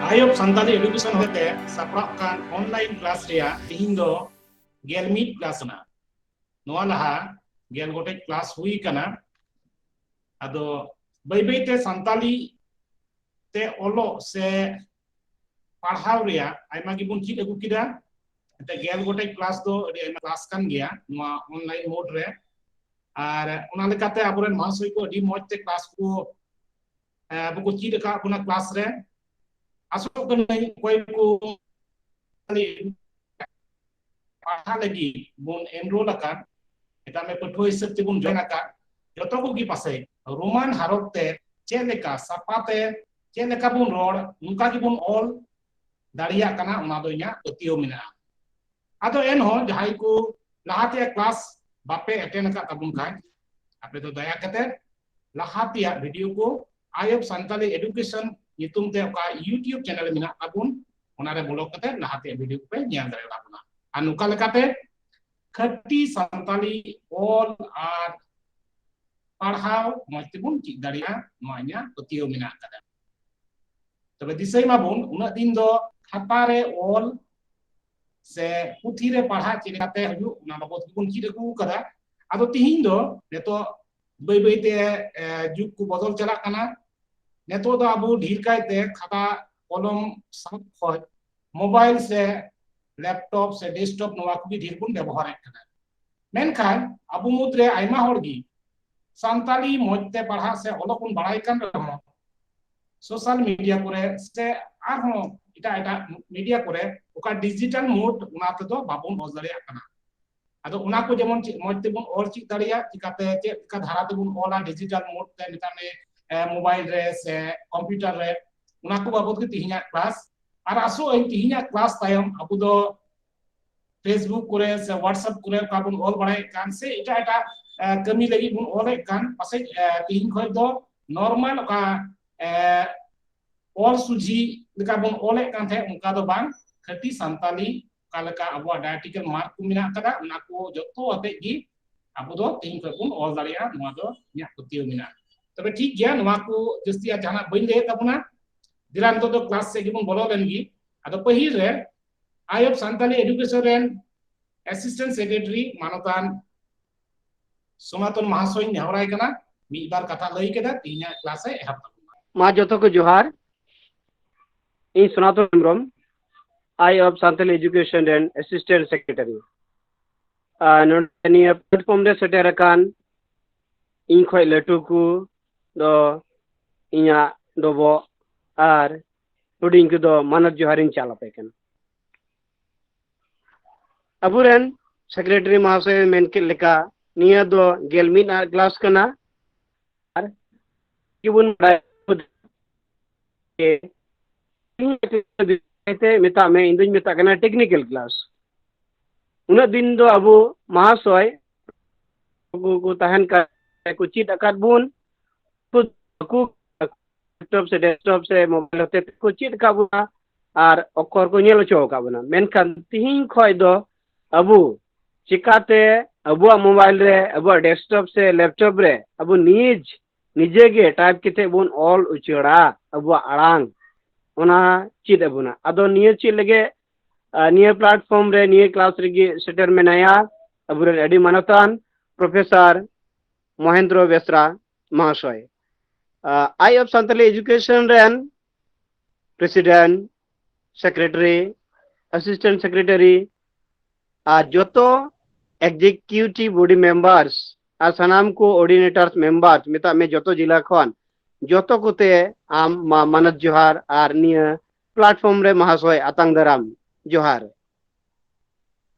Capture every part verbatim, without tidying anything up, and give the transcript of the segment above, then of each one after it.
I of Santali education ᱦᱚᱛᱮᱛᱮ ᱥᱟᱯᱲᱟᱣ ᱠᱟᱱ ᱚᱱᱞᱟᱭᱤᱱ ᱠᱞᱟᱥ ᱨᱮᱭᱟᱜ ᱛᱤᱦᱤᱧ ᱫᱚ ᱜᱮᱞ ᱢᱤᱫ ᱠᱞᱟᱥ ᱠᱟᱱᱟ᱾ ᱱᱚᱣᱟ ᱞᱟᱦᱟ ᱜᱮᱞ ᱜᱚᱴᱮᱡ ᱠᱞᱟᱥ ᱦᱩᱭ ᱠᱟᱱᱟ᱾ ᱟᱫᱚ ᱵᱟᱹᱭ ᱵᱟᱹᱭ ᱛᱮ ᱥᱟᱱᱛᱟᱞᱤ ᱛᱮ ᱚᱞᱚᱜ ᱥᱮ ᱯᱟᱲᱦᱟᱣ ᱨᱮᱭᱟᱜ ᱟᱭᱢᱟ ᱜᱮᱵᱚᱱ ᱪᱮᱫ ᱟᱹᱜᱩ ᱠᱮᱫᱟ᱾ ᱮᱱᱛᱮ ᱜᱮᱞ ᱜᱚᱴᱮᱡ ᱠᱞᱟᱥ ᱫᱚ ᱟᱹᱰᱤ ᱟᱭᱢᱟ ᱠᱞᱟᱥ ᱠᱟᱱ ᱜᱮᱭᱟ ᱱᱚᱣᱟ ᱚᱱᱞᱟᱭᱤᱱ ᱢᱳᱰ ᱨᱮ᱾ ᱟᱨ ᱚᱱᱟ ᱞᱮᱠᱟᱛᱮ ᱟᱵᱚᱨᱮᱱ ᱢᱟᱦᱟᱥᱚᱭ ᱠᱚ ᱟᱹᱰᱤ ᱢᱚᱡᱽ ᱛᱮ ᱠᱞᱟᱥ ᱠᱚ, ᱮ, ᱟᱵᱚ ᱠᱚ ᱪᱮᱫ ᱟᱠᱟᱫ ᱵᱚᱱᱟ ᱠᱞᱟᱥ ᱨᱮ᱾ ᱟᱥᱚᱜ ᱠᱟᱹᱱᱟᱹᱧ ᱚᱠᱚᱭ ᱠᱚ ᱯᱟᱲᱦᱟᱜ ᱞᱟᱹᱜᱤᱫ ᱵᱚᱱ ᱮᱱᱨᱳᱞ ᱟᱠᱟᱫ, ᱢᱮᱛᱟᱜ ᱢᱮ ᱯᱟᱹᱴᱷᱩᱣᱟᱹ ᱦᱤᱥᱟᱹᱵ ᱛᱮᱵᱚᱱ ᱡᱚᱭᱮᱱ ᱟᱠᱟᱫ, ᱡᱚᱛᱚ ᱠᱚᱜᱮ ᱯᱟᱥᱮᱡ ᱨᱳᱢᱟᱱ ᱦᱟᱨᱚᱯ ᱛᱮ ᱪᱮᱫ ᱞᱮᱠᱟ ᱥᱟᱯᱷᱟ ᱛᱮ ᱪᱮᱫ ᱞᱮᱠᱟ ᱵᱚᱱ ᱨᱚᱲ, ᱱᱚᱝᱠᱟ ᱜᱮᱵᱚᱱ ᱚᱞ ᱫᱟᱲᱮᱭᱟᱜ ᱠᱟᱱᱟ, ᱚᱱᱟ ᱫᱚ ᱤᱧᱟᱹᱜ ᱯᱟᱹᱛᱭᱟᱹᱣ ᱢᱮᱱᱟᱜᱼᱟ᱾ ᱟᱫᱚ ᱮᱱᱦᱚᱸ ᱡᱟᱦᱟᱸᱭ ᱠᱚ ᱞᱟᱦᱟ ᱛᱮᱭᱟᱜ ᱠᱞᱟᱥ ᱵᱟᱯᱮ ᱮᱴᱮᱱ ᱟᱠᱟᱫ ᱛᱟᱵᱚᱱ ᱠᱷᱟᱱ, ᱟᱯᱮ ᱫᱚ ᱫᱟᱭᱟ ᱠᱟᱛᱮ ᱞᱟᱦᱟ ᱛᱮᱭᱟᱜ ᱵᱷᱤᱰᱤᱭᱳ ᱠᱚ ᱟᱭ ᱚᱯᱷ ᱥᱟᱱᱛᱟᱞᱤ ᱮᱰᱩᱠᱮᱥᱚᱱ ᱧᱩᱛᱩᱢ ᱛᱮ ᱚᱠᱟ YouTube ᱪᱮᱱᱮᱞ ᱢᱮᱱᱟᱜ ᱛᱟᱵᱚᱱ, ᱚᱱᱟᱨᱮ ᱵᱚᱞᱚ ᱠᱟᱛᱮ ᱞᱟᱦᱟ ᱛᱮᱭᱟᱜ ᱵᱷᱤᱰᱤᱭᱳ ᱠᱚᱯᱮ ᱧᱮᱞ ᱫᱟᱲᱮᱭᱟᱜ ᱛᱟᱵᱚᱱᱟ᱾ ᱟᱨ ᱱᱚᱝᱠᱟ ᱞᱮᱠᱟᱛᱮ ᱠᱷᱟᱹᱴᱤ ᱥᱟᱱᱛᱟᱞᱤ ᱚᱞ ᱟᱨ ᱯᱟᱲᱦᱟᱣ ᱢᱚᱡᱽ ᱛᱮᱵᱚᱱ ᱪᱮᱫ ᱫᱟᱲᱮᱭᱟᱜᱼᱟ, ᱱᱚᱣᱟ ᱤᱧᱟᱹᱜ ᱯᱟᱹᱛᱭᱟᱹᱣ ᱢᱮᱱᱟᱜ ᱟᱠᱟᱫᱟ᱾ ᱛᱚᱵᱮ ᱫᱤᱥᱟᱹᱭ ᱢᱟᱵᱚᱱ, ᱩᱱᱟᱹᱜ ᱫᱤᱱ ᱫᱚ ᱠᱷᱟᱛᱟ ᱨᱮ ᱚᱞ ᱥᱮ ᱯᱩᱛᱷᱤ ᱨᱮ ᱯᱟᱲᱦᱟᱜ ᱪᱮᱫ ᱞᱮᱠᱟᱛᱮ ᱦᱩᱭᱩᱜ, ᱚᱱᱟ ᱵᱟᱵᱚᱫ ᱜᱮᱵᱚᱱ ᱪᱮᱫ ᱟᱹᱜᱩ ᱠᱟᱫᱟ᱾ ᱟᱫᱚ ᱛᱤᱦᱤᱧ ᱫᱚ ᱱᱤᱛᱚᱜ ᱵᱟᱹᱭ ᱵᱟᱹᱭᱛᱮ, ᱮ, ᱡᱩᱜᱽ ᱠᱚ ᱵᱚᱫᱚᱞ ᱪᱟᱞᱟᱜ ᱠᱟᱱᱟ᱾ ᱱᱤᱛᱚᱜ ᱫᱚ ᱟᱵᱚ ᱰᱷᱮᱨ ᱠᱟᱭᱛᱮ ᱠᱷᱟᱛᱟ ᱠᱚᱞᱚᱢ ᱥᱟᱵ ᱠᱷᱚᱡ ᱢᱳᱵᱟᱭᱤᱞ ᱥᱮ ᱞᱮᱯᱴᱚᱯ ᱥᱮ ᱰᱮᱥᱠᱴᱚᱯ, ᱱᱚᱣᱟ ᱠᱚᱜᱮ ᱰᱷᱮᱨ ᱵᱚᱱ ᱵᱮᱵᱚᱦᱟᱨᱮᱫ ᱠᱟᱱᱟ᱾ ᱢᱮᱱᱠᱷᱟᱱ ᱟᱵᱚ ᱢᱩᱫᱽᱨᱮ ᱟᱭᱢᱟ ᱦᱚᱲ ᱜᱮ ᱥᱟᱱᱛᱟᱲᱤ ᱢᱚᱡᱽ ᱛᱮ ᱯᱟᱲᱦᱟᱜ ᱥᱮ ᱚᱞᱚᱜ ᱵᱚᱱ ᱵᱟᱲᱟᱭ ᱠᱟᱱ ᱨᱮᱦᱚᱸ, ᱥᱳᱥᱟᱞ ᱢᱤᱰᱤᱭᱟ ᱠᱚᱨᱮ ᱥᱮ ᱟᱨᱦᱚᱸ ᱮᱴᱟᱜ ᱮᱴᱟᱜ ᱢᱤᱰᱤᱭᱟ ᱠᱚᱨᱮ ᱚᱠᱟ ᱰᱤᱡᱤᱴᱟᱞ ᱢᱳᱰ, ᱚᱱᱟ ᱛᱮᱫᱚ ᱵᱟᱵᱚᱱ ᱚᱞ ᱫᱟᱲᱮᱭᱟᱜ ᱠᱟᱱᱟ᱾ ᱟᱫᱚ ᱚᱱᱟ ᱠᱚ ᱡᱮᱢᱚᱱ ᱪᱮᱫ ᱢᱚᱡᱽ ᱛᱮᱵᱚᱱ ᱚᱞ ᱪᱮᱫ ᱫᱟᱲᱮᱭᱟᱜ, ᱪᱤᱠᱟᱛᱮ ᱪᱮᱫ ᱞᱮᱠᱟ ᱫᱷᱟᱨᱟ ᱛᱮᱵᱚᱱ ᱚᱞᱟ ᱰᱤᱡᱤᱴᱟᱞ ᱢᱳᱰ ᱛᱮ, ᱢᱮᱛᱟᱜ ᱢᱮ, ᱮ, ᱢᱳᱵᱟᱭᱤᱞ ᱨᱮ ᱥᱮ ᱠᱚᱢᱯᱤᱭᱩᱴᱟᱨ ᱨᱮ, ᱚᱱᱟ ᱠᱚ ᱵᱟᱵᱚᱫ ᱜᱮ ᱛᱮᱦᱮᱧᱟᱜ ᱠᱞᱟᱥ᱾ ᱟᱨ ᱟᱥᱚᱜ ᱟᱹᱧ ᱛᱮᱦᱮᱧᱟᱜ ᱠᱞᱟᱥ ᱛᱟᱭᱚᱢ ᱟᱵᱚ ᱫᱚ Facebook ᱠᱚᱨᱮ ᱥᱮ WhatsApp ᱠᱚᱨᱮ ᱚᱠᱟ ᱵᱚᱱ ᱚᱞ ᱵᱟᱲᱟᱭᱮᱫ ᱠᱟᱱ ᱥᱮ ᱮᱴᱟᱜ ᱮᱴᱟᱜ, ᱮ, ᱠᱟᱹᱢᱤ ᱞᱟᱹᱜᱤᱫ ᱵᱚᱱ ᱚᱞᱮᱫ ᱠᱟᱱ, ᱯᱟᱥᱮᱡ, ᱮ, ᱛᱮᱦᱮᱧ ᱠᱷᱚᱱ ᱫᱚ ᱱᱚᱨᱢᱟᱞ ᱚᱠᱟ, ᱮ, ᱚᱞ ᱥᱚᱡᱷᱮ ᱞᱮᱠᱟ ᱵᱚᱱ ᱚᱞᱮᱫ ᱠᱟᱱ ᱛᱟᱦᱮᱸᱫ, ᱚᱱᱠᱟ ᱫᱚ ᱵᱟᱝ, ᱠᱷᱟᱹᱴᱤ ᱥᱟᱱᱛᱟᱞᱤ ᱚᱠᱟ ᱞᱮᱠᱟ ᱟᱵᱚᱣᱟᱜ ᱰᱟᱭᱮᱴᱤᱠᱟᱞ ᱢᱟᱨᱠ ᱠᱚ ᱢᱮᱱᱟᱜ ᱟᱠᱟᱫᱟ, ᱚᱱᱟ ᱠᱚ ᱡᱚᱛᱚ ᱟᱛᱮᱫ ᱜᱮ ᱟᱵᱚ ᱫᱚ ᱛᱮᱦᱮᱧ ᱠᱷᱚᱱ ᱵᱚᱱ ᱚᱞ ᱫᱟᱲᱮᱭᱟᱜᱼᱟ, ᱱᱚᱣᱟ ᱫᱚ ᱤᱧᱟᱹᱜ ᱯᱟᱹᱛᱭᱟᱹᱣ ᱢᱮᱱᱟᱜᱼᱟ᱾ ᱛᱚᱵᱮ ᱴᱷᱤᱠ ᱜᱮᱭᱟ, ᱱᱚᱣᱟ ᱠᱚ ᱡᱟᱹᱥᱛᱤ ᱟᱨ ᱡᱟᱦᱟᱱᱟᱜ ᱵᱟᱹᱧ ᱞᱟᱹᱭᱮᱫ ᱛᱟᱵᱚᱱᱟ᱾ ᱫᱮᱞᱟ ᱱᱤᱛᱚᱜ ᱫᱚ ᱠᱞᱟᱥ ᱥᱮᱫ ᱜᱮᱵᱚᱱ ᱵᱚᱞᱚ ᱞᱮᱱ ᱜᱮ᱾ ᱟᱫᱚ ᱯᱟᱹᱦᱤᱞ ᱨᱮ ᱟᱭ ᱚᱯᱷ ᱥᱟᱱᱛᱟᱞᱤ ᱮᱰᱩᱠᱮᱥᱚᱱ ᱨᱮᱱ ᱮᱥᱤᱥᱴᱮᱱᱴ ᱥᱮᱠᱨᱮᱴᱟᱨᱤ ᱢᱟᱱᱚᱛᱟᱱ ᱥᱚᱱᱟᱛᱚᱱ ᱢᱟᱦᱟᱥᱚᱭ ᱱᱮᱦᱚᱨᱟᱭ ᱠᱟᱱᱟ, ᱢᱤᱫ ᱵᱟᱨ ᱠᱟᱛᱷᱟ ᱞᱟᱹᱭ ᱠᱮᱫᱟ, ᱛᱮᱦᱮᱧᱟᱜ ᱠᱞᱟᱥ ᱮ ᱮᱦᱚᱵ ᱛᱟᱵᱚᱱᱟ᱾ ᱢᱟ ᱡᱚᱛᱚ ᱠᱚ ᱡᱚᱦᱟᱨ᱾ ᱤᱧ ᱥᱚᱱᱟᱛᱚᱱ ᱦᱮᱢᱵᱨᱚᱢ, ᱟᱭ ᱚᱯᱷ ᱥᱟᱱᱛᱟᱞᱤ ᱮᱰᱩᱠᱮᱥᱚᱱ ᱨᱮᱱ ᱮᱥᱤᱥᱴᱮᱱᱴ ᱥᱮᱠᱨᱮᱴᱟᱨᱤ᱾ ᱟᱨ ᱱᱚᱰᱮ ᱱᱤᱭᱟᱹ ᱯᱞᱟᱴᱯᱷᱚᱨᱢ ᱨᱮ ᱥᱮᱴᱮᱨ ᱟᱠᱟᱱ ᱤᱧ ᱠᱷᱚᱱ ᱞᱟᱹᱴᱩ ᱠᱚ ᱫᱚ ᱤᱧᱟᱹᱜ ᱰᱚᱵᱚᱜ ᱟᱨ ᱦᱩᱰᱤᱧ ᱠᱚᱫᱚ ᱢᱟᱱᱚᱛ ᱡᱚᱦᱟᱨᱤᱧ ᱪᱟᱞ ᱟᱯᱮ ᱠᱟᱱᱟ᱾ ᱟᱵᱚᱨᱮᱱ ᱥᱮᱠᱨᱮᱴᱟᱨᱤ ᱢᱚᱦᱟᱥᱚᱭ ᱢᱮᱱ ᱠᱮᱫ ᱞᱮᱠᱟ, ᱱᱤᱭᱟᱹ ᱫᱚ ᱜᱮᱞ ᱢᱤᱫ ᱟᱜ ᱠᱞᱟᱥ ᱠᱟᱱᱟ᱾ ᱟᱨ ᱜᱮᱵᱚᱱ ᱵᱟᱲᱟᱭᱟ ᱡᱮ ᱛᱮᱦᱮᱧ ᱢᱮᱛᱟᱜ ᱢᱮ, ᱤᱧ ᱫᱩᱧ ᱢᱮᱛᱟᱜ ᱠᱟᱱᱟ ᱴᱮᱠᱱᱤᱠᱮᱞ ᱠᱞᱟᱥ᱾ ᱩᱱᱟᱹᱜ ᱫᱤᱱ ᱫᱚ ᱟᱵᱚ ᱢᱚᱦᱟᱥᱚᱭ ᱠᱚ ᱛᱟᱦᱮᱱ ᱠᱟᱱ ᱠᱚ ᱪᱮᱫ ᱟᱠᱟᱫ ᱵᱚᱱ, ᱩᱱᱠᱩ ᱞᱮᱯᱴᱚᱯ ᱥᱮ ᱰᱮᱥᱠᱴᱚᱯ ᱥᱮ ᱢᱳᱵᱟᱭᱤᱞ ᱦᱚᱛᱮ ᱛᱮᱠᱚ ᱪᱮᱫ ᱟᱠᱟᱫ ᱵᱚᱱᱟ ᱟᱨ ᱚᱠᱠᱷᱚᱨ ᱠᱚ ᱧᱮᱞ ᱦᱚᱪᱚ ᱟᱠᱟᱫ ᱵᱚᱱᱟ᱾ ᱢᱮᱱᱠᱷᱟᱱ ᱛᱤᱦᱤᱧ ᱠᱷᱚᱱ ᱫᱚ ᱟᱵᱚ ᱪᱤᱠᱟᱛᱮ ᱟᱵᱚᱣᱟᱜ ᱢᱳᱵᱟᱭᱤᱞ ᱨᱮ, ᱟᱵᱚᱣᱟᱜ ᱰᱮᱥᱠᱴᱚᱯ ᱥᱮ ᱞᱮᱯᱴᱚᱯ ᱨᱮ ᱟᱵᱚ ᱱᱤᱡᱽ, ᱱᱤᱡᱮ ᱜᱮ ᱴᱟᱭᱤᱯ ᱠᱟᱛᱮ ᱵᱚᱱ ᱚᱞ ᱩᱪᱟᱹᱲᱟ ᱟᱵᱚᱣᱟᱜ ᱟᱲᱟᱝ, ᱚᱱᱟ ᱪᱮᱫ ᱟᱵᱚᱱᱟ᱾ ᱟᱫᱚ ᱱᱤᱭᱟᱹ ᱪᱮᱫ ᱞᱟᱹᱜᱤᱫ ᱟᱨ ᱱᱤᱭᱟᱹ platform ᱨᱮ ᱱᱤᱭᱟᱹ class ᱨᱮᱜᱮ ᱥᱮᱴᱮᱨ ᱢᱮᱱᱟᱭᱟ ᱟᱵᱚᱨᱮᱱ ᱟᱹᱰᱤ ᱢᱟᱱᱚᱛᱟᱱ Professor Mahindra Besra ᱢᱚᱦᱟᱥᱚᱭ᱾ R Eye of Santali Education ᱨᱮᱱ President, Secretary, Assistant Secretary ᱟᱨ ᱡᱚᱛᱚ Executive Body Members ᱟᱨ ᱥᱟᱱᱟᱢ ᱠᱚ Coordinators Members, ᱢᱮᱛᱟᱜ ᱢᱮ ᱡᱚᱛᱚ ᱡᱤᱞᱟ ᱠᱷᱚᱱ, ᱡᱚᱛᱚ ᱠᱚᱛᱮ ᱟᱢ ᱢᱟ ᱢᱟᱱᱚᱛ ᱡᱚᱦᱟᱨ ᱟᱨ ᱱᱤᱭᱟᱹ platform ᱨᱮ ᱢᱚᱦᱟᱥᱚᱭ ᱟᱛᱟᱝ ᱫᱟᱨᱟᱢ ᱡᱚᱦᱟᱨ᱾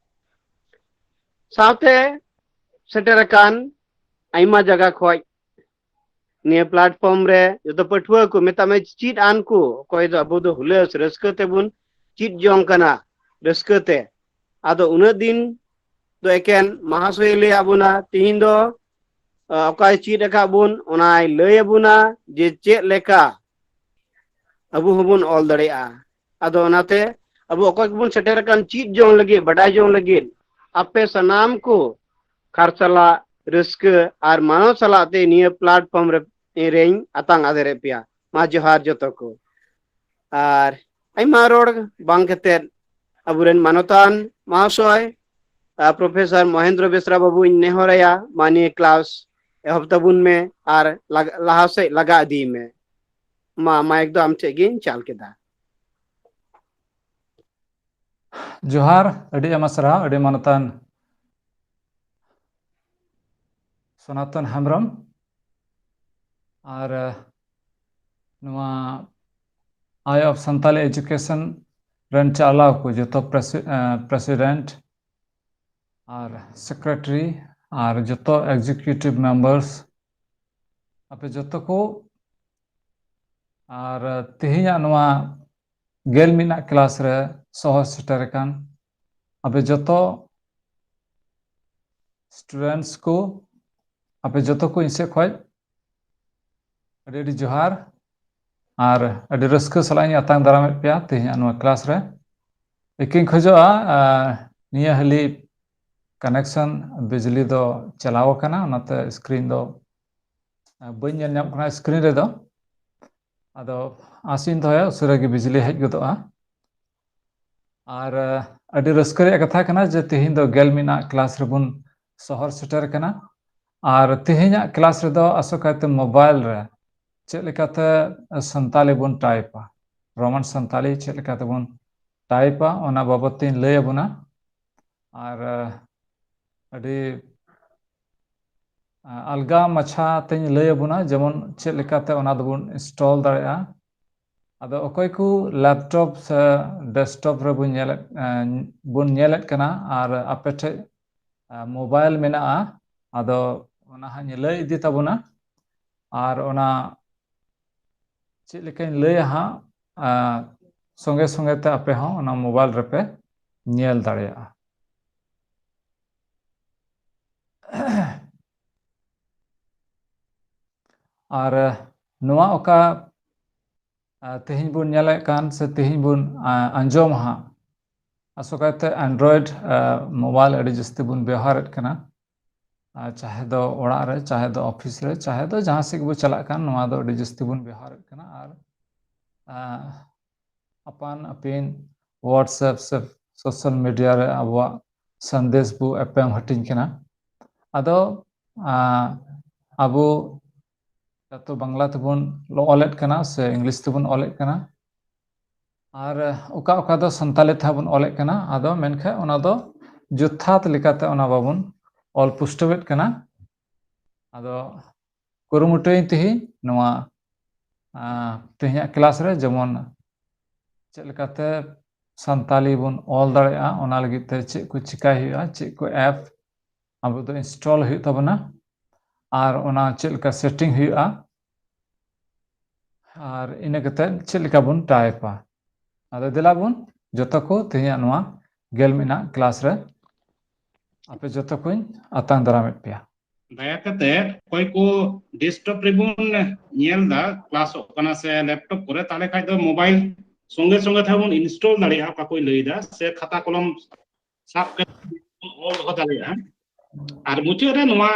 ᱥᱟᱶᱛᱮ ᱥᱮᱴᱮᱨ ᱟᱠᱟᱱ ᱟᱭᱢᱟ ᱡᱟᱭᱜᱟ ᱠᱷᱚᱱ ᱱᱤᱭᱟᱹ platform ᱨᱮ ᱡᱚᱛᱚ ᱯᱟᱹᱴᱷᱩᱣᱟᱹ ᱠᱚ, ᱢᱮᱛᱟᱜ ᱢᱮ ᱪᱮᱫ ᱟᱱ ᱠᱚ, ᱚᱠᱚᱭ ᱫᱚ ᱟᱵᱚ ᱫᱚ ᱦᱩᱞᱟᱹᱥ ᱨᱟᱹᱥᱠᱟᱹ ᱛᱮᱵᱚᱱ ᱪᱮᱫ ᱡᱚᱝ ᱠᱟᱱᱟ, ᱨᱟᱹᱥᱠᱟᱹ ᱛᱮ᱾ ᱟᱫᱚ ᱩᱱᱟᱹᱜ ᱫᱤᱱ ᱫᱚ ᱮᱠᱮᱱ ᱢᱚᱦᱟᱥᱚᱭᱮ ᱞᱟᱹᱭᱟᱫ ᱵᱚᱱᱟ, ᱛᱤᱦᱤᱧ ᱫᱚ, ᱟ, ᱚᱠᱟᱭ ᱪᱮᱫ ᱟᱠᱟᱫ ᱵᱚᱱ, ᱚᱱᱟᱭ ᱞᱟᱹᱭ ᱟᱵᱚᱱᱟ ᱡᱮ ᱪᱮᱫ ᱞᱮᱠᱟ ᱟᱵᱚ ᱦᱚᱸᱵᱚᱱ ᱚᱞ ᱫᱟᱲᱮᱭᱟᱜᱼᱟ᱾ ᱟᱫᱚ ᱚᱱᱟᱛᱮ ᱟᱵᱚ ᱚᱠᱚᱭ ᱠᱚᱵᱚᱱ ᱥᱮᱴᱮᱨ ᱟᱠᱟᱱ ᱪᱮᱫ ᱡᱚᱝ ᱞᱟᱹᱜᱤᱫ, ᱵᱟᱰᱟᱭ ᱡᱚᱝ ᱞᱟᱹᱜᱤᱫ, ᱟᱯᱮ ᱥᱟᱱᱟᱢ ᱠᱚ ᱠᱷᱟᱨᱥᱟᱞᱟᱜ ᱨᱟᱹᱥᱠᱟᱹ ᱟᱨ ᱢᱟᱱᱚᱛ ᱥᱟᱞᱟᱜ ᱛᱮ ᱱᱤᱭᱟᱹ platform ᱨᱮ, ᱨᱮᱧ ᱟᱛᱟᱝ ᱟᱫᱮᱨᱮᱫ ᱯᱮᱭᱟ᱾ ᱢᱟ ᱡᱚᱦᱟᱨ ᱡᱚᱛᱚ ᱠᱚ᱾ ᱟᱨ ᱟᱭᱢᱟ ᱨᱚᱲ ᱵᱟᱝ ᱠᱟᱛᱮᱫ ᱟᱵᱚᱨᱮᱱ ᱢᱟᱱᱚᱛᱟᱱ ᱢᱚᱦᱟᱥᱚᱭ, ᱟᱨ Professor ᱢᱚᱦᱮᱱᱫᱨᱚ ᱵᱮᱥᱨᱟ ᱵᱟᱵᱩᱧ ᱱᱮᱦᱚᱨᱟᱭᱟ, ᱢᱟ ᱱᱤᱭᱟᱹ class ᱮᱦᱚᱵ ᱛᱟᱵᱚᱱ ᱢᱮ ᱟᱨ ᱞᱟᱜ-, ᱞᱟᱦᱟ ᱥᱮᱫ ᱞᱟᱜᱟ ᱤᱫᱤᱭ ᱢᱮ᱾ ᱢᱟ, ᱢᱟᱭᱤᱠ ᱫᱚ ᱟᱢ ᱴᱷᱮᱱ ᱜᱤᱧ ᱪᱟᱞ ᱠᱮᱫᱟ᱾ ᱡᱚᱦᱟᱨ, ᱟᱹᱰᱤ ᱟᱭᱢᱟ ᱥᱟᱨᱦᱟᱣ, ᱟᱹᱰᱤ ᱢᱟᱱᱚᱛᱟᱱ ᱥᱚᱱᱟᱛᱚᱱ ᱦᱮᱢᱵᱨᱚᱢ᱾ ᱟᱨ, ᱮ, ᱱᱚᱣᱟ Eye of Santali Education ᱨᱮᱱ ᱪᱟᱞᱟᱣ ᱠᱚ ᱡᱚᱛᱚ ᱯᱨᱮᱥᱤ-, ᱮ, President ᱟᱨ Secretary ᱟᱨ ᱡᱚᱛᱚ Executive Members, ᱟᱯᱮ ᱡᱚᱛᱚ ᱠᱚ, ᱟᱨ, ᱮ, ᱛᱮᱦᱮᱧᱟᱜ ᱱᱚᱣᱟ ᱜᱮᱞ ᱢᱤᱫ ᱟᱜ class ᱨᱮ ᱥᱚᱦᱚ ᱥᱮᱴᱮᱨ ᱟᱠᱟᱱ ᱟᱯᱮ ᱡᱚᱛᱚ students ᱠᱚ, ᱟᱯᱮ ᱡᱚᱛᱚ ᱠᱚ ᱤᱧ ᱥᱮᱫ ᱠᱷᱚᱱ ᱟᱹᱰᱤ ᱟᱹᱰᱤ ᱡᱚᱦᱟᱨ ᱟᱨ ᱟᱹᱰᱤ ᱨᱟᱹᱥᱠᱟᱹ ᱥᱟᱞᱟᱜ ᱤᱧ ᱟᱛᱟᱝ ᱫᱟᱨᱟᱢᱮᱫ ᱯᱮᱭᱟ ᱛᱮᱦᱮᱧᱟᱜ ᱱᱚᱣᱟ class ᱨᱮ᱾ ᱤᱠᱟᱹᱧ ᱠᱷᱚᱡᱚᱜᱼᱟ, ᱟᱨ ᱱᱤᱭᱟᱹ ᱦᱟᱹᱞᱤ connection ᱵᱤᱡᱽᱞᱤ ᱫᱚ ᱪᱟᱞᱟᱣ ᱟᱠᱟᱱᱟ, ᱚᱱᱟᱛᱮ screen ᱫᱚ, ᱟᱨ, ᱵᱟᱹᱧ ᱧᱮᱞ ᱧᱟᱢ ᱠᱟᱱᱟ screen ᱨᱮᱫᱚ᱾ ᱟᱫᱚ ᱟᱥᱤᱧ ᱫᱚᱦᱚᱭᱟ ᱩᱥᱟᱹᱨᱟ ᱜᱮ ᱵᱤᱡᱽᱞᱤ ᱦᱮᱡ ᱜᱚᱫᱚᱜᱼᱟ᱾ ᱟᱨ ᱟᱹᱰᱤ ᱨᱟᱹᱥᱠᱟᱹ ᱨᱮᱭᱟᱜ ᱠᱟᱛᱷᱟ ᱠᱟᱱᱟ ᱡᱮ ᱛᱮᱦᱮᱧ ᱫᱚ ᱜᱮᱞ ᱢᱤᱫ ᱟᱜ ᱠᱞᱟᱥ ᱨᱮᱵᱚᱱ ᱥᱚᱦᱚᱨ ᱥᱮᱴᱮᱨ ᱠᱟᱱᱟ᱾ ᱟᱨ ᱛᱮᱦᱮᱧᱟᱜ ᱠᱞᱟᱥ ᱨᱮᱫᱚ ᱟᱥᱚᱠᱟᱭᱛᱮ ᱢᱳᱵᱟᱭᱤᱞ ᱨᱮ ᱪᱮᱫ ᱞᱮᱠᱟᱛᱮ ᱥᱟᱱᱛᱟᱞᱤ ᱵᱚᱱ ᱴᱟᱭᱤᱯᱟ, ᱨᱳᱢᱟᱱ ᱥᱟᱱᱛᱟᱞᱤ ᱪᱮᱫ ᱞᱮᱠᱟᱛᱮᱵᱚᱱ ᱴᱟᱭᱤᱯᱟ, ᱚᱱᱟ ᱵᱟᱵᱚᱫ ᱛᱤᱧ ᱞᱟᱹᱭ ᱟᱵᱚᱱᱟ᱾ ᱟᱨ ᱟᱹᱰᱤ ᱟᱞᱜᱟ ᱢᱟᱪᱷᱟ ᱛᱮᱧ ᱞᱟᱹᱭ ᱟᱵᱚᱱᱟ, ᱡᱮᱢᱚᱱ ᱪᱮᱫ ᱞᱮᱠᱟᱛᱮ ᱚᱱᱟ ᱫᱚᱵᱚᱱ ᱤᱱᱥᱴᱚᱞ ᱫᱟᱲᱮᱭᱟᱜᱼᱟ᱾ ᱟᱫᱚ ᱚᱠᱚᱭ ᱠᱚ ᱞᱮᱯᱴᱚᱯ ᱥᱮ ᱰᱮᱥᱠᱴᱚᱯ ᱨᱮᱵᱚᱱ ᱧᱮᱞᱮᱫ ᱵᱚᱱ ᱧᱮᱞᱮᱫ ᱠᱟᱱᱟ ᱟᱨ ᱟᱯᱮ ᱴᱷᱮᱡ ᱢᱳᱵᱟᱭᱤᱞ ᱢᱮᱱᱟᱜᱼᱟ, ᱟᱫᱚ ᱚᱱᱟ ᱦᱟᱸᱜ ᱞᱟᱹᱭ ᱤᱫᱤ ᱛᱟᱵᱚᱱᱟ᱾ ᱟᱨ ᱚᱱᱟ ᱪᱮᱫ ᱞᱮᱠᱟᱧ ᱞᱟᱹᱭᱟ ᱦᱟᱸᱜ, ᱥᱚᱸᱜᱮ ᱥᱚᱸᱜᱮ ᱛᱮ ᱟᱯᱮ ᱦᱚᱸ ᱚᱱᱟ ᱢᱳᱵᱟᱭᱤᱞ ᱨᱮᱯᱮ ᱧᱮᱞ ᱫᱟᱲᱮᱭᱟᱜᱼᱟ᱾ ᱟᱨ ᱱᱚᱣᱟ ᱚᱠᱟ ᱛᱮᱦᱮᱧ ᱵᱚᱱ ᱧᱮᱞᱮᱫ ᱠᱟᱱ ᱥᱮ ᱛᱮᱦᱮᱧ ᱵᱚᱱ ᱟᱸᱡᱚᱢᱟ ᱦᱟᱸᱜ, ᱟᱥᱚᱠᱟᱭᱛᱮ ᱮᱱᱰᱨᱚᱭᱮᱰ ᱢᱳᱵᱟᱭᱤᱞ ᱟᱹᱰᱤ ᱡᱟᱹᱥᱛᱤ ᱵᱚᱱ ᱵᱮᱣᱦᱟᱨᱮᱫ ᱠᱟᱱᱟ᱾ ᱪᱟᱦᱮ ᱫᱚ ᱚᱲᱟᱜ ᱨᱮ, ᱪᱟᱦᱮ ᱫᱚ ᱚᱯᱷᱤᱥ ᱨᱮ, ᱪᱟᱦᱮ ᱫᱚ ᱡᱟᱦᱟᱸ ᱥᱮᱫ ᱜᱮᱵᱚ ᱪᱟᱞᱟᱜ ᱠᱟᱱ, ᱱᱚᱣᱟ ᱫᱚ ᱟᱹᱰᱤ ᱡᱟᱹᱥᱛᱤ ᱵᱚᱱ ᱵᱮᱣᱦᱟᱨᱮᱫ ᱠᱟᱱᱟ᱾ ᱟᱨ ᱟᱯᱟᱱ ᱟᱹᱯᱤᱱ WhatsApp ᱥᱮ ᱥᱳᱥᱟᱞ ᱢᱤᱰᱤᱭᱟ ᱨᱮ ᱟᱵᱚᱣᱟᱜ ᱥᱟᱸᱫᱮᱥ ᱵᱚ ᱮᱯᱮᱢ ᱦᱟᱹᱴᱤᱧ ᱠᱟᱱᱟ᱾ ᱟᱫᱚ ᱟᱵᱚ ᱡᱚᱛᱚ ᱵᱟᱝᱞᱟ ᱛᱮᱵᱚᱱ ᱚᱞᱮᱫ ᱠᱟᱱᱟ ᱥᱮ ᱤᱝᱞᱤᱥ ᱛᱮᱵᱚᱱ ᱚᱞᱮᱫ ᱠᱟᱱᱟ, ᱟᱨ ᱚᱠᱟ ᱚᱠᱟ ᱫᱚ ᱥᱟᱱᱛᱟᱞᱤ ᱛᱮᱦᱚᱸ ᱵᱚᱱ ᱚᱞᱮᱫ ᱠᱟᱱᱟ᱾ ᱟᱫᱚ ᱢᱮᱱᱠᱷᱟᱱ ᱚᱱᱟ ᱫᱚ ᱡᱚᱛᱷᱟᱛ ᱞᱮᱠᱟᱛᱮ ᱚᱱᱟ ᱵᱟᱵᱚᱱ ᱚᱞ ᱯᱩᱥᱴᱟᱹᱣᱮᱫ ᱠᱟᱱᱟ᱾ ᱟᱫᱚ ᱠᱩᱨᱩᱢᱩᱴᱩᱭᱟᱹᱧ ᱛᱮᱦᱮᱧ ᱱᱚᱣᱟ ᱛᱮᱦᱮᱧᱟᱜ ᱠᱞᱟᱥ ᱨᱮ ᱡᱮᱢᱚᱱ ᱪᱮᱫ ᱞᱮᱠᱟᱛᱮ ᱥᱟᱱᱛᱟᱞᱤ ᱵᱚᱱ ᱚᱞ ᱫᱟᱲᱮᱭᱟᱜᱼᱟ, ᱚᱱᱟ ᱞᱟᱹᱜᱤᱫ ᱛᱮ ᱪᱮᱫ ᱠᱚ ᱪᱤᱠᱟᱭ ᱦᱩᱭᱩᱜᱼᱟ, ᱪᱮᱫ ᱠᱚ ᱮᱯ ᱟᱵᱚ ᱫᱚ ᱤᱱᱥᱴᱚᱞ ᱦᱩᱭᱩᱜ ᱛᱟᱵᱚᱱᱟ, ᱟᱨ ᱚᱱᱟ ᱪᱮᱫ ᱞᱮᱠᱟ ᱥᱮᱴᱤᱝ ᱦᱩᱭᱩᱜᱼᱟ, ᱟᱨ ᱤᱱᱟᱹ ᱠᱟᱛᱮ ᱪᱮᱫ ᱞᱮᱠᱟ ᱵᱚᱱ ᱴᱟᱭᱤᱯᱟ᱾ ᱟᱫᱚ ᱫᱮᱞᱟ ᱵᱚᱱ ᱡᱚᱛᱚ ᱠᱚ ᱛᱮᱦᱮᱧᱟᱜ ᱱᱚᱣᱟ ᱜᱮᱞ ᱢᱤᱫ ᱟᱜ ᱠᱞᱟᱥ ᱨᱮ ᱟᱯᱮ ᱡᱚᱛᱚ ᱠᱚᱧ ᱟᱛᱟᱝ ᱫᱟᱨᱟᱢᱮᱫ ᱯᱮᱭᱟ᱾ ᱫᱟᱭᱟ ᱠᱟᱛᱮ ᱚᱠᱚᱭ ᱠᱚ ᱰᱮᱥᱠᱴᱚᱯ ᱨᱮᱵᱚᱱ ᱧᱮᱞ ᱫᱟ ᱠᱞᱟᱥᱚᱜ ᱠᱟᱱᱟ ᱥᱮ ᱞᱮᱯᱴᱚᱯ ᱠᱚᱨᱮ, ᱛᱟᱦᱚᱞᱮ ᱠᱷᱟᱡ ᱫᱚ ᱢᱳᱵᱟᱭᱤᱞ ᱥᱚᱸᱜᱮ ᱥᱚᱸᱜᱮ ᱛᱮᱦᱚᱸ ᱵᱚᱱ ᱤᱱᱥᱴᱚᱞ ᱫᱟᱲᱮᱭᱟᱜᱼᱟ, ᱚᱠᱟ ᱠᱚᱭ ᱞᱟᱹᱭ ᱫᱟ, ᱥᱮ ᱠᱷᱟᱛᱟ ᱠᱚᱞᱚᱢ ᱥᱟᱵ ᱠᱟᱛᱮ ᱚᱞ ᱫᱚᱦᱚ ᱫᱟᱲᱮᱭᱟᱜᱼᱟ᱾ ᱟᱨ ᱢᱩᱪᱟᱹᱫ ᱨᱮ ᱱᱚᱣᱟ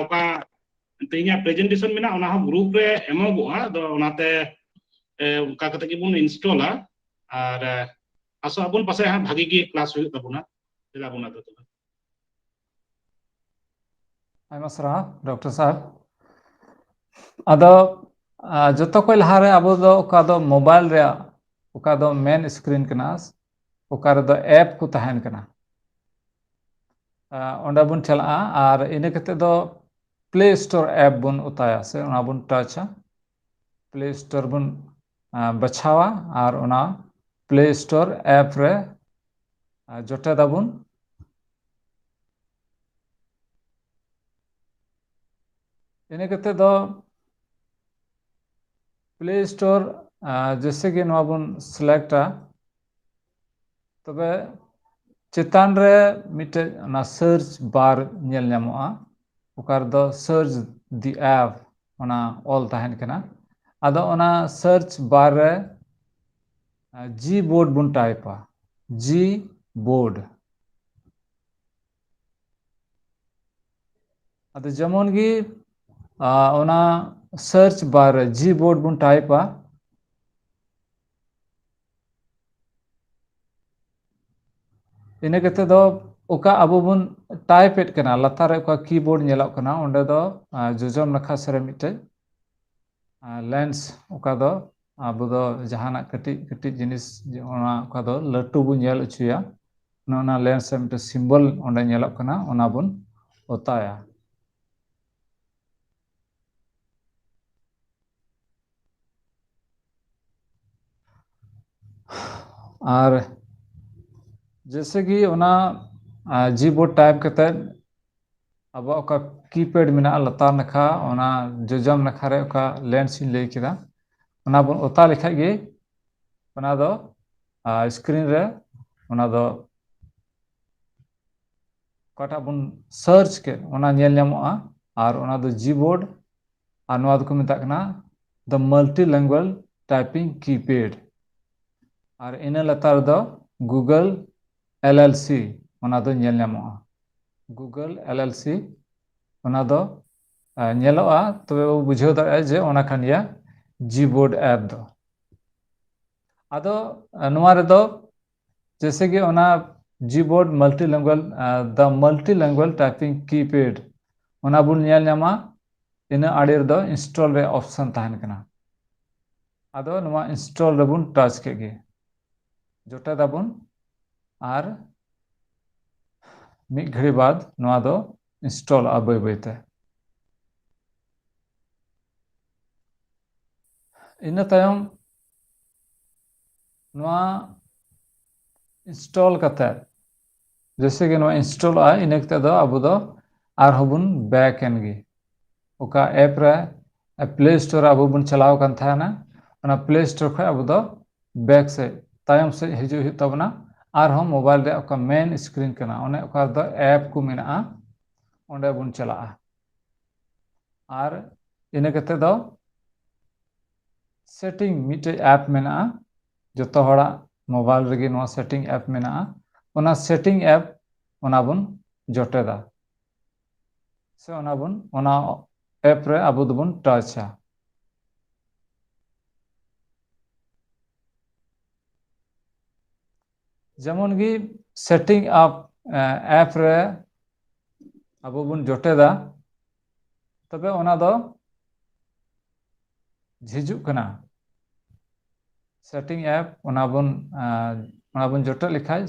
ᱚᱠᱟ ᱛᱮᱦᱮᱧᱟᱜ ᱯᱨᱮᱡᱮᱱᱴᱮᱥᱚᱱ ᱢᱮᱱᱟᱜᱼᱟ, ᱚᱱᱟ ᱦᱚᱸ ᱜᱨᱩᱯ ᱨᱮ ᱮᱢᱚᱜᱚᱜᱼᱟ᱾ ᱟᱫᱚ ᱚᱱᱟᱛᱮ ᱚᱱᱠᱟ ᱠᱟᱛᱮ ᱜᱮᱵᱚᱱ ᱤᱱᱥᱴᱚᱞᱟ᱾ ᱟᱨ ᱟᱥᱚᱜ ᱟᱵᱚᱱ ᱯᱟᱥᱮᱡ ᱦᱟᱸᱜ ᱵᱷᱟᱜᱤ ᱜᱮ ᱠᱞᱟᱥ ᱦᱩᱭᱩᱜ ᱛᱟᱵᱚᱱᱟ᱾ ᱫᱮᱞᱟ ᱵᱚᱱ ᱟᱫᱚ ᱛᱚᱵᱮ᱾ ᱟᱭᱢᱟ ᱥᱟᱨᱦᱟᱣ ᱰᱚᱠᱴᱚᱨ ᱥᱟᱦᱮᱵ᱾ ᱟᱫᱚ ᱟᱨ ᱡᱚᱛᱚ ᱠᱷᱚᱱ ᱞᱟᱦᱟᱨᱮ ᱟᱵᱚ ᱫᱚ ᱚᱠᱟ ᱫᱚ ᱢᱳᱵᱟᱭᱤᱞ ᱨᱮᱭᱟᱜ ᱚᱠᱟ ᱫᱚ ᱢᱮᱱ ᱥᱠᱨᱤᱱ ᱠᱟᱱᱟ, ᱚᱠᱟ ᱨᱮᱫᱚ ᱮᱯ ᱠᱚ ᱛᱟᱦᱮᱱ ᱠᱟᱱᱟ, ᱟᱨ ᱚᱸᱰᱮ ᱵᱚᱱ ᱪᱟᱞᱟᱜᱼᱟ᱾ ᱟᱨ ᱤᱱᱟᱹ ᱠᱟᱛᱮ ᱫᱚ ᱯᱞᱮ ᱥᱴᱳᱨ ᱮᱯ ᱵᱚᱱ ᱚᱛᱟᱭᱟ ᱥᱮ ᱚᱱᱟ ᱵᱚᱱ ᱴᱟᱪᱟ᱾ ᱯᱞᱮ ᱥᱴᱳᱨ ᱵᱚᱱ ᱵᱟᱪᱷᱟᱣᱟ ᱟᱨ ᱚᱱᱟ ᱯᱞᱮ ᱥᱴᱳᱨ ᱮᱯ ᱨᱮ ᱡᱚᱴᱮᱫ ᱟᱵᱚᱱ᱾ ᱤᱱᱟᱹ ᱠᱟᱛᱮ ᱫᱚ ᱯᱞᱮ ᱥᱴᱳᱨ ᱡᱮᱭᱥᱮ ᱠᱤ ᱱᱚᱣᱟ ᱵᱚᱱ ᱥᱤᱞᱮᱠᱴᱟ, ᱛᱚᱵᱮ ᱪᱮᱛᱟᱱ ᱨᱮ ᱢᱤᱫᱴᱮᱡ ᱚᱱᱟ ᱥᱟᱨᱪ ᱵᱟᱨ ᱧᱮᱞ ᱧᱟᱢᱚᱜᱼᱟ, ᱚᱠᱟ ᱨᱮᱫᱚ ᱥᱟᱨᱪ ᱫᱤ ᱮᱯ ᱚᱱᱟ ᱚᱞ ᱛᱟᱦᱮᱱ ᱠᱟᱱᱟ᱾ ᱟᱫᱚ ᱚᱱᱟ ᱥᱟᱨᱪ ᱵᱟᱨ ᱨᱮ ᱡᱤ ᱵᱳᱨᱰ ᱵᱚᱱ ᱴᱟᱭᱤᱯᱟ, ᱡᱤ ᱵᱳᱨᱰ᱾ ᱟᱫᱚ ᱡᱮᱢᱚᱱ ᱜᱮ ᱚᱱᱟ ᱥᱟᱨᱪ ᱵᱟᱨ ᱨᱮ ᱡᱤ ᱵᱳᱨᱰ ᱵᱚᱱ ᱴᱟᱭᱤᱯᱟ, ᱤᱱᱟᱹ ᱠᱟᱛᱮ ᱫᱚ ᱚᱠᱟ ᱟᱵᱚ ᱵᱚᱱ ᱴᱟᱭᱤᱯ ᱮᱫ ᱠᱟᱱᱟ, ᱞᱟᱛᱟᱨ ᱨᱮ ᱚᱠᱟ ᱠᱤᱵᱳᱨᱰ ᱧᱮᱞᱚᱜ ᱠᱟᱱᱟ, ᱚᱸᱰᱮ ᱫᱚ ᱡᱚᱡᱚᱢ ᱱᱟᱠᱷᱟ ᱥᱮᱫ ᱨᱮ ᱢᱤᱫᱴᱮᱡ ᱞᱮᱱᱥ, ᱚᱠᱟ ᱫᱚ ᱟᱵᱚ ᱫᱚ ᱡᱟᱦᱟᱱᱟᱜ ᱠᱟᱹᱴᱤᱡ ᱠᱟᱹᱴᱤᱡ ᱡᱤᱱᱤᱥ, ᱚᱱᱟ ᱚᱠᱟ ᱫᱚ ᱞᱟᱹᱴᱩ ᱵᱚᱱ ᱧᱮᱞ ᱦᱚᱪᱚᱭᱟ, ᱚᱱᱟ ᱞᱮᱱᱥ ᱨᱮ ᱢᱤᱫᱴᱮᱱ ᱥᱤᱢᱵᱚᱞ ᱚᱸᱰᱮ ᱧᱮᱞᱚᱜ ᱠᱟᱱᱟ, ᱚᱱᱟ ᱵᱚᱱ ᱚᱛᱟᱭᱟ᱾ ᱟᱨ ᱡᱮᱭᱥᱮ ᱠᱤ ᱚᱱᱟ ᱡᱤ ᱵᱳᱨᱰ ᱴᱟᱭᱤᱯ ᱠᱟᱛᱮ ᱟᱵᱚᱣᱟᱜ ᱚᱠᱟ ᱠᱤᱯᱮᱰ ᱢᱮᱱᱟᱜᱼᱟ ᱞᱟᱛᱟᱨ ᱱᱟᱠᱷᱟ, ᱚᱱᱟ ᱡᱚᱡᱚᱢ ᱱᱟᱠᱷᱟ ᱨᱮ ᱚᱠᱟ ᱞᱮᱱᱥ ᱤᱧ ᱞᱟᱹᱭ ᱠᱮᱫᱟ, ᱚᱱᱟ ᱵᱚᱱ ᱚᱛᱟ ᱞᱮᱠᱷᱟᱡ ᱜᱮ ᱚᱱᱟ ᱫᱚ ᱥᱠᱨᱤᱱ ᱨᱮ ᱚᱱᱟ ᱫᱚ ᱚᱠᱟᱴᱟᱜ ᱵᱚᱱ ᱥᱟᱨᱪ ᱠᱮᱫ ᱚᱱᱟ ᱧᱮᱞ ᱧᱟᱢᱚᱜᱼᱟ᱾ ᱟᱨ ᱚᱱᱟ ᱫᱚ ᱡᱤ ᱵᱳᱨᱰ, ᱟᱨ ᱱᱚᱣᱟ ᱫᱚᱠᱚ ᱢᱮᱛᱟᱜ ᱠᱟᱱᱟ the multilingual typing keypad᱾ ᱟᱨ ᱤᱱᱟᱹ ᱞᱟᱛᱟᱨ ᱨᱮᱫᱚ ᱜᱩᱜᱚᱞ ᱮᱞ ᱮᱞ ᱥᱤ ᱚᱱᱟ ᱫᱚ ᱧᱮᱞ ᱧᱟᱢᱚᱜᱼᱟ᱾ ᱜᱩᱜᱚᱞ ᱮᱞ ᱮᱞ ᱥᱤ ᱚᱱᱟ ᱫᱚ ᱧᱮᱞᱚᱜᱼᱟ, ᱛᱚᱵᱮ ᱵᱚ ᱵᱩᱡᱷᱟᱹᱣ ᱫᱟᱲᱮᱭᱟᱜᱼᱟ ᱡᱮ ᱚᱱᱟ ᱠᱟᱱ ᱜᱮᱭᱟ ᱡᱤ ᱵᱳᱨᱰ ᱮᱯ ᱫᱚ᱾ ᱟᱫᱚ ᱱᱚᱣᱟ ᱨᱮᱫᱚ ᱡᱮᱭᱥᱮ ᱠᱤ ᱚᱱᱟ Gboard multilingual, the multilingual typing keypad, ᱚᱱᱟ ᱵᱚᱱ ᱧᱮᱞ ᱧᱟᱢᱟ᱾ ᱤᱱᱟᱹ ᱟᱲᱮ ᱨᱮᱫᱚ install ᱨᱮᱭᱟᱜ option ᱛᱟᱦᱮᱱ ᱠᱟᱱᱟ᱾ ᱟᱫᱚ ᱱᱚᱣᱟ install ᱨᱮᱵᱚᱱ touch ᱠᱮᱫ ᱜᱮ, ᱡᱚᱴᱮᱫ ᱟᱵᱚᱱ, ᱟᱨ ᱢᱤᱫ ᱜᱷᱟᱹᱲᱤ ᱵᱟᱫ ᱱᱚᱣᱟ ᱫᱚ installᱚᱜᱼᱟ ᱵᱟᱹᱭ ᱵᱟᱹᱭ ᱛᱮ᱾ ᱤᱱᱟᱹ ᱛᱟᱭᱚᱢ ᱱᱚᱣᱟ install ᱠᱟᱛᱮ, ᱡᱮᱭᱥᱮ ᱠᱤ ᱱᱚᱣᱟ installᱚᱜᱼᱟ, ᱤᱱᱟᱹ ᱠᱟᱛᱮ ᱫᱚ ᱟᱵᱚ ᱫᱚ ᱟᱨᱦᱚᱸ ᱵᱚᱱ back ᱮᱱ ᱜᱮ᱾ ᱚᱠᱟ app ᱨᱮ, Play Store ᱨᱮ ᱟᱵᱚ ᱵᱚᱱ ᱪᱟᱞᱟᱣ ᱟᱠᱟᱱ ᱛᱟᱦᱮᱱᱟ, ᱚᱱᱟ Play Store ᱠᱷᱚᱱ ᱟᱵᱚ ᱫᱚ back ᱥᱮᱫ, ᱛᱟᱭᱚᱢ ᱥᱮᱫ ᱦᱤᱡᱩᱜ ᱦᱩᱭᱩᱜ ᱛᱟᱵᱚᱱᱟ᱾ ᱟᱨᱦᱚᱸ mobile ᱨᱮᱭᱟᱜ ᱚᱠᱟ main screen ᱠᱟᱱᱟ, ᱚᱱᱮ ᱚᱠᱟ ᱨᱮᱫᱚ app ᱠᱚ ᱢᱮᱱᱟᱜᱼᱟ, ᱚᱸᱰᱮ ᱵᱚᱱ ᱪᱟᱞᱟᱜᱼᱟ᱾ ᱟᱨ ᱤᱱᱟᱹ ᱠᱟᱛᱮ ᱫᱚ setting ᱢᱤᱫᱴᱮᱡ app ᱢᱮᱱᱟᱜᱼᱟ, ᱡᱚᱛᱚ ᱦᱚᱲᱟᱜ mobile ᱨᱮᱜᱮ ᱱᱚᱣᱟ setting app ᱢᱮᱱᱟᱜᱼᱟ᱾ ᱚᱱᱟ setting app ᱚᱱᱟ ᱵᱚᱱ ᱡᱚᱴᱮᱫᱟ, ᱥᱮ ᱚᱱᱟ ᱵᱚᱱ, ᱚᱱᱟ app ᱨᱮ ᱟᱵᱚ ᱫᱚᱵᱚᱱ touchᱟ᱾ ᱡᱮᱢᱚᱱ ᱜᱮ setting app, ᱮ, app ᱨᱮ ᱟᱵᱚ ᱵᱚᱱ ᱡᱚᱴᱮᱫᱟ, ᱛᱚᱵᱮ ᱚᱱᱟ ᱫᱚ ᱡᱷᱤᱡᱩᱜ ᱠᱟᱱᱟ᱾ Setting app ᱚᱱᱟ ᱵᱚᱱ, ᱮ, ᱚᱱᱟ ᱵᱚᱱ ᱡᱚᱴᱮᱫ ᱞᱮᱠᱷᱟᱡ,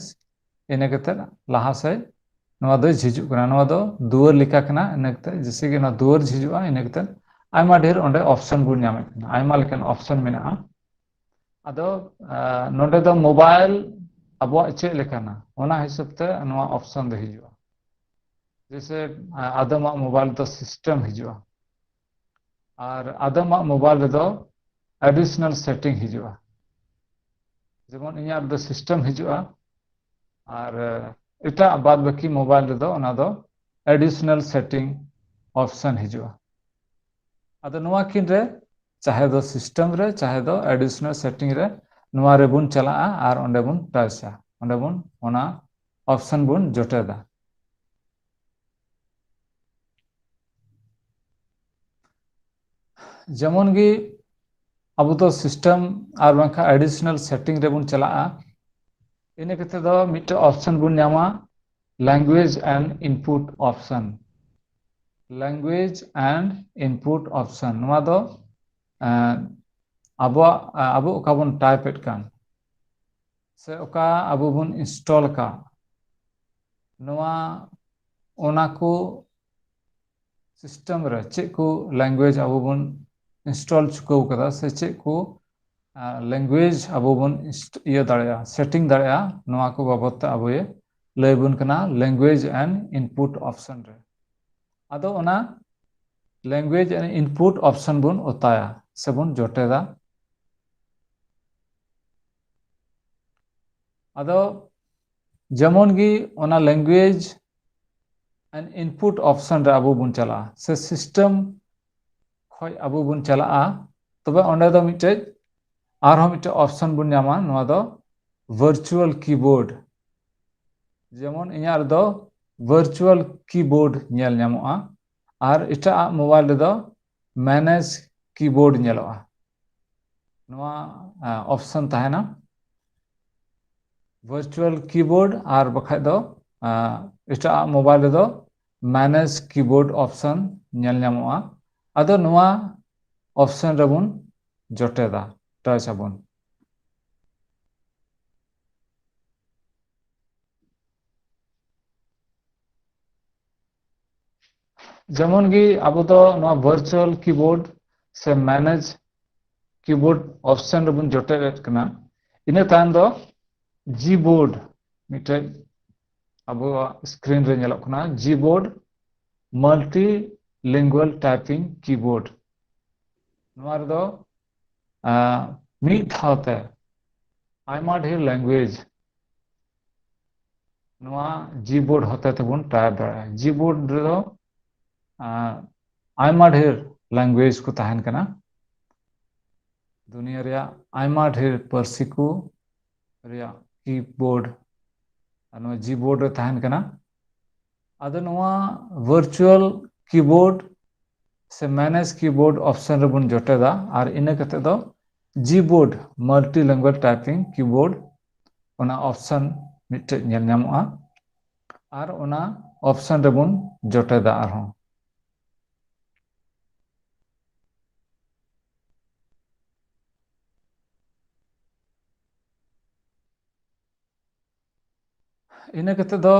ᱤᱱᱟᱹ ᱠᱟᱛᱮ ᱞᱟᱦᱟ ᱥᱮᱫ ᱱᱚᱣᱟ ᱫᱚ ᱡᱷᱤᱡᱩᱜ ᱠᱟᱱᱟ᱾ ᱱᱚᱣᱟ ᱫᱚ ᱫᱩᱣᱟᱹᱨ ᱞᱮᱠᱟ ᱠᱟᱱᱟ, ᱤᱱᱟᱹ ᱠᱟᱛᱮ ᱡᱮᱭᱥᱮ ᱜᱮ ᱱᱚᱣᱟ ᱫᱩᱣᱟᱹᱨ ᱡᱷᱤᱡᱩᱜᱼᱟ, ᱤᱱᱟᱹ ᱠᱟᱛᱮ ᱟᱭᱢᱟ ᱰᱷᱮᱨ ᱚᱸᱰᱮ option ᱵᱚᱱ ᱧᱟᱢᱮᱫ ᱠᱟᱱᱟ, ᱟᱭᱢᱟ ᱞᱮᱠᱟᱱ option ᱢᱮᱱᱟᱜᱼᱟ᱾ ᱟᱫᱚ, ᱟ, ᱱᱚᱰᱮ ᱫᱚ mobile ᱟᱵᱚᱣᱟᱜ ᱪᱮᱫ ᱞᱮᱠᱟᱱᱟ, ᱚᱱᱟ ᱦᱤᱥᱟᱹᱵ ᱛᱮ ᱱᱚᱣᱟ option ᱫᱚ ᱦᱤᱡᱩᱜᱼᱟ᱾ ᱡᱮᱭᱥᱮ, ᱟ, ᱟᱫᱚᱢᱟᱜ mobile ᱫᱚ system ᱦᱤᱡᱩᱜᱼᱟ, ᱟᱨ ᱟᱫᱚᱢᱟᱜ mobile ᱨᱮᱫᱚ additional setting ᱦᱤᱡᱩᱜᱼᱟ᱾ ᱡᱮᱢᱚᱱ ᱤᱧᱟᱹᱜ ᱨᱮᱫᱚ system ᱦᱤᱡᱩᱜᱼᱟ, ᱟᱨ, ᱟ, ᱮᱴᱟᱜ ᱵᱟᱫ ᱵᱟᱹᱠᱤ mobile ᱨᱮᱫᱚ ᱚᱱᱟ ᱫᱚ additional setting option ᱦᱤᱡᱩᱜᱼᱟ᱾ ᱟᱫᱚ ᱱᱚᱣᱟ ᱠᱤᱱ ᱨᱮ, ᱪᱟᱦᱮ ᱫᱚ system ᱨᱮ, ᱪᱟᱦᱮ ᱫᱚ additional setting ᱨᱮ, ᱱᱚᱣᱟ ᱨᱮᱵᱚᱱ ᱪᱟᱞᱟᱜᱼᱟ ᱟᱨ ᱚᱸᱰᱮ ᱵᱚᱱ touchᱟ, ᱚᱸᱰᱮ ᱵᱚᱱ ᱚᱱᱟ option ᱵᱚᱱ ᱡᱚᱴᱮᱫᱟ᱾ ᱡᱮᱢᱚᱱ ᱜᱮ ᱟᱵᱚ ᱫᱚ system ᱟᱨ ᱵᱟᱝᱠᱷᱟᱱ additional setting ᱨᱮᱵᱚᱱ ᱪᱟᱞᱟᱜᱼᱟ᱾ ᱤᱱᱟᱹ ᱠᱟᱛᱮ ᱫᱚ ᱢᱤᱫᱴᱮᱱ option ᱵᱚᱱ ᱧᱟᱢᱟ, language and input option. Language and input option, ᱱᱚᱣᱟ ᱫᱚ ᱟᱵᱚᱣᱟᱜ ᱟᱵᱚ ᱚᱠᱟ ᱵᱚᱱ type ᱮᱫ ᱠᱟᱱ ᱥᱮ ᱚᱠᱟ ᱟᱵᱚ ᱵᱚᱱ install ᱟᱠᱟᱫ, ᱱᱚᱣᱟ ᱚᱱᱟ ᱠᱚ system ᱨᱮ ᱪᱮᱫ ᱠᱚ language ᱟᱵᱚ ᱵᱚᱱ install ᱪᱩᱠᱟᱹᱣ ᱠᱟᱫᱟ ᱥᱮ ᱪᱮᱫ ᱠᱚ language ᱟᱵᱚ ᱵᱚᱱ ᱤᱭᱟᱹ ᱫᱟᱲᱮᱭᱟᱜᱼᱟ, setting ᱫᱟᱲᱮᱭᱟᱜᱼᱟ, ᱱᱚᱣᱟ ᱠᱚ ᱵᱟᱵᱚᱫ ᱛᱮ ᱟᱵᱚᱭ ᱞᱟᱹᱭ ᱵᱚᱱ ᱠᱟᱱᱟ language and input option ᱨᱮ. ᱟᱫᱚ ᱚᱱᱟ language and input option ᱵᱚᱱ ᱚᱛᱟᱭᱟ ᱥᱮᱵᱚᱱ ᱡᱚᱴᱮᱫᱟ. ᱟᱫᱚ ᱡᱮᱢᱚᱱ ᱜᱮ ᱚᱱᱟ language and input option ᱨᱮ ᱟᱵᱚ ᱵᱚᱱ ᱪᱟᱞᱟᱜᱼᱟ ᱥᱮ system ᱠᱷᱚᱡ ᱟᱵᱚ ᱵᱚᱱ ᱪᱟᱞᱟᱜᱼᱟ, ᱛᱚᱵᱮ ᱚᱸᱰᱮ ᱫᱚ ᱢᱤᱫᱴᱮᱡ ᱟᱨᱦᱚᱸ ᱢᱤᱫᱴᱮᱡ option ᱵᱚᱱ ᱧᱟᱢᱟ, ᱱᱚᱣᱟ ᱫᱚ virtual keyboard. ᱡᱮᱢᱚᱱ ᱤᱧᱟᱹᱜ ᱨᱮᱫᱚ virtual keyboard ᱧᱮᱞ ᱧᱟᱢᱚᱜᱼᱟ ᱟᱨ ᱮᱴᱟᱜ mobile ᱨᱮᱫᱚ manage keyboard ᱧᱮᱞᱚᱜᱼᱟ. ᱱᱚᱣᱟ option ᱛᱟᱦᱮᱱᱟ, virtual keyboard ᱟᱨ ᱵᱟᱠᱷᱟᱡ ᱫᱚ ᱮᱴᱟᱜ mobile ᱨᱮᱫᱚ manage keyboard option ᱧᱮᱞ ᱧᱟᱢᱚᱜᱼᱟ. ᱟᱫᱚ ᱱᱚᱣᱟ option ᱨᱮᱵᱚᱱ ᱡᱚᱴᱮᱫᱟ, touch ᱟᱵᱚᱱ. ᱡᱮᱢᱚᱱ ᱜᱮ ᱟᱵᱚ ᱫᱚ ᱱᱚᱣᱟ virtual keyboard ᱥᱮ manage keyboard option ᱨᱮᱵᱚᱱ ᱡᱚᱴᱮᱫ ᱮᱫ ᱠᱟᱱᱟ, ᱤᱱᱟᱹ ᱛᱟᱭᱚᱢ ᱫᱚ Gboard ᱢᱤᱫᱴᱮᱡ ᱟᱵᱚᱣᱟᱜ screen ᱨᱮ ᱧᱮᱞᱚᱜ ᱠᱟᱱᱟ, Gboard multilingual typing keyboard. ᱱᱚᱣᱟ ᱨᱮᱫᱚ ᱢᱤᱫ ᱫᱷᱟᱣ ᱛᱮ ᱟᱭᱢᱟ ᱰᱷᱮᱨ language ᱱᱚᱣᱟ Gboard ᱦᱚᱛᱮ ᱛᱮᱵᱚᱱ type ᱫᱟᱲᱮᱭᱟᱜᱼᱟ. Gboard ᱨᱮᱫᱚ ᱟᱭᱢᱟ ᱰᱷᱮᱨ language ᱠᱚ ᱛᱟᱦᱮᱱ ᱠᱟᱱᱟ. ᱫᱩᱱᱤᱭᱟᱹ ᱨᱮᱭᱟᱜ ᱟᱭᱢᱟ ᱰᱷᱮᱨ ᱯᱟᱹᱨᱥᱤ ᱠᱚ ᱨᱮᱭᱟᱜ keyboard ᱱᱚᱣᱟ Gboard ᱨᱮ ᱛᱟᱦᱮᱱ ᱠᱟᱱᱟ. ᱟᱫᱚ ᱱᱚᱣᱟ virtual keyboard ᱥᱮ manage keyboard option ᱨᱮᱵᱚᱱ ᱡᱚᱴᱮᱫᱟ ᱟᱨ ᱤᱱᱟᱹ ᱠᱟᱛᱮ ᱫᱚ Gboard multilingual typing keyboard ᱚᱱᱟ ᱚᱯᱥᱚᱱ ᱢᱤᱫᱴᱮᱡ ᱧᱮᱞ ᱧᱟᱢᱚᱜᱼᱟ᱾ ᱟᱨ ᱚᱱᱟ ᱚᱯᱥᱚᱱ ᱨᱮᱵᱚᱱ ᱡᱚᱴᱮᱫᱟ ᱟᱨᱦᱚᱸ᱾ ᱤᱱᱟᱹ ᱠᱟᱛᱮ ᱫᱚ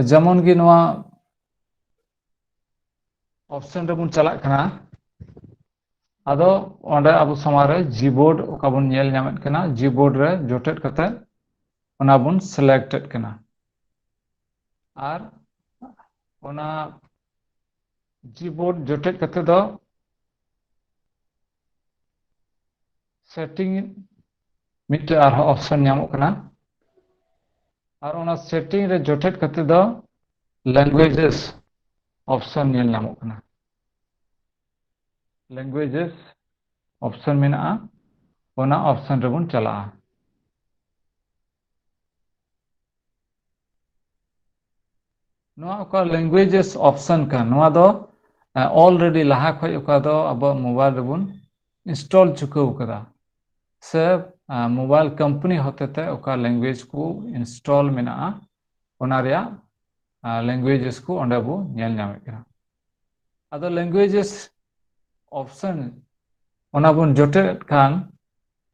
ᱡᱮᱢᱚᱱ ᱜᱮ ᱱᱚᱣᱟ ᱚᱯᱥᱚᱱ ᱨᱮᱵᱚᱱ ᱪᱟᱞᱟᱜ ᱠᱟᱱᱟ, ᱟᱫᱚ ᱚᱸᱰᱮ ᱟᱵᱚ ᱥᱟᱢᱟᱝ ᱨᱮ ᱡᱤᱵᱳᱨᱰ ᱚᱠᱟ ᱵᱚᱱ ᱧᱮᱞ ᱧᱟᱢᱮᱫ ᱠᱟᱱᱟ, ᱡᱤᱵᱳᱨᱰ ᱨᱮ ᱡᱚᱴᱮᱫ ᱠᱟᱛᱮ ᱚᱱᱟ ᱵᱚᱱ ᱥᱤᱞᱮᱠᱴ ᱮᱫ ᱠᱟᱱᱟ᱾ ᱟᱨ ᱚᱱᱟ ᱡᱤᱵᱳᱨᱰ ᱡᱚᱴᱮᱫ ᱠᱟᱛᱮ ᱫᱚ ᱥᱮᱴᱤᱝ ᱢᱤᱫᱴᱮᱡ ᱟᱨᱦᱚᱸ ᱚᱯᱥᱚᱱ ᱧᱟᱢᱚᱜ ᱠᱟᱱᱟ᱾ ᱟᱨ ᱚᱱᱟ ᱥᱮᱴᱤᱝ ᱨᱮ ᱡᱚᱴᱮᱫ ᱠᱟᱛᱮ ᱫᱚ ᱞᱮᱝᱜᱩᱭᱮᱡᱮᱥ ᱚᱯᱥᱚᱱ ᱧᱮᱞ ᱧᱟᱢᱚᱜ ᱠᱟᱱᱟ᱾ ᱞᱮᱝᱜᱩᱭᱮᱡᱮᱥ ᱚᱯᱥᱚᱱ ᱢᱮᱱᱟᱜᱼᱟ, ᱚᱱᱟ ᱚᱯᱥᱚᱱ ᱨᱮᱵᱚᱱ ᱪᱟᱞᱟᱜᱼᱟ᱾ ᱱᱚᱣᱟ ᱚᱠᱟ ᱞᱮᱝᱜᱩᱭᱮᱡᱮᱥ ᱚᱯᱥᱚᱱ ᱠᱟᱱ, ᱱᱚᱣᱟ ᱫᱚ ᱚᱞᱨᱮᱰᱤ ᱞᱟᱦᱟ ᱠᱷᱚᱱ ᱚᱠᱟ ᱫᱚ ᱟᱵᱚᱣᱟᱜ ᱢᱳᱵᱟᱭᱤᱞ ᱨᱮᱵᱚᱱ ᱤᱱᱥᱴᱚᱞ ᱪᱩᱠᱟᱹᱣ ᱠᱟᱫᱟ, ᱥᱮ ᱢᱳᱵᱟᱭᱤᱞ ᱠᱳᱢᱯᱟᱱᱤ ᱦᱚᱛᱮᱛᱮ ᱚᱠᱟ ᱞᱮᱝᱜᱩᱭᱮᱡᱽ ᱠᱚ ᱤᱱᱥᱴᱚᱞ ᱢᱮᱱᱟᱜᱼᱟ, ᱚᱱᱟ ᱨᱮᱭᱟᱜ ᱞᱮᱝᱜᱩᱭᱮᱡᱮᱥ ᱠᱚ ᱚᱸᱰᱮ ᱵᱚ ᱧᱮᱞ ᱧᱟᱢᱮᱫ ᱠᱟᱱᱟ᱾ ᱟᱫᱚ ᱞᱮᱝᱜᱩᱭᱮᱡᱮᱥ ᱚᱯᱥᱚᱱ ᱚᱱᱟ ᱵᱚᱱ ᱡᱚᱴᱮᱫ ᱠᱷᱟᱱ,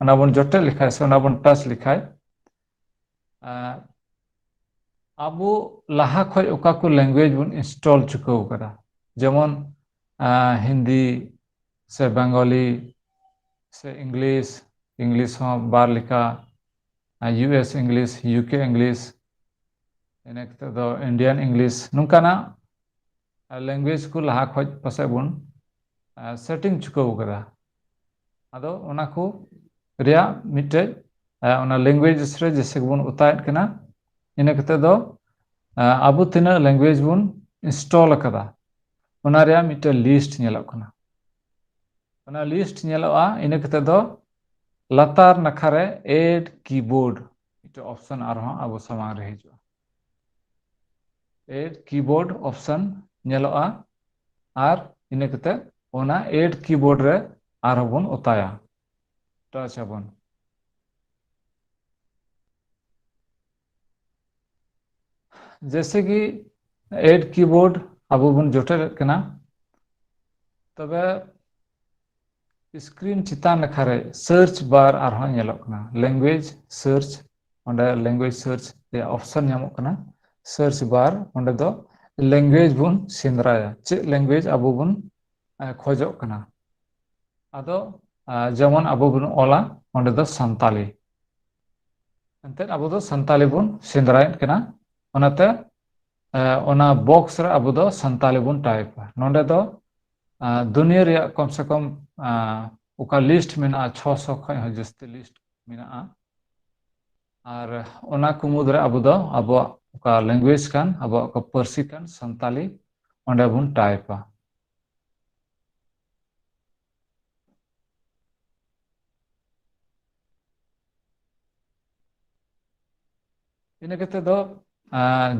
ᱚᱱᱟ ᱵᱚᱱ ᱡᱚᱴᱮᱫ ᱞᱮᱠᱷᱟᱡ ᱥᱮ ᱚᱱᱟ ᱵᱚᱱ ᱴᱟᱪ ᱞᱮᱠᱷᱟᱡ, ᱟᱵᱚ ᱞᱟᱦᱟ ᱠᱷᱚᱡ ᱚᱠᱟ ᱠᱚ ᱞᱮᱝᱜᱩᱭᱮᱡᱽ ᱵᱚᱱ ᱤᱱᱥᱴᱚᱞ ᱪᱩᱠᱟᱹᱣ ᱠᱟᱫᱟ, ᱡᱮᱢᱚᱱ ᱦᱤᱱᱫᱤ ᱥᱮ ᱵᱮᱝᱜᱚᱞᱤ ᱥᱮ ᱤᱝᱞᱤᱥ, ᱤᱝᱞᱤᱥ ᱦᱚᱸ ᱵᱟᱨ ᱞᱮᱠᱟ, ᱤᱭᱩ ᱮᱥ ᱤᱝᱞᱤᱥ, ᱤᱭᱩ ᱠᱮ ᱤᱝᱞᱤᱥ, ᱤᱱᱟᱹ ᱠᱟᱛᱮ ᱫᱚ ᱤᱱᱰᱤᱭᱟᱱ ᱤᱝᱞᱤᱥ, ᱱᱚᱝᱠᱟᱱᱟᱜ ᱞᱮᱝᱜᱩᱭᱮᱡᱽ ᱠᱚ ᱞᱟᱦᱟ ᱠᱷᱚᱡ ᱯᱟᱥᱮᱡ ᱵᱚᱱ ᱥᱮᱴᱤᱝ ᱪᱩᱠᱟᱹᱣ ᱠᱟᱫᱟ᱾ ᱟᱫᱚ ᱚᱱᱟ ᱠᱚ ᱨᱮᱭᱟᱜ ᱢᱤᱫᱴᱮᱡ, ᱚᱱᱟ ᱞᱮᱝᱜᱩᱭᱮᱡᱮᱥ ᱨᱮ ᱡᱮᱭᱥᱮ ᱜᱮᱵᱚᱱ ᱚᱛᱟᱭᱮᱫ ᱠᱟᱱᱟ, ᱤᱱᱟᱹ ᱠᱟᱛᱮ ᱫᱚ ᱟᱵᱚ ᱛᱤᱱᱟᱹᱜ ᱞᱮᱝᱜᱩᱭᱮᱡᱽ ᱵᱚᱱ ᱤᱱᱥᱴᱚᱞ ᱟᱠᱟᱫᱟ, ᱚᱱᱟ ᱨᱮᱭᱟᱜ ᱢᱤᱫᱴᱮᱡ ᱞᱤᱥᱴ ᱧᱮᱞᱚᱜ ᱠᱟᱱᱟ᱾ ᱚᱱᱟ ᱞᱤᱥᱴ ᱧᱮᱞᱚᱜᱼᱟ᱾ ᱤᱱᱟᱹ ᱠᱟᱛᱮ ᱫᱚ ᱞᱟᱛᱟᱨ ᱱᱟᱠᱷᱟ ᱨᱮ ᱮᱰ ᱠᱤᱵᱳᱨᱰ ᱢᱤᱫᱴᱮᱡ ᱚᱯᱥᱚᱱ ᱟᱨᱦᱚᱸ ᱟᱵᱚ ᱥᱟᱢᱟᱝ ᱨᱮ ᱦᱤᱡᱩᱜᱼᱟ᱾ ᱮᱰ ᱠᱤᱵᱳᱨᱰ ᱚᱯᱥᱚᱱ ᱧᱮᱞᱚᱜᱼᱟ᱾ ᱟᱨ ᱤᱱᱟᱹ ᱠᱟᱛᱮ ᱚᱱᱟ ᱮᱰ ᱠᱤᱵᱳᱨᱰ ᱨᱮ ᱟᱨᱦᱚᱸ ᱵᱚᱱ ᱚᱛᱟᱭᱟ, ᱴᱟᱪ ᱟᱵᱚᱱ᱾ ᱡᱮᱭᱥᱮ ᱠᱤ add keyboard ᱟᱵᱚ ᱵᱚᱱ ᱡᱚᱴᱮᱫ ᱮᱫ ᱠᱟᱱᱟ, ᱛᱚᱵᱮ screen ᱪᱮᱛᱟᱱ ᱱᱟᱠᱷᱟ ᱨᱮ search bar ᱟᱨᱦᱚᱸ ᱧᱮᱞᱚᱜ ᱠᱟᱱᱟ, language search, ᱚᱸᱰᱮ language search ᱨᱮᱭᱟᱜ option ᱧᱟᱢᱚᱜ ᱠᱟᱱᱟ, search bar, ᱚᱸᱰᱮ ᱫᱚ language ᱵᱚᱱ ᱥᱮᱸᱫᱽᱨᱟᱭᱟ, ᱪᱮᱫ language ᱟᱵᱚ ᱵᱚᱱ ᱠᱷᱚᱡᱚᱜ ᱠᱟᱱᱟ᱾ ᱟᱫᱚ ᱡᱮᱢᱚᱱ ᱟᱵᱚ ᱵᱚᱱ ᱚᱞᱟ ᱚᱸᱰᱮ ᱫᱚ ᱥᱟᱱᱛᱟᱞᱤ, ᱮᱱᱛᱮᱫ ᱟᱵᱚ ᱫᱚ ᱥᱟᱱᱛᱟᱞᱤ ᱵᱚᱱ ᱥᱮᱸᱫᱽᱨᱟᱭᱮᱫ ᱠᱟᱱᱟ, ᱚᱱᱟᱛᱮ ᱚᱱᱟ box ᱨᱮ ᱟᱵᱚ ᱫᱚ ᱥᱟᱱᱛᱟᱞᱤ ᱵᱚᱱ typeᱟ᱾ ᱱᱚᱰᱮ ᱫᱚ ᱫᱩᱱᱤᱭᱟᱹ ᱨᱮᱭᱟᱜ ᱠᱚᱢ ᱥᱮ ᱠᱚᱢ ᱚᱠᱟ list ᱢᱮᱱᱟᱜᱼᱟ, ᱪᱷᱚᱥᱚ ᱠᱷᱚᱱ ᱦᱚᱸ ᱡᱟᱹᱥᱛᱤ list ᱢᱮᱱᱟᱜᱼᱟ᱾ ᱟᱨ ᱚᱱᱟ ᱠᱚ ᱢᱩᱫᱽᱨᱮ ᱟᱵᱚ ᱫᱚ ᱟᱵᱚᱣᱟᱜ ᱚᱠᱟ language ᱠᱟᱱ, ᱟᱵᱚᱣᱟᱜ ᱚᱠᱟ ᱯᱟᱹᱨᱥᱤ ᱠᱟᱱ ᱥᱟᱱᱛᱟᱞᱤ, ᱚᱸᱰᱮ ᱵᱚᱱ typeᱟ᱾ ᱤᱱᱟᱹ ᱠᱟᱛᱮ ᱫᱚ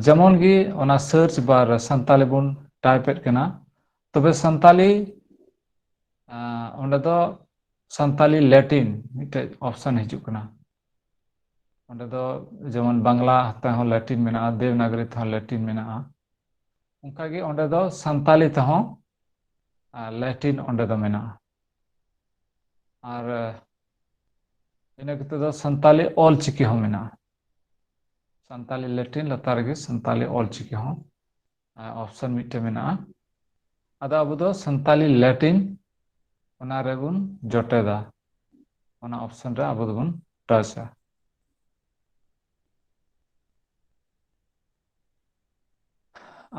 ᱡᱮᱢᱚᱱ ᱜᱮ ᱚᱱᱟ search bar ᱨᱮ ᱥᱟᱱᱛᱟᱞᱤ ᱵᱚᱱ typeᱮᱫ ᱠᱟᱱᱟ, ᱛᱚᱵᱮ ᱥᱟᱱᱛᱟᱞᱤ ᱚᱸᱰᱮ ᱫᱚ ᱥᱟᱱᱛᱟᱞᱤ Latin ᱢᱤᱫᱴᱮᱡ option ᱦᱤᱡᱩᱜ ᱠᱟᱱᱟ᱾ ᱚᱸᱰᱮ ᱫᱚ ᱡᱮᱢᱚᱱ ᱵᱟᱝᱞᱟ ᱛᱮᱦᱚᱸ Latin ᱢᱮᱱᱟᱜᱼᱟ, ᱫᱮᱵᱽᱱᱟᱜᱚᱨᱤ ᱛᱮᱦᱚᱸ Latin ᱢᱮᱱᱟᱜᱼᱟ, ᱚᱱᱠᱟᱜᱮ ᱚᱸᱰᱮ ᱫᱚ ᱥᱟᱱᱛᱟᱞᱤ ᱛᱮᱦᱚᱸ Latin ᱚᱸᱰᱮ ᱫᱚ ᱢᱮᱱᱟᱜᱼᱟ᱾ ᱟᱨ ᱤᱱᱟᱹ ᱠᱟᱛᱮ ᱫᱚ ᱥᱟᱱᱛᱟᱞᱤ ᱚᱞ ᱪᱤᱠᱤ ᱦᱚᱸ ᱢᱮᱱᱟᱜᱼᱟ᱾ ᱥᱟᱱᱛᱟᱞᱤ Latin ᱞᱟᱛᱟᱨ ᱨᱮᱜᱮ ᱥᱟᱱᱛᱟᱞᱤ ᱚᱞ ᱪᱤᱠᱤ ᱦᱚᱸ option ᱢᱤᱫᱴᱮᱱ ᱢᱮᱱᱟᱜᱼᱟ᱾ ᱟᱫᱚ ᱟᱵᱚ ᱫᱚ ᱥᱟᱱᱛᱟᱞᱤ Latin ᱚᱱᱟ ᱨᱮᱵᱚᱱ ᱡᱚᱴᱮᱫᱟ, ᱚᱱᱟ option ᱨᱮ ᱟᱵᱚ ᱫᱚᱵᱚᱱ touchᱟ᱾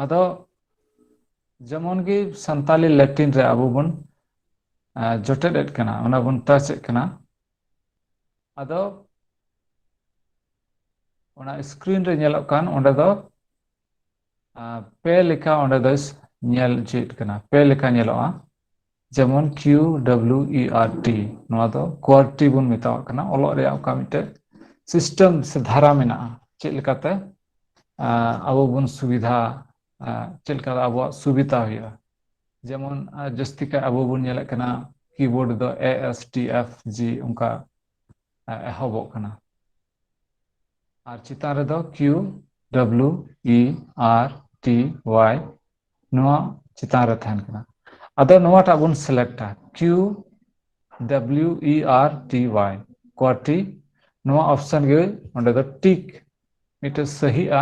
ᱟᱫᱚ ᱡᱮᱢᱚᱱ ᱜᱮ ᱥᱟᱱᱛᱟᱞᱤ Latin ᱨᱮ ᱟᱵᱚ ᱵᱚᱱ ᱡᱚᱴᱮᱫ ᱮᱫ ᱠᱟᱱᱟ, ᱚᱱᱟ ᱵᱚᱱ touchᱮᱫ ᱠᱟᱱᱟ, ᱟᱫᱚ ᱚᱱᱟ screen ᱨᱮ ᱧᱮᱞᱚᱜ ᱠᱟᱱ ᱚᱸᱰᱮ ᱫᱚ ᱯᱮ ᱞᱮᱠᱟ ᱚᱸᱰᱮ ᱫᱚᱭ ᱧᱮᱞ ᱦᱚᱪᱚᱭᱮᱫ ᱠᱟᱱᱟ, ᱯᱮ ᱞᱮᱠᱟ ᱧᱮᱞᱚᱜᱼᱟ᱾ ᱡᱮᱢᱚᱱ Q W E R T, ᱱᱚᱣᱟ ᱫᱚ QWERTY ᱵᱚᱱ ᱢᱮᱛᱟᱣᱟᱜ ᱠᱟᱱᱟ᱾ ᱚᱞᱚᱜ ᱨᱮᱭᱟᱜ ᱚᱱᱠᱟ ᱢᱤᱫᱴᱮᱡ system ᱥᱮ ᱫᱷᱟᱨᱟ ᱢᱮᱱᱟᱜᱼᱟ, ᱪᱮᱫ ᱞᱮᱠᱟᱛᱮ ᱟᱵᱚ ᱵᱚᱱ ᱥᱩᱵᱤᱫᱷᱟ, ᱪᱮᱫ ᱞᱮᱠᱟ ᱟᱵᱚᱣᱟᱜ ᱥᱩᱵᱤᱫᱷᱟ ᱦᱩᱭᱩᱜᱼᱟ᱾ ᱡᱮᱢᱚᱱ ᱡᱟᱹᱥᱛᱤ ᱠᱟᱭ ᱟᱵᱚ ᱵᱚᱱ ᱧᱮᱞᱮᱫ ᱠᱟᱱᱟ keyboard ᱫᱚ A S T F G ᱚᱱᱠᱟ ᱮᱦᱚᱵᱚᱜ ᱠᱟᱱᱟ᱾ ᱟᱨ ᱪᱮᱛᱟᱱ ᱨᱮᱫᱚ Q W E R T Y, ᱱᱚᱣᱟ ᱪᱮᱛᱟᱱ ᱨᱮ ᱛᱟᱦᱮᱱ ᱠᱟᱱᱟ᱾ ᱟᱫᱚ ᱱᱚᱣᱟᱴᱟᱜ ᱵᱚᱱ ᱥᱤᱞᱮᱠᱴᱟ, Q W E R T Y, QWERTY᱾ ᱱᱚᱣᱟ ᱚᱯᱥᱚᱱ ᱜᱮ ᱚᱸᱰᱮ ᱫᱚ ᱴᱤᱠ, ᱢᱤᱫᱴᱮᱱ ᱥᱟᱹᱦᱤᱜᱼᱟ,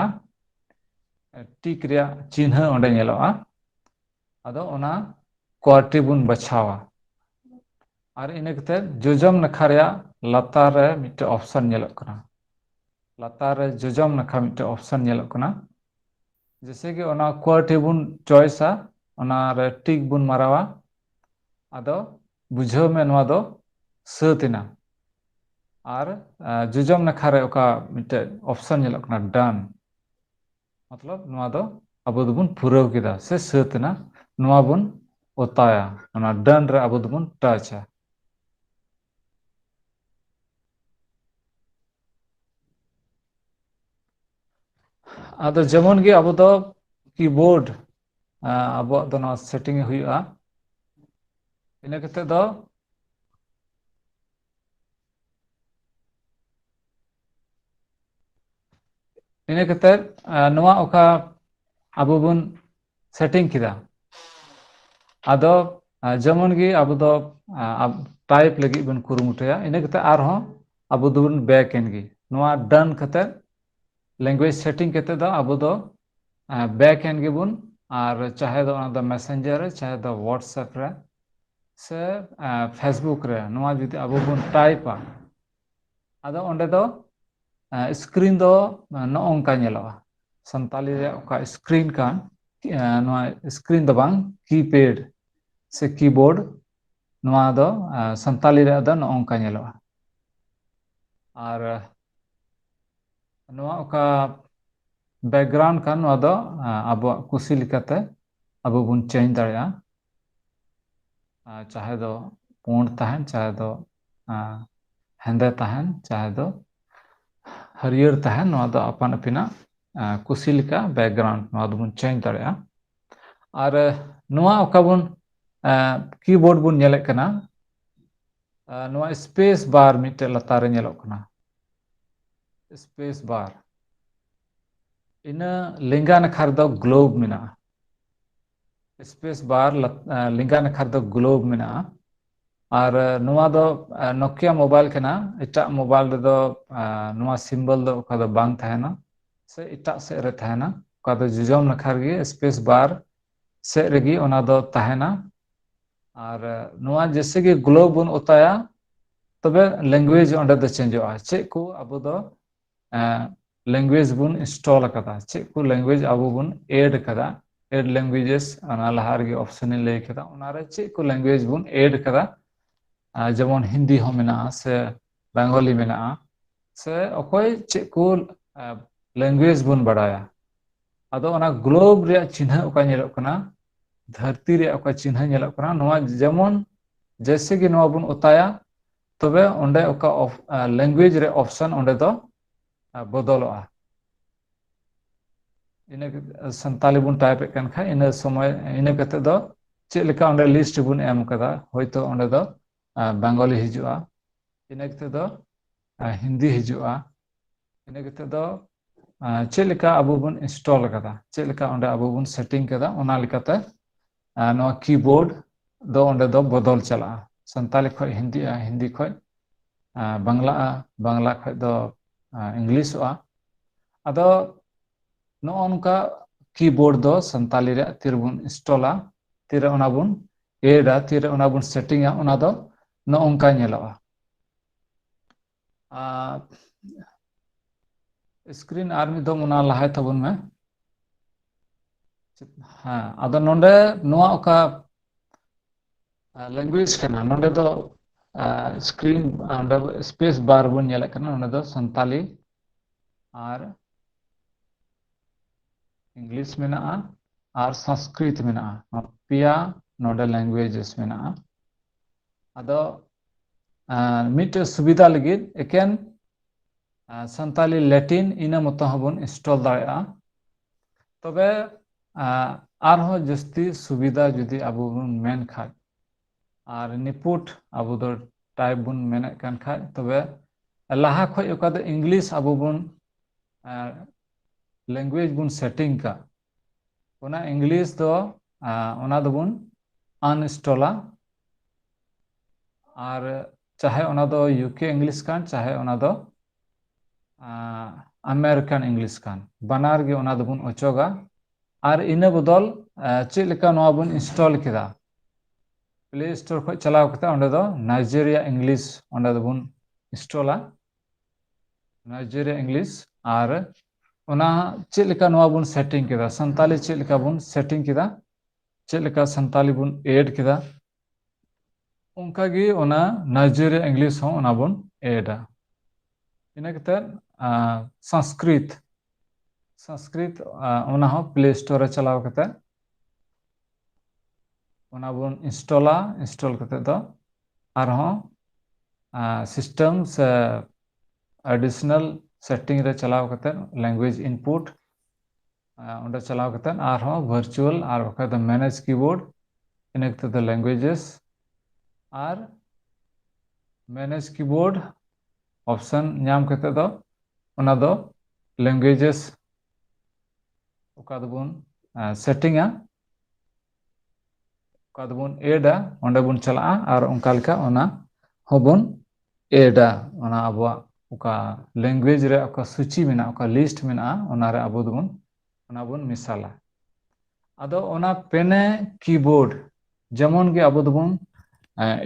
ᱴᱤᱠ ᱨᱮᱭᱟᱜ ᱪᱤᱱᱦᱟᱹ ᱚᱸᱰᱮ ᱧᱮᱞᱚᱜᱼᱟ᱾ ᱟᱫᱚ ᱚᱱᱟ QWERTY ᱵᱚᱱ ᱵᱟᱪᱷᱟᱣᱟ᱾ ᱟᱨ ᱤᱱᱟᱹ ᱠᱟᱛᱮ ᱡᱚᱡᱚᱢ ᱱᱟᱠᱷᱟ ᱨᱮᱭᱟᱜ ᱞᱟᱛᱟᱨ ᱨᱮ ᱢᱤᱫᱴᱮᱱ ᱚᱯᱥᱚᱱ ᱧᱮᱞᱚᱜ ᱠᱟᱱᱟ᱾ ᱞᱟᱛᱟᱨ ᱨᱮ ᱡᱚᱡᱚᱢ ᱱᱟᱠᱷᱟ ᱢᱤᱫᱴᱮᱱ ᱚᱯᱥᱚᱱ ᱧᱮᱞᱚᱜ ᱠᱟᱱᱟ᱾ ᱡᱮᱭᱥᱮ ᱠᱤ ᱚᱱᱟ QWERTY ᱵᱚᱱ ᱪᱚᱭᱮᱥᱟ, ᱚᱱᱟ ᱨᱮ ᱴᱤᱠ ᱵᱚᱱ ᱢᱟᱨᱟᱣᱟ᱾ ᱟᱫᱚ ᱵᱩᱡᱷᱟᱹᱣ ᱢᱮ ᱱᱚᱣᱟ ᱫᱚ ᱥᱟᱹᱛ ᱮᱱᱟ᱾ ᱟᱨ ᱡᱚᱡᱚᱢ ᱱᱟᱠᱷᱟ ᱨᱮ ᱚᱠᱟ ᱢᱤᱫᱴᱮᱱ ᱚᱯᱥᱚᱱ ᱧᱮᱞᱚᱜ ᱠᱟᱱᱟ, ᱰᱟᱱ, ᱢᱚᱛᱞᱚᱵ ᱱᱚᱣᱟ ᱫᱚ ᱟᱵᱚ ᱫᱚᱵᱚᱱ ᱯᱩᱨᱟᱹᱣ ᱠᱮᱫᱟ ᱥᱮ ᱥᱟᱹᱛ ᱮᱱᱟ, ᱱᱚᱣᱟ ᱵᱚᱱ ᱚᱛᱟᱭᱟ, ᱚᱱᱟ ᱰᱟᱱ ᱨᱮ ᱟᱵᱚ ᱫᱚᱵᱚᱱ ᱴᱟᱪᱟ᱾ ᱟᱫᱚ ᱡᱮᱢᱚᱱ ᱜᱮ ᱟᱵᱚ ᱫᱚ ᱠᱤᱵᱳᱨᱰ, ᱟᱵᱚᱣᱟᱜ ᱫᱚ ᱱᱚᱣᱟ ᱥᱮᱴᱤᱝ ᱦᱩᱭᱩᱜᱼᱟ᱾ ᱤᱱᱟᱹ ᱠᱟᱛᱮ ᱫᱚ ᱤᱱᱟᱹ ᱠᱟᱛᱮ ᱱᱚᱣᱟ ᱚᱠᱟ ᱟᱵᱚ ᱵᱚᱱ ᱥᱮᱴᱤᱝ ᱠᱮᱫᱟ, ᱟᱫᱚ ᱡᱮᱢᱚᱱ ᱜᱮ ᱟᱵᱚ ᱫᱚ ᱴᱟᱭᱤᱯ ᱞᱟᱹᱜᱤᱫ ᱵᱚᱱ ᱠᱩᱨᱩᱢᱩᱴᱩᱭᱟ, ᱤᱱᱟᱹ ᱠᱟᱛᱮ ᱟᱨᱦᱚᱸ ᱟᱵᱚ ᱫᱚᱵᱚᱱ ᱵᱮᱠ ᱮᱱ ᱜᱮ᱾ ᱱᱚᱣᱟ ᱰᱟᱱ ᱠᱟᱛᱮ, ᱞᱮᱝᱜᱩᱭᱮᱡᱽ ᱥᱮᱴᱤᱝ ᱠᱟᱛᱮ ᱫᱚ ᱟᱵᱚ ᱫᱚ ᱵᱮᱠ ᱮᱱ ᱜᱮᱵᱚᱱ, ᱟᱨ ᱪᱟᱦᱮ ᱫᱚ ᱚᱱᱟ ᱫᱚ ᱢᱮᱥᱮᱧᱡᱟᱨ ᱨᱮ, ᱪᱟᱦᱮ ᱫᱚ WhatsApp ᱨᱮ, ᱥᱮ ᱯᱷᱮᱥᱵᱩᱠ ᱨᱮ ᱱᱚᱣᱟ ᱡᱩᱫᱤ ᱟᱵᱚ ᱵᱚᱱ ᱴᱟᱭᱤᱯᱟ, ᱟᱫᱚ ᱚᱸᱰᱮ ᱫᱚ ᱥᱠᱨᱤᱱ ᱫᱚ ᱱᱚᱜᱼᱚ ᱱᱚᱝᱠᱟ ᱧᱮᱞᱚᱜᱼᱟ᱾ ᱥᱟᱱᱛᱟᱞᱤ ᱨᱮᱭᱟᱜ ᱚᱠᱟ ᱥᱠᱨᱤᱱ ᱠᱟᱱ, ᱱᱚᱣᱟ ᱥᱠᱨᱤᱱ ᱫᱚ ᱵᱟᱝ, ᱠᱤᱯᱮᱰ ᱥᱮ ᱠᱤᱵᱳᱨᱰ, ᱱᱚᱣᱟ ᱫᱚ ᱥᱟᱱᱛᱟᱞᱤ ᱨᱮᱭᱟᱜ ᱫᱚ ᱱᱚᱜᱼᱚ ᱱᱚᱝᱠᱟ ᱧᱮᱞᱚᱜᱼᱟ᱾ ᱟᱨ ᱱᱚᱣᱟ ᱚᱠᱟ ᱵᱮᱠᱜᱨᱟᱣᱩᱱᱰ ᱠᱟᱱ, ᱱᱚᱣᱟ ᱫᱚ ᱟᱵᱚᱣᱟᱜ ᱠᱩᱥᱤ ᱞᱮᱠᱟᱛᱮ ᱟᱵᱚ ᱵᱚᱱ ᱪᱮᱧᱡᱽ ᱫᱟᱲᱮᱭᱟᱜᱼᱟ᱾ ᱪᱟᱦᱮ ᱫᱚ ᱯᱩᱸᱰ ᱛᱟᱦᱮᱱ, ᱪᱟᱦᱮ ᱫᱚ ᱦᱮᱸᱫᱮ ᱛᱟᱦᱮᱱ, ᱪᱟᱦᱮ ᱫᱚ ᱦᱟᱹᱨᱭᱟᱹᱲ ᱛᱟᱦᱮᱱ, ᱱᱚᱣᱟ ᱫᱚ ᱟᱯᱟᱱ ᱟᱹᱯᱤᱱᱟᱜ ᱠᱩᱥᱤ ᱞᱮᱠᱟ ᱵᱮᱠᱜᱨᱟᱣᱩᱱᱰ ᱱᱚᱣᱟ ᱫᱚᱵᱚᱱ ᱪᱮᱧᱡᱽ ᱫᱟᱲᱮᱭᱟᱜᱼᱟ᱾ ᱟᱨ ᱱᱚᱣᱟ ᱚᱠᱟ ᱵᱚᱱ ᱠᱤᱵᱳᱨᱰ ᱵᱚᱱ ᱧᱮᱞᱮᱫ ᱠᱟᱱᱟ, ᱱᱚᱣᱟ ᱥᱯᱮᱥ ᱵᱟᱨ ᱢᱤᱫᱴᱮᱡ ᱞᱟᱛᱟᱨ ᱨᱮ ᱧᱮᱞᱚᱜ ᱠᱟᱱᱟ, ᱥᱯᱮᱥ ᱵᱟᱨ᱾ ᱤᱱᱟᱹ ᱞᱮᱸᱜᱟ ᱱᱟᱠᱷᱟ ᱨᱮᱫᱚ ᱜᱞᱳᱵ ᱢᱮᱱᱟᱜᱼᱟ᱾ ᱥᱯᱮᱥ ᱵᱟᱨ ᱞᱮᱸᱜᱟ ᱱᱟᱠᱷᱟ ᱨᱮᱫᱚ ᱜᱞᱳᱵ ᱢᱮᱱᱟᱜᱼᱟ᱾ ᱟᱨ ᱱᱚᱣᱟ ᱫᱚ ᱱᱚᱠᱤᱭᱟ ᱢᱳᱵᱟᱭᱤᱞ ᱠᱟᱱᱟ᱾ ᱮᱴᱟᱜ ᱢᱳᱵᱟᱭᱤᱞ ᱨᱮᱫᱚ ᱱᱚᱣᱟ ᱥᱤᱢᱵᱚᱞ ᱫᱚ ᱚᱠᱟ ᱫᱚ ᱵᱟᱝ ᱛᱟᱦᱮᱱᱟ, ᱥᱮ ᱮᱴᱟᱜ ᱥᱮᱫ ᱨᱮ ᱛᱟᱦᱮᱱᱟ᱾ ᱚᱠᱟ ᱫᱚ ᱡᱚᱡᱚᱢ ᱱᱟᱠᱷᱟ ᱨᱮᱜᱮ ᱥᱯᱮᱥ ᱵᱟᱨ ᱥᱮᱫ ᱨᱮᱜᱮ ᱚᱱᱟ ᱫᱚ ᱛᱟᱦᱮᱱᱟ᱾ ᱟᱨ ᱱᱚᱣᱟ ᱡᱮᱥᱮ ᱜᱮ ᱜᱞᱳᱵ ᱵᱚᱱ ᱚᱛᱟᱭᱟ, ᱛᱚᱵᱮ ᱞᱮᱝᱜᱩᱭᱮᱡᱽ ᱚᱸᱰᱮ ᱫᱚ ᱪᱮᱧᱡᱚᱜᱼᱟ᱾ ᱪᱮᱫ ᱠᱚ ᱟᱵᱚ ᱫᱚ ᱞᱮᱝᱜᱩᱭᱮᱡᱽ ᱵᱚᱱ ᱤᱱᱥᱴᱚᱞ ᱟᱠᱟᱫᱟ, ᱪᱮᱫ ᱠᱚ ᱞᱮᱝᱜᱩᱭᱮᱡᱽ ᱟᱵᱚ ᱵᱚᱱ ᱮᱰ ᱟᱠᱟᱫᱟ, ᱮᱰ ᱞᱮᱝᱜᱩᱭᱮᱡᱮᱥ, ᱚᱱᱟ ᱞᱟᱦᱟ ᱨᱮᱜᱮ ᱚᱯᱥᱚᱱ ᱤᱧ ᱞᱟᱹᱭ ᱠᱮᱫᱟ, ᱚᱱᱟᱨᱮ ᱪᱮᱫ ᱠᱚ ᱞᱮᱝᱜᱩᱭᱮᱡᱽ ᱵᱚᱱ ᱮᱰ ᱟᱠᱟᱫᱟ᱾ ᱡᱮᱢᱚᱱ ᱦᱤᱱᱫᱤ ᱦᱚᱸ ᱢᱮᱱᱟᱜᱼᱟ, ᱥᱮ ᱵᱮᱝᱜᱚᱞᱤ ᱢᱮᱱᱟᱜᱼᱟ, ᱥᱮ ᱚᱠᱚᱭ ᱪᱮᱫ ᱠᱚ ᱞᱮᱝᱜᱩᱭᱮᱡᱽ ᱵᱚᱱ ᱵᱟᱲᱟᱭᱟ᱾ ᱟᱫᱚ ᱚᱱᱟ ᱜᱞᱳᱵ ᱨᱮᱭᱟᱜ ᱪᱤᱱᱦᱟᱹ ᱚᱠᱟ ᱧᱮᱞᱚᱜ ᱠᱟᱱᱟ, ᱫᱷᱟᱹᱨᱛᱤ ᱨᱮᱭᱟᱜ ᱚᱠᱟ ᱪᱤᱱᱦᱟᱹ ᱧᱮᱞᱚᱜ ᱠᱟᱱᱟ, ᱱᱚᱣᱟ ᱡᱮᱢᱚᱱ ᱡᱮᱥᱮ ᱜᱮ ᱱᱚᱣᱟ ᱵᱚᱱ ᱚᱛᱟᱭᱟ, ᱛᱚᱵᱮ ᱚᱸᱰᱮ ᱚᱠᱟ ᱞᱮᱝᱜᱩᱭᱮᱡᱽ ᱨᱮ ᱚᱯᱥᱚᱱ ᱚᱸᱰᱮ ᱫᱚ ᱵᱚᱫᱚᱞᱚᱜᱼᱟ᱾ ᱤᱱᱟᱹ ᱥᱟᱱᱛᱟᱞᱤ ᱵᱚᱱ ᱴᱟᱭᱤᱯ ᱮᱫ ᱠᱟᱱ ᱠᱷᱟᱡ, ᱤᱱᱟᱹ ᱥᱚᱢᱚᱭ ᱤᱱᱟᱹ ᱠᱟᱛᱮ ᱫᱚ ᱪᱮᱫ ᱞᱮᱠᱟ ᱚᱸᱰᱮ ᱞᱤᱥᱴ ᱵᱚᱱ ᱮᱢ ᱠᱟᱫᱟ, ᱦᱳᱭᱛᱳ ᱚᱸᱰᱮ ᱫᱚ ᱵᱮᱝᱜᱚᱞᱤ ᱦᱤᱡᱩᱜᱼᱟ, ᱤᱱᱟᱹ ᱠᱟᱛᱮ ᱫᱚ ᱦᱤᱱᱫᱤ ᱦᱤᱡᱩᱜᱼᱟ, ᱤᱱᱟᱹ ᱠᱟᱛᱮ ᱫᱚ ᱪᱮᱫ ᱞᱮᱠᱟ ᱟᱵᱚ ᱵᱚᱱ ᱤᱱᱥᱴᱚᱞ ᱠᱟᱫᱟ, ᱪᱮᱫ ᱞᱮᱠᱟ ᱚᱸᱰᱮ ᱟᱵᱚ ᱵᱚᱱ ᱥᱮᱴᱤᱝ ᱠᱟᱫᱟ, ᱚᱱᱟ ᱞᱮᱠᱟᱛᱮ ᱱᱚᱣᱟ ᱠᱤᱵᱳᱨᱰ ᱫᱚ ᱚᱸᱰᱮ ᱫᱚ ᱵᱚᱫᱚᱞ ᱪᱟᱞᱟᱜᱼᱟ᱾ ᱥᱟᱱᱛᱟᱞᱤ ᱠᱷᱚᱡ ᱦᱤᱱᱫᱤᱜᱼᱟ, ᱦᱤᱱᱫᱤ ᱠᱷᱚᱡ ᱵᱟᱝᱞᱟᱜᱼᱟ, ᱵᱟᱝᱞᱟ ᱠᱷᱚᱡ ᱫᱚ ᱤᱝᱞᱤᱥᱚᱜᱼᱟ᱾ ᱟᱫᱚ ᱱᱚᱜᱼᱚ ᱱᱚᱝᱠᱟ ᱠᱤᱵᱳᱨᱰ ᱫᱚ ᱥᱟᱱᱛᱟᱞᱤ ᱨᱮᱭᱟᱜ ᱛᱤᱨᱮᱵᱚᱱ ᱤᱱᱥᱴᱚᱞᱟ, ᱛᱤᱨᱮ ᱚᱱᱟ ᱵᱚᱱ ᱮᱰᱟ, ᱛᱤᱨᱮ ᱚᱱᱟ ᱵᱚᱱ ᱥᱮᱴᱤᱝᱟ, ᱚᱱᱟ ᱫᱚ ᱱᱚᱜᱼᱚ ᱱᱚᱝᱠᱟ ᱧᱮᱞᱚᱜᱼᱟ᱾ ᱟᱨ ᱥᱠᱨᱤᱱ ᱟᱨ ᱢᱤᱫ ᱫᱚᱢ ᱚᱱᱟ ᱞᱟᱦᱟᱭ ᱛᱟᱵᱚᱱ ᱢᱮ᱾ ᱦᱮᱸ, ᱟᱫᱚ ᱱᱚᱰᱮ ᱱᱚᱣᱟ ᱚᱠᱟ ᱞᱮᱝᱜᱩᱭᱮᱡᱽ ᱠᱟᱱᱟ, ᱱᱚᱰᱮ ᱫᱚ ᱥᱠᱨᱤᱱ ᱚᱸᱰᱮ ᱥᱯᱮᱥ ᱵᱟᱨ ᱵᱚᱱ ᱧᱮᱞᱮᱫ ᱠᱟᱱᱟ, ᱱᱚᱰᱮ ᱫᱚ ᱥᱟᱱᱛᱟᱞᱤ ᱟᱨ ᱤᱝᱞᱤᱥ ᱢᱮᱱᱟᱜᱼᱟ ᱟᱨ ᱥᱚᱝᱥᱠᱨᱤᱛ ᱢᱮᱱᱟᱜᱼᱟ᱾ ᱯᱮᱭᱟ ᱱᱚᱰᱮ ᱞᱮᱝᱜᱩᱭᱮᱡᱮᱥ ᱢᱮᱱᱟᱜᱼᱟ᱾ ᱟᱫᱚ ᱢᱤᱫᱴᱮᱡ ᱥᱩᱵᱤᱫᱷᱟ ᱞᱟᱹᱜᱤᱫ ᱮᱠᱮᱱ ᱥᱟᱱᱛᱟᱞᱤ ᱞᱮᱴᱤᱱ ᱤᱱᱟᱹ ᱢᱚᱛᱚ ᱦᱚᱸᱵᱚᱱ ᱤᱱᱥᱴᱚᱞ ᱫᱟᱲᱮᱭᱟᱜᱼᱟ᱾ ᱛᱚᱵᱮ ᱟᱨᱦᱚᱸ ᱡᱟᱹᱥᱛᱤ ᱥᱩᱵᱤᱫᱷᱟ ᱡᱩᱫᱤ ᱟᱵᱚ ᱵᱚᱱ ᱢᱮᱱ ᱠᱷᱟᱡ, ᱟᱨ ᱱᱤᱯᱩᱴ ᱟᱵᱚ ᱫᱚ ᱴᱟᱭᱤᱯ ᱵᱚᱱ ᱢᱮᱱᱮᱫ ᱠᱟᱱ ᱠᱷᱟᱡ, ᱛᱚᱵᱮ ᱞᱟᱦᱟ ᱠᱷᱚᱡ ᱚᱠᱟ ᱫᱚ ᱤᱝᱞᱤᱥ ᱟᱵᱚ ᱵᱚᱱ language ᱵᱚᱱ setting ᱠᱟᱜ, ᱚᱱᱟ English ᱫᱚ ᱟᱸ, ᱚᱱᱟ ᱫᱚᱵᱚᱱ uninstallᱟ᱾ ᱟᱨ ᱪᱟᱦᱮ ᱚᱱᱟ ᱫᱚ UK English ᱠᱟᱱ, ᱪᱟᱦᱮ ᱚᱱᱟ ᱫᱚ ᱟᱸ, American English ᱠᱟᱱ, ᱵᱟᱱᱟᱨ ᱜᱮ ᱚᱱᱟ ᱫᱚᱵᱚᱱ ᱚᱪᱚᱜᱟ᱾ ᱟᱨ ᱤᱱᱟᱹ ᱵᱚᱫᱚᱞ ᱟᱸ, ᱪᱮᱫ ᱞᱮᱠᱟ ᱱᱚᱣᱟ ᱵᱚᱱ install ᱠᱮᱫᱟ, Play Store ᱠᱷᱚᱱ ᱪᱟᱞᱟᱣ ᱠᱟᱛᱮ ᱚᱸᱰᱮ ᱫᱚ Nigeria English ᱚᱸᱰᱮ ᱫᱚᱵᱚᱱ installᱟ, Nigeria English᱾ ᱟᱨ ᱚᱱᱟ ᱪᱮᱫ ᱞᱮᱠᱟ ᱱᱚᱣᱟ ᱵᱚᱱ setting ᱠᱮᱫᱟ, ᱥᱟᱱᱛᱟᱞᱤ ᱪᱮᱫ ᱞᱮᱠᱟ ᱵᱚᱱ setting ᱠᱮᱫᱟ, ᱪᱮᱫ ᱞᱮᱠᱟ ᱥᱟᱱᱛᱟᱞᱤ ᱵᱚᱱ add ᱠᱮᱫᱟ, ᱚᱱᱠᱟ ᱜᱮ ᱚᱱᱟ Nigeria English ᱦᱚᱸ ᱚᱱᱟ ᱵᱚᱱ addᱟ᱾ ᱤᱱᱟᱹ ᱠᱟᱛᱮ ᱟᱸ, ᱥᱚᱝᱥᱠᱨᱤᱛ, ᱥᱚᱝᱥᱠᱨᱤᱛ ᱟᱸ, ᱚᱱᱟ ᱦᱚᱸ Play Store ᱨᱮ ᱪᱟᱞᱟᱣ ᱠᱟᱛᱮ ᱚᱱᱟ ᱵᱚᱱ installᱟ᱾ Install ᱠᱟᱛᱮ ᱫᱚ ᱟᱨᱦᱚᱸ system ᱥᱮ additional setting ᱨᱮ ᱪᱟᱞᱟᱣ ᱠᱟᱛᱮ language input, ᱚᱸᱰᱮ ᱪᱟᱞᱟᱣ ᱠᱟᱛᱮ ᱟᱨᱦᱚᱸ virtual ᱟᱨ ᱵᱟᱠᱷᱟᱡ ᱫᱚ manage keyboard, ᱤᱱᱟᱹ ᱠᱟᱛᱮ ᱫᱚ languages ᱟᱨ manage keyboard option ᱧᱟᱢ ᱠᱟᱛᱮ ᱫᱚ ᱚᱱᱟ ᱫᱚ languages ᱚᱠᱟ ᱫᱚᱵᱚᱱ settingᱟ, ᱚᱠᱟ ᱫᱚᱵᱚᱱ addᱟ, ᱚᱸᱰᱮ ᱵᱚᱱ ᱪᱟᱞᱟᱜᱼᱟ ᱟᱨ ᱚᱱᱠᱟ ᱞᱮᱠᱟ ᱚᱱᱟ ᱦᱚᱸᱵᱚᱱ addᱟ᱾ ᱚᱱᱟ ᱟᱵᱚᱣᱟᱜ ᱚᱠᱟ language ᱨᱮ ᱚᱠᱟ ᱥᱩᱪᱤ ᱢᱮᱱᱟᱜᱼᱟ, ᱚᱠᱟ list ᱢᱮᱱᱟᱜᱼᱟ, ᱚᱱᱟᱨᱮ ᱟᱵᱚ ᱫᱚᱵᱚᱱ ᱚᱱᱟ ᱵᱚᱱ ᱢᱮᱥᱟᱞᱟ᱾ ᱟᱫᱚ ᱚᱱᱟ ᱯᱮᱱᱮ keyboard ᱡᱮᱢᱚᱱ ᱜᱮ ᱟᱵᱚ ᱫᱚᱵᱚᱱ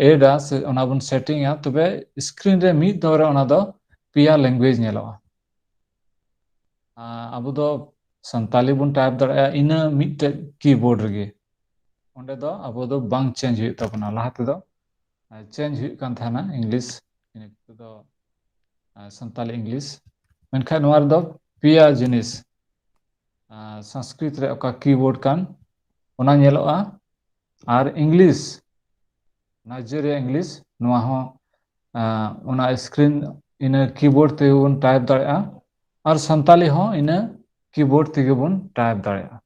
addᱟ ᱥᱮ ᱚᱱᱟ ᱵᱚᱱ settingᱟ, ᱛᱚᱵᱮ screen ᱨᱮ ᱢᱤᱫ ᱫᱚᱢ ᱨᱮ ᱚᱱᱟ ᱫᱚ ᱯᱮᱭᱟ language ᱧᱮᱞᱚᱜᱼᱟ᱾ ᱟᱵᱚ ᱫᱚ ᱥᱟᱱᱛᱟᱞᱤ ᱵᱚᱱ type ᱫᱟᱲᱮᱭᱟᱜᱼᱟ ᱤᱱᱟᱹ ᱢᱤᱫᱴᱮᱡ keyboard ᱨᱮᱜᱮ᱾ ᱚᱸᱰᱮ ᱫᱚ ᱟᱵᱚ ᱫᱚ ᱵᱟᱝ change ᱦᱩᱭᱩᱜ ᱛᱟᱵᱚᱱᱟ᱾ ᱞᱟᱦᱟ ᱛᱮᱫᱚ change ᱦᱩᱭᱩᱜ ᱠᱟᱱ ᱛᱟᱦᱮᱱᱟ English, ᱤᱱᱟᱹ ᱠᱟᱛᱮ ᱫᱚ ᱥᱟᱱᱛᱟᱞᱤ English᱾ ᱢᱮᱱᱠᱷᱟᱱ ᱱᱚᱣᱟ ᱨᱮᱫᱚ ᱯᱮᱭᱟ ᱡᱤᱱᱤᱥ, ᱥᱚᱝᱥᱠᱨᱤᱛ ᱨᱮ ᱚᱠᱟ keyboard ᱠᱟᱱ ᱚᱱᱟ ᱧᱮᱞᱚᱜᱼᱟ, ᱟᱨ English, Nigeria English, ᱱᱚᱣᱟ ᱦᱚᱸ ᱚᱱᱟ screen ᱤᱱᱟᱹ keyboard ᱛᱮᱜᱮ ᱵᱚᱱ type ᱫᱟᱲᱮᱭᱟᱜᱼᱟ, ᱟᱨ ᱥᱟᱱᱛᱟᱞᱤ ᱦᱚᱸ ᱤᱱᱟᱹ keyboard ᱛᱮᱜᱮ ᱵᱚᱱ type ᱫᱟᱲᱮᱭᱟᱜᱼᱟ᱾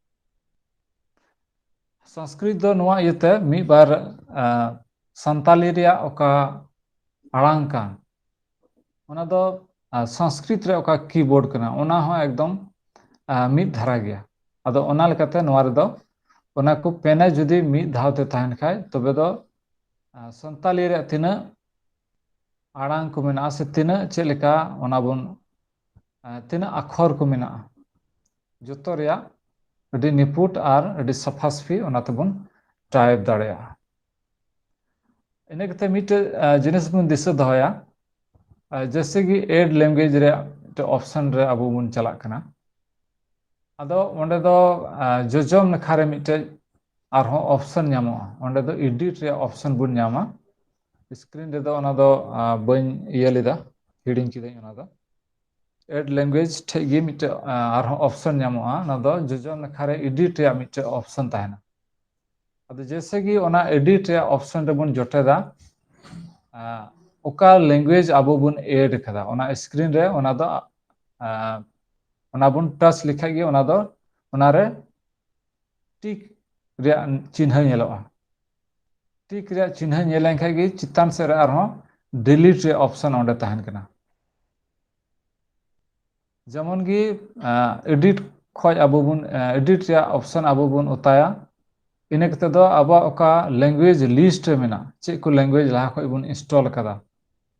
ᱥᱚᱝᱥᱠᱨᱤᱛ ᱫᱚ ᱱᱚᱣᱟ ᱤᱭᱟᱹᱛᱮ ᱢᱤᱫ ᱵᱟᱨ ᱥᱟᱱᱛᱟᱞᱤ ᱨᱮᱭᱟᱜ ᱚᱠᱟ ᱟᱲᱟᱝ ᱠᱟᱱ, ᱚᱱᱟ ᱫᱚ ᱥᱚᱝᱥᱠᱨᱤᱛ ᱨᱮ ᱚᱠᱟ keyboard ᱠᱟᱱᱟ, ᱚᱱᱟ ᱦᱚᱸ ᱮᱠᱫᱚᱢ ᱟᱸ, ᱢᱤᱫ ᱫᱷᱟᱨᱟ ᱜᱮᱭᱟ᱾ ᱟᱫᱚ ᱚᱱᱟ ᱞᱮᱠᱟᱛᱮ ᱱᱚᱣᱟ ᱨᱮᱫᱚ ᱚᱱᱟ ᱠᱚ ᱯᱮᱱᱮ ᱡᱩᱫᱤ ᱢᱤᱫ ᱫᱷᱟᱣ ᱛᱮ ᱛᱟᱦᱮᱱ ᱠᱷᱟᱡ, ᱛᱚᱵᱮ ᱫᱚ, ᱟᱸ, ᱥᱟᱱᱛᱟᱞᱤ ᱨᱮᱭᱟᱜ ᱛᱤᱱᱟᱹᱜ ᱟᱲᱟᱝ ᱠᱚ ᱢᱮᱱᱟᱜᱼᱟ ᱥᱮ ᱛᱤᱱᱟᱹᱜ ᱪᱮᱫ ᱞᱮᱠᱟ ᱚᱱᱟ ᱵᱚᱱ, ᱟᱸ, ᱛᱤᱱᱟᱹᱜ ᱟᱠᱷᱚᱨ ᱠᱚ ᱢᱮᱱᱟᱜᱼᱟ, ᱡᱚᱛᱚ ᱨᱮᱭᱟᱜ ᱟᱹᱰᱤ ᱱᱤᱯᱩᱴ ᱟᱨ ᱟᱹᱰᱤ ᱥᱟᱯᱷᱟ ᱥᱟᱹᱯᱷᱤ ᱚᱱᱟ ᱛᱮᱵᱚᱱ ᱴᱟᱭᱤᱯ ᱫᱟᱲᱮᱭᱟᱜᱼᱟ᱾ ᱤᱱᱟᱹ ᱠᱟᱛᱮ ᱢᱤᱫᱴᱮᱡ, ᱟᱸ, ᱡᱤᱱᱤᱥ ᱵᱚᱱ ᱫᱤᱥᱟᱹ ᱫᱚᱦᱚᱭᱟ, ᱟᱸ, ᱡᱮᱭᱥᱮ ᱠᱤ add language ᱨᱮᱭᱟᱜ ᱢᱤᱫᱴᱮᱡ option ᱨᱮ ᱟᱵᱚ ᱵᱚᱱ ᱪᱟᱞᱟᱜ ᱠᱟᱱᱟ᱾ ᱟᱫᱚ ᱚᱸᱰᱮ ᱫᱚ, ᱟᱸ, ᱡᱚᱡᱚᱢ ᱱᱟᱠᱷᱟ ᱨᱮ ᱢᱤᱫᱴᱮᱡ ᱟᱨᱦᱚᱸ option ᱧᱟᱢᱚᱜᱼᱟ᱾ ᱚᱸᱰᱮ ᱫᱚ edit ᱨᱮᱭᱟᱜ option ᱵᱚᱱ ᱧᱟᱢᱟ᱾ Screen ᱨᱮᱫᱚ ᱚᱱᱟ ᱫᱚ, ᱟᱸ, ᱵᱟᱹᱧ ᱤᱭᱟᱹ ᱞᱮᱫᱟ, ᱦᱤᱲᱤᱧ ᱠᱤᱫᱟᱹᱧ ᱚᱱᱟ ᱫᱚ᱾ Add language ᱴᱷᱮᱡ ᱜᱮ ᱢᱤᱫᱴᱮᱡ, ᱟᱸ, ᱟᱨᱦᱚᱸ option ᱧᱟᱢᱚᱜᱼᱟ᱾ ᱚᱱᱟ ᱫᱚ ᱡᱚᱡᱚᱢ ᱱᱟᱠᱷᱟ ᱨᱮ edit ᱨᱮᱭᱟᱜ ᱢᱤᱫᱴᱮᱡ option ᱛᱟᱦᱮᱱᱟ᱾ ᱟᱫᱚ ᱡᱮᱭᱥᱮ ᱠᱤ ᱚᱱᱟ edit ᱨᱮᱭᱟᱜ option ᱨᱮᱵᱚᱱ ᱡᱚᱴᱮᱫᱟ, ᱟᱸ, ᱚᱠᱟ language ᱟᱵᱚ ᱵᱚᱱ add ᱠᱟᱫᱟ, ᱚᱱᱟ screen ᱨᱮ ᱚᱱᱟ ᱫᱚ, ᱟᱸ, ᱚᱱᱟ ᱵᱚᱱ touch ᱞᱮᱠᱷᱟᱡ ᱜᱮ ᱚᱱᱟ ᱫᱚ, ᱚᱱᱟ ᱨᱮ tick ᱨᱮᱭᱟᱜ ᱪᱤᱱᱦᱟᱹ ᱧᱮᱞᱚᱜᱼᱟ᱾ Tick ᱨᱮᱭᱟᱜ ᱪᱤᱱᱦᱟᱹ ᱧᱮᱞ ᱞᱮᱱᱠᱷᱟᱡ ᱜᱮ ᱪᱮᱛᱟᱱ ᱥᱮᱫ ᱨᱮ ᱟᱨᱦᱚᱸ delete ᱨᱮᱭᱟᱜ option ᱚᱸᱰᱮ ᱛᱟᱦᱮᱱ ᱠᱟᱱᱟ᱾ ᱡᱮᱢᱚᱱ ᱜᱮ, ᱟᱸ, edit ᱠᱷᱚᱡ ᱟᱵᱚ ᱵᱚᱱ, ᱟᱸ, edit ᱨᱮᱭᱟᱜ option ᱟᱵᱚ ᱵᱚᱱ ᱚᱛᱟᱭᱟ᱾ ᱤᱱᱟᱹ ᱠᱟᱛᱮ ᱫᱚ ᱟᱵᱚᱣᱟᱜ ᱚᱠᱟ language list ᱨᱮ ᱢᱮᱱᱟᱜ, ᱪᱮᱫ ᱠᱚ language ᱞᱟᱦᱟ ᱠᱷᱚᱡ ᱵᱚᱱ install ᱟᱠᱟᱫᱟ,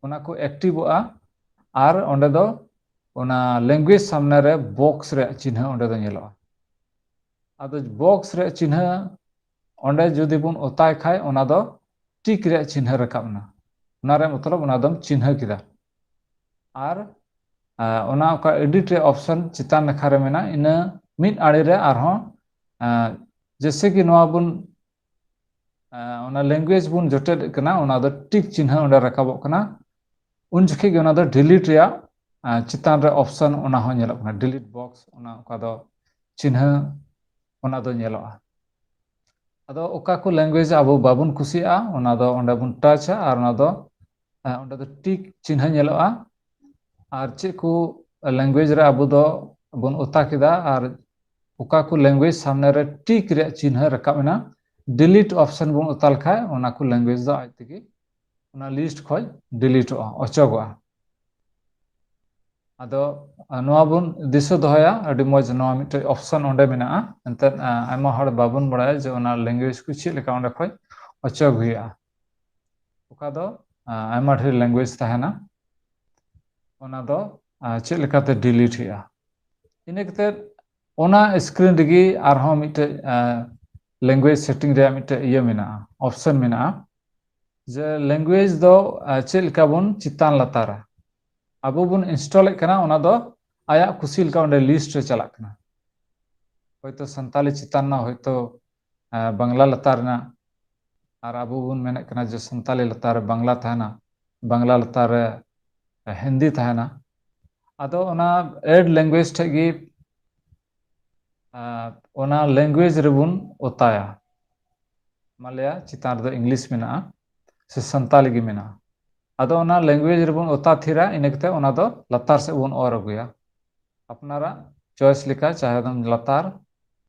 ᱚᱱᱟ ᱠᱚ activeᱚᱜᱼᱟ᱾ ᱟᱨ ᱚᱸᱰᱮ ᱫᱚ ᱚᱱᱟ language ᱥᱟᱢᱱᱮ ᱨᱮ box ᱨᱮᱭᱟᱜ ᱪᱤᱱᱦᱟᱹ ᱚᱸᱰᱮ ᱫᱚ ᱧᱮᱞᱚᱜᱼᱟ᱾ ᱟᱫᱚ box ᱨᱮᱭᱟᱜ ᱪᱤᱱᱦᱟᱹ ᱚᱸᱰᱮ ᱡᱩᱫᱤ ᱵᱚᱱ ᱚᱛᱟᱭ ᱠᱷᱟᱡ, ᱚᱱᱟ ᱫᱚ tick ᱨᱮᱭᱟᱜ ᱪᱤᱱᱦᱟᱹ ᱨᱟᱠᱟᱵ ᱮᱱᱟ᱾ ᱚᱱᱟ ᱨᱮ ᱢᱚᱛᱞᱚᱵ ᱚᱱᱟ ᱫᱚᱢ ᱪᱤᱱᱦᱟᱹ ᱠᱮᱫᱟ᱾ ᱟᱨ, ᱟᱸ, ᱚᱱᱟ ᱚᱠᱟ edit ᱨᱮᱭᱟᱜ option ᱪᱮᱛᱟᱱ ᱱᱟᱠᱷᱟ ᱨᱮ ᱢᱮᱱᱟᱜᱼᱟ, ᱤᱱᱟᱹ ᱢᱤᱫ ᱟᱲᱮ ᱨᱮ ᱟᱨᱦᱚᱸ, ᱟᱸ, ᱡᱮᱭᱥᱮ ᱠᱤ ᱱᱚᱣᱟ ᱵᱚᱱ, ᱟᱸ, ᱚᱱᱟ language ᱵᱚᱱ ᱡᱚᱴᱮᱫ ᱠᱟᱱᱟ, ᱚᱱᱟ ᱫᱚ tick ᱪᱤᱱᱦᱟᱹ ᱚᱸᱰᱮ ᱨᱟᱠᱟᱵᱚᱜ ᱠᱟᱱᱟ᱾ ᱩᱱ ᱡᱚᱠᱷᱮᱡ ᱜᱮ ᱚᱱᱟ ᱫᱚ delete ᱨᱮᱭᱟᱜ, ᱟᱸ, ᱪᱮᱛᱟᱱ ᱨᱮ option ᱚᱱᱟ ᱦᱚᱸ ᱧᱮᱞᱚᱜ ᱠᱟᱱᱟ, delete box, ᱚᱱᱟ ᱚᱠᱟ ᱫᱚ ᱪᱤᱱᱦᱟᱹ ᱚᱱᱟ ᱫᱚ ᱧᱮᱞᱚᱜᱼᱟ᱾ ᱟᱫᱚ ᱚᱠᱟ ᱠᱚ language ᱟᱵᱚ ᱵᱟᱵᱚᱱ ᱠᱩᱥᱤᱭᱟᱜᱼᱟ, ᱚᱱᱟ ᱫᱚ ᱚᱸᱰᱮ ᱵᱚᱱ touchᱟ ᱟᱨ ᱚᱱᱟ ᱫᱚ, ᱟᱸ, ᱚᱸᱰᱮ ᱫᱚ tick ᱪᱤᱱᱦᱟᱹ ᱧᱮᱞᱚᱜᱼᱟ᱾ ᱟᱨ ᱪᱮᱫ ᱠᱚ language ᱨᱮ ᱟᱵᱚ ᱫᱚ ᱵᱚᱱ ᱚᱛᱟ ᱠᱮᱫᱟ ᱟᱨ ᱚᱠᱟ ᱠᱚ language ᱥᱟᱢᱱᱮ ᱨᱮ tick ᱨᱮᱭᱟᱜ ᱪᱤᱱᱦᱟᱹ ᱨᱟᱠᱟᱵ ᱮᱱᱟ, delete option ᱵᱚᱱ ᱚᱛᱟ ᱞᱮᱠᱷᱟᱡ ᱚᱱᱟ ᱠᱚ language ᱫᱚ ᱟᱡ ᱛᱮᱜᱮ ᱚᱱᱟ list ᱠᱷᱚᱡ deleteᱚᱜᱼᱟ, ᱚᱪᱚᱜᱚᱜᱼᱟ᱾ ᱟᱫᱚ ᱱᱚᱣᱟ ᱵᱚᱱ ᱫᱤᱥᱟᱹ ᱫᱚᱦᱚᱭᱟ, ᱟᱹᱰᱤ ᱢᱚᱡᱽ ᱱᱚᱣᱟ ᱢᱤᱫᱴᱮᱡ option ᱚᱸᱰᱮ ᱢᱮᱱᱟᱜᱼᱟ᱾ ᱮᱱᱛᱮᱫ ᱟᱭᱢᱟ ᱦᱚᱲ ᱵᱟᱵᱚᱱ ᱵᱟᱲᱟᱭᱟ ᱡᱮ ᱚᱱᱟ language ᱠᱚ ᱪᱮᱫ ᱞᱮᱠᱟ ᱚᱸᱰᱮ ᱠᱷᱚᱡ ᱚᱪᱚᱜ ᱦᱩᱭᱩᱜᱼᱟ᱾ ᱚᱠᱟ ᱫᱚ ᱟᱭᱢᱟ ᱰᱷᱮᱨ language ᱛᱟᱦᱮᱱᱟ, ᱚᱱᱟ ᱫᱚ ᱪᱮᱫ ᱞᱮᱠᱟᱛᱮ delete ᱦᱩᱭᱩᱜᱼᱟ᱾ ᱤᱱᱟᱹ ᱠᱟᱛᱮ ᱚᱱᱟ screen ᱨᱮᱜᱮ ᱟᱨᱦᱚᱸ ᱢᱤᱫᱴᱮᱡ language setting ᱨᱮᱭᱟᱜ ᱢᱤᱫᱴᱮᱡ ᱤᱭᱟᱹ ᱢᱮᱱᱟᱜᱼᱟ, option ᱢᱮᱱᱟᱜᱼᱟ, ᱡᱮ language ᱫᱚ ᱪᱮᱫ ᱞᱮᱠᱟ ᱵᱚᱱ ᱪᱮᱛᱟᱱ ᱞᱟᱛᱟᱨᱟ᱾ ᱟᱵᱚ ᱵᱚᱱ install ᱮᱫ ᱠᱟᱱᱟ, ᱚᱱᱟ ᱫᱚ ᱟᱭᱟᱜ ᱠᱩᱥᱤ ᱞᱮᱠᱟ ᱚᱸᱰᱮ list ᱨᱮ ᱪᱟᱞᱟᱜ ᱠᱟᱱᱟ᱾ ᱦᱚᱭᱛᱳ ᱥᱟᱱᱛᱟᱞᱤ ᱪᱮᱛᱟᱱ ᱨᱮᱱᱟᱜ, ᱦᱚᱭᱛᱳ ᱵᱟᱝᱞᱟ ᱞᱟᱛᱟᱨ ᱨᱮᱱᱟᱜ, ᱟᱨ ᱟᱵᱚ ᱵᱚᱱ ᱢᱮᱱᱮᱫ ᱠᱟᱱᱟ ᱡᱮ ᱥᱟᱱᱛᱟᱞᱤ ᱞᱟᱛᱟᱨ ᱨᱮ ᱵᱟᱝᱞᱟ ᱛᱟᱦᱮᱱᱟ, ᱵᱟᱝᱞᱟ ᱞᱟᱛᱟᱨ ᱨᱮ ᱦᱤᱱᱫᱤ ᱛᱟᱦᱮᱱᱟ᱾ ᱟᱫᱚ ᱚᱱᱟ add language ᱴᱷᱮᱡ ᱜᱮ ᱚᱱᱟ language ᱨᱮᱵᱚᱱ ᱚᱛᱟᱭᱟ᱾ ᱢᱟᱱᱞᱤᱭᱟ ᱪᱮᱛᱟᱱ ᱨᱮᱫᱚ English ᱢᱮᱱᱟᱜᱼᱟ ᱥᱮ ᱥᱟᱱᱛᱟᱞᱤ ᱜᱮ ᱢᱮᱱᱟᱜᱼᱟ, ᱟᱫᱚ ᱚᱱᱟ language ᱨᱮᱵᱚᱱ ᱚᱛᱟ ᱛᱷᱤᱨᱟ, ᱤᱱᱟᱹ ᱠᱟᱛᱮ ᱚᱱᱟ ᱫᱚ ᱞᱟᱛᱟᱨ ᱥᱮᱫ ᱵᱚᱱ ᱚᱨ ᱟᱹᱜᱩᱭᱟ᱾ ᱟᱯᱱᱟᱨᱟᱜ choice ᱞᱮᱠᱟ, ᱪᱟᱦᱮ ᱫᱚᱢ ᱞᱟᱛᱟᱨ,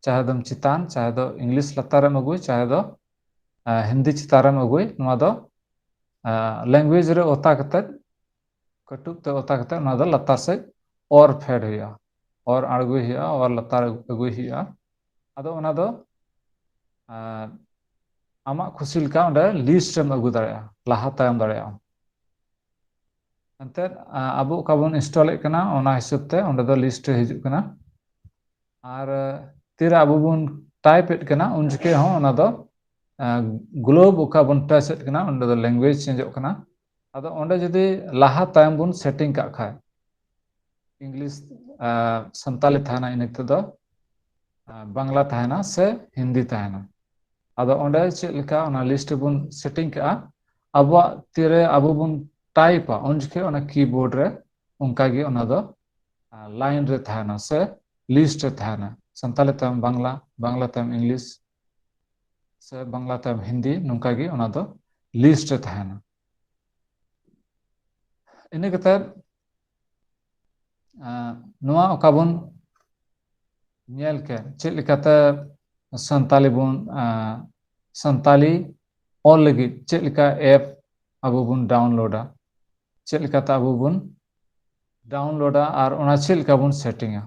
ᱪᱟᱦᱮ ᱫᱚᱢ ᱪᱮᱛᱟᱱ, ᱪᱟᱦᱮ ᱫᱚ English ᱞᱟᱛᱟᱨ ᱨᱮᱢ ᱟᱹᱜᱩᱭ, ᱪᱟᱦᱮ ᱫᱚ ᱦᱤᱱᱫᱤ ᱪᱮᱛᱟᱱ ᱨᱮᱢ ᱟᱹᱜᱩᱭ᱾ ᱱᱚᱣᱟ ᱫᱚ language ᱨᱮ ᱚᱛᱟ ᱠᱟᱛᱮ, ᱠᱟᱹᱴᱩᱵ ᱛᱮ ᱚᱛᱟ ᱠᱟᱛᱮ ᱚᱱᱟ ᱫᱚ ᱞᱟᱛᱟᱨ ᱥᱮᱫ ᱚᱨ ᱯᱷᱮᱰ ᱦᱩᱭᱩᱜᱼᱟ, ᱚᱨ ᱟᱬᱜᱚᱭ ᱦᱩᱭᱩᱜᱼᱟ, ᱚᱨ ᱞᱟᱛᱟᱨ ᱟᱹᱜᱩᱭ ᱦᱩᱭᱩᱜᱼᱟ᱾ ᱟᱫᱚ ᱚᱱᱟ ᱫᱚ ᱟᱢᱟᱜ ᱠᱷᱩᱥᱤ ᱞᱮᱠᱟ ᱚᱸᱰᱮ list ᱨᱮᱢ ᱟᱹᱜᱩ ᱫᱟᱲᱮᱭᱟᱜᱼᱟ, ᱞᱟᱦᱟ ᱛᱟᱭᱚᱢ ᱫᱟᱲᱮᱭᱟᱜᱼᱟ᱾ ᱮᱱᱛᱮᱫ ᱟᱵᱚ ᱚᱠᱟ ᱵᱚᱱ install ᱮᱫ ᱠᱟᱱᱟ, ᱚᱱᱟ ᱦᱤᱥᱟᱹᱵ ᱛᱮ ᱚᱸᱰᱮ ᱫᱚ list ᱨᱮ ᱦᱤᱡᱩᱜ ᱠᱟᱱᱟ᱾ ᱟᱨ ᱛᱤᱨᱮ ᱟᱵᱚ ᱵᱚᱱ type ᱮᱫ ᱠᱟᱱᱟ, ᱩᱱ ᱡᱚᱠᱷᱮᱡ ᱦᱚᱸ ᱚᱱᱟ ᱫᱚ globe ᱚᱠᱟ ᱵᱚᱱ touch ᱮᱫ ᱠᱟᱱᱟ, ᱚᱸᱰᱮ ᱫᱚ language changeᱚᱜ ᱠᱟᱱᱟ᱾ ᱟᱫᱚ ᱚᱸᱰᱮ ᱡᱩᱫᱤ ᱞᱟᱦᱟ ᱛᱟᱭᱚᱢ ᱵᱚᱱ setting ᱠᱟᱜ ᱠᱷᱟᱡ, English ᱥᱟᱱᱛᱟᱞᱤ ᱛᱟᱦᱮᱱᱟ, ᱤᱱᱟᱹ ᱛᱮᱫᱚ ᱵᱟᱝᱞᱟ ᱛᱟᱦᱮᱱᱟ ᱥᱮ ᱦᱤᱱᱫᱤ ᱛᱟᱦᱮᱱᱟ᱾ ᱟᱫᱚ ᱚᱸᱰᱮ ᱪᱮᱫ ᱞᱮᱠᱟ ᱚᱱᱟ list ᱨᱮᱵᱚᱱ setting ᱠᱟᱜᱼᱟ, ᱟᱵᱚᱣᱟᱜ ᱛᱤᱨᱮ ᱟᱵᱚ ᱵᱚᱱ typeᱟ, ᱩᱱ ᱡᱚᱠᱷᱮᱡ ᱚᱱᱟ keyboard ᱨᱮ ᱚᱱᱠᱟ ᱜᱮ ᱚᱱᱟ ᱫᱚ line ᱨᱮ ᱛᱟᱦᱮᱱᱟ ᱥᱮ list ᱨᱮ ᱛᱟᱦᱮᱱᱟ᱾ ᱥᱟᱱᱛᱟᱞᱤ ᱛᱟᱭᱚᱢ ᱵᱟᱝᱞᱟ, ᱵᱟᱝᱞᱟ ᱛᱟᱭᱚᱢ English, ᱥᱮ ᱵᱟᱝᱞᱟ ᱛᱟᱭᱚᱢ ᱦᱤᱱᱫᱤ, ᱱᱚᱝᱠᱟ ᱜᱮ ᱚᱱᱟ ᱫᱚ list ᱨᱮ ᱛᱟᱦᱮᱱᱟ᱾ ᱤᱱᱟᱹ ᱠᱟᱛᱮ ᱱᱚᱣᱟ ᱚᱠᱟ ᱵᱚᱱ ᱧᱮᱞ ᱠᱮᱫ, ᱪᱮᱫ ᱞᱮᱠᱟᱛᱮ ᱥᱟᱱᱛᱟᱞᱤ ᱵᱚᱱ ᱥᱟᱱᱛᱟᱞᱤ ᱚᱞ ᱞᱟᱹᱜᱤᱫ ᱪᱮᱫ ᱞᱮᱠᱟ app ᱟᱵᱚ ᱵᱚᱱ downloadᱟ, ᱪᱮᱫ ᱞᱮᱠᱟᱛᱮ ᱟᱵᱚ ᱵᱚᱱ ᱰᱟᱣᱩᱱᱞᱳᱰᱟ ᱟᱨ ᱚᱱᱟ ᱪᱮᱫ ᱞᱮᱠᱟ ᱵᱚᱱ ᱥᱮᱴᱤᱝᱟ᱾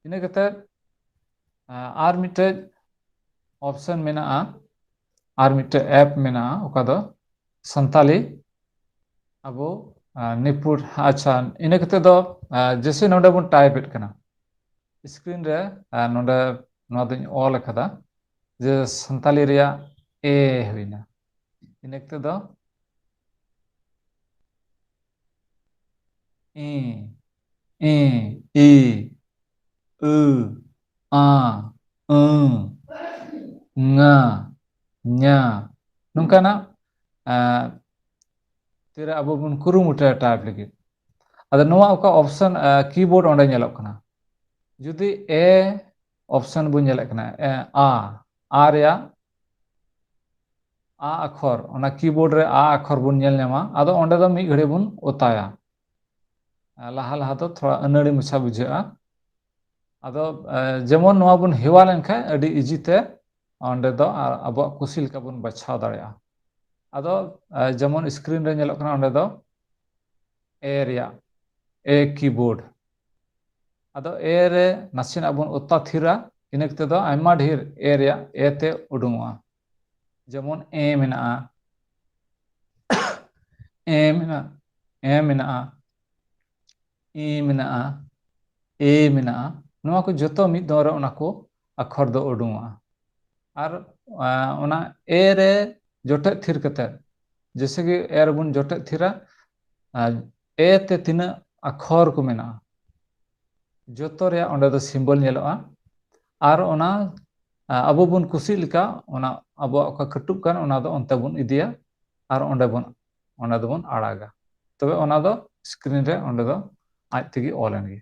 ᱤᱱᱟᱹ ᱠᱟᱛᱮ ᱟᱨ ᱢᱤᱫᱴᱮᱡ ᱚᱯᱥᱚᱱ ᱢᱮᱱᱟᱜᱼᱟ, ᱟᱨ ᱢᱤᱫᱴᱮᱡ ᱮᱯ ᱢᱮᱱᱟᱜᱼᱟ, ᱚᱠᱟ ᱫᱚ ᱥᱟᱱᱛᱟᱞᱤ ᱟᱵᱚ ᱱᱤᱯᱩᱴ᱾ ᱟᱪᱪᱷᱟ, ᱤᱱᱟᱹ ᱠᱟᱛᱮ ᱫᱚ ᱡᱮᱥᱮ ᱱᱚᱰᱮ ᱵᱚᱱ ᱴᱟᱭᱤᱯ ᱮᱫ ᱠᱟᱱᱟ, ᱥᱠᱨᱤᱱ ᱨᱮ ᱱᱚᱰᱮ ᱱᱚᱣᱟ ᱫᱚᱧ ᱚᱞ ᱟᱠᱟᱫᱟ ᱡᱮ ᱥᱟᱱᱛᱟᱞᱤ ᱨᱮᱭᱟᱜ ᱮ ᱦᱩᱭᱱᱟ᱾ ᱤᱱᱟᱹ ᱠᱟᱛᱮ ᱫᱚ ᱤ, ᱤ, ᱤ, ᱩ, ᱟ, ᱩ, ᱝᱟ, ᱧᱟ, ᱱᱚᱝᱠᱟᱱᱟᱜ ᱛᱤᱨᱮ ᱟᱵᱚ ᱵᱚᱱ ᱠᱩᱨᱩᱢᱩᱴᱩᱭᱟ ᱴᱟᱭᱤᱯ ᱞᱟᱹᱜᱤᱫ᱾ ᱟᱫᱚ ᱱᱚᱣᱟ ᱚᱠᱟ ᱚᱯᱥᱚᱱ ᱠᱤᱵᱳᱨᱰ ᱚᱸᱰᱮ ᱧᱮᱞᱚᱜ ᱠᱟᱱᱟ, ᱡᱩᱫᱤ ᱮ ᱚᱯᱥᱚᱱ ᱵᱚᱱ ᱧᱮᱞᱮᱫ ᱠᱟᱱᱟ, ᱮ, ᱟ, ᱟ ᱨᱮᱭᱟᱜ ᱟ ᱟᱠᱷᱚᱨ, ᱚᱱᱟ ᱠᱤᱵᱳᱨᱰ ᱨᱮ ᱟ ᱟᱠᱷᱚᱨ ᱵᱚᱱ ᱧᱮᱞ ᱧᱟᱢᱟ᱾ ᱟᱫᱚ ᱚᱸᱰᱮ ᱫᱚ ᱢᱤᱫ ᱜᱷᱟᱹᱲᱤ ᱵᱚᱱ ᱚᱛᱟᱭᱟ, ᱞᱟᱦᱟ ᱞᱟᱦᱟ ᱫᱚ ᱛᱷᱚᱲᱟ ᱟᱹᱱᱟᱹᱲᱤ ᱢᱟᱪᱷᱟ ᱵᱩᱡᱷᱟᱹᱜᱼᱟ᱾ ᱟᱫᱚ ᱡᱮᱢᱚᱱ ᱱᱚᱣᱟ ᱵᱚᱱ ᱦᱮᱣᱟ ᱞᱮᱱᱠᱷᱟᱱ ᱟᱹᱰᱤ ᱤᱡᱤ ᱛᱮ ᱚᱸᱰᱮ ᱫᱚ ᱟᱵᱚᱣᱟᱜ ᱠᱩᱥᱤ ᱞᱮᱠᱟ ᱵᱚᱱ ᱵᱟᱪᱷᱟᱣ ᱫᱟᱲᱮᱭᱟᱜᱼᱟ᱾ ᱟᱫᱚ ᱡᱮᱢᱚᱱ ᱥᱠᱨᱤᱱ ᱨᱮ ᱧᱮᱞᱚᱜ ᱠᱟᱱᱟ, ᱚᱸᱰᱮ ᱫᱚ ᱮ ᱨᱮᱭᱟᱜ, ᱮ ᱠᱤᱵᱳᱨᱰ᱾ ᱟᱫᱚ ᱮ ᱨᱮ ᱱᱟᱥᱮᱱᱟᱜ ᱵᱚᱱ ᱚᱛᱟ ᱛᱷᱤᱨᱟ, ᱤᱱᱟᱹ ᱠᱟᱛᱮ ᱫᱚ ᱟᱭᱢᱟ ᱰᱷᱮᱨ ᱮ ᱨᱮᱭᱟᱜ ᱮ ᱛᱮ ᱩᱰᱩᱝᱚᱜᱼᱟ᱾ ᱡᱮᱢᱚᱱ ᱮ ᱢᱮᱱᱟᱜᱼᱟ, ᱮ ᱢᱮᱱᱟᱜᱼᱟ, ᱮ ᱢᱮᱱᱟᱜᱼᱟ, ᱤ ᱢᱮᱱᱟᱜᱼᱟ, ᱮ ᱢᱮᱱᱟᱜᱼᱟ᱾ ᱱᱚᱣᱟ ᱠᱚ ᱡᱚᱛᱚ ᱢᱤᱫ ᱫᱚᱢ ᱨᱮ ᱚᱱᱟ ᱠᱚ ᱟᱠᱷᱚᱨ ᱫᱚ ᱩᱰᱩᱝᱚᱜᱼᱟ᱾ ᱟᱨ ᱚᱱᱟ ᱮ ᱨᱮ ᱡᱚᱴᱮᱫ ᱛᱷᱤᱨ ᱠᱟᱛᱮ, ᱡᱮᱥᱮ ᱠᱤ ᱮ ᱨᱮᱵᱚᱱ ᱡᱚᱴᱮᱫ ᱛᱷᱤᱨᱟ, ᱮ ᱛᱮ ᱛᱤᱱᱟᱹᱜ ᱟᱠᱷᱚᱨ ᱠᱚ ᱢᱮᱱᱟᱜᱼᱟ, ᱡᱚᱛᱚ ᱨᱮᱭᱟᱜ ᱚᱸᱰᱮ ᱫᱚ ᱥᱤᱢᱵᱚᱞ ᱧᱮᱞᱚᱜᱼᱟ᱾ ᱟᱨ ᱚᱱᱟ ᱟᱵᱚ ᱵᱚᱱ ᱠᱩᱥᱤᱜ ᱞᱮᱠᱟ, ᱚᱱᱟ ᱟᱵᱚᱣᱟᱜ ᱚᱠᱟ ᱠᱟᱹᱴᱩᱵ ᱠᱟᱱ, ᱚᱱᱟ ᱫᱚ ᱚᱱᱛᱮ ᱵᱚᱱ ᱤᱫᱤᱭᱟ ᱟᱨ ᱚᱸᱰᱮ ᱵᱚᱱ, ᱚᱸᱰᱮ ᱫᱚᱵᱚᱱ ᱟᱲᱟᱜᱟ᱾ ᱛᱚᱵᱮ ᱚᱱᱟ ᱫᱚ ᱥᱠᱨᱤᱱ ᱨᱮ ᱚᱸᱰᱮ ᱫᱚ ᱟᱡ ᱛᱮᱜᱮ ᱚᱞ ᱮᱱ ᱜᱮ᱾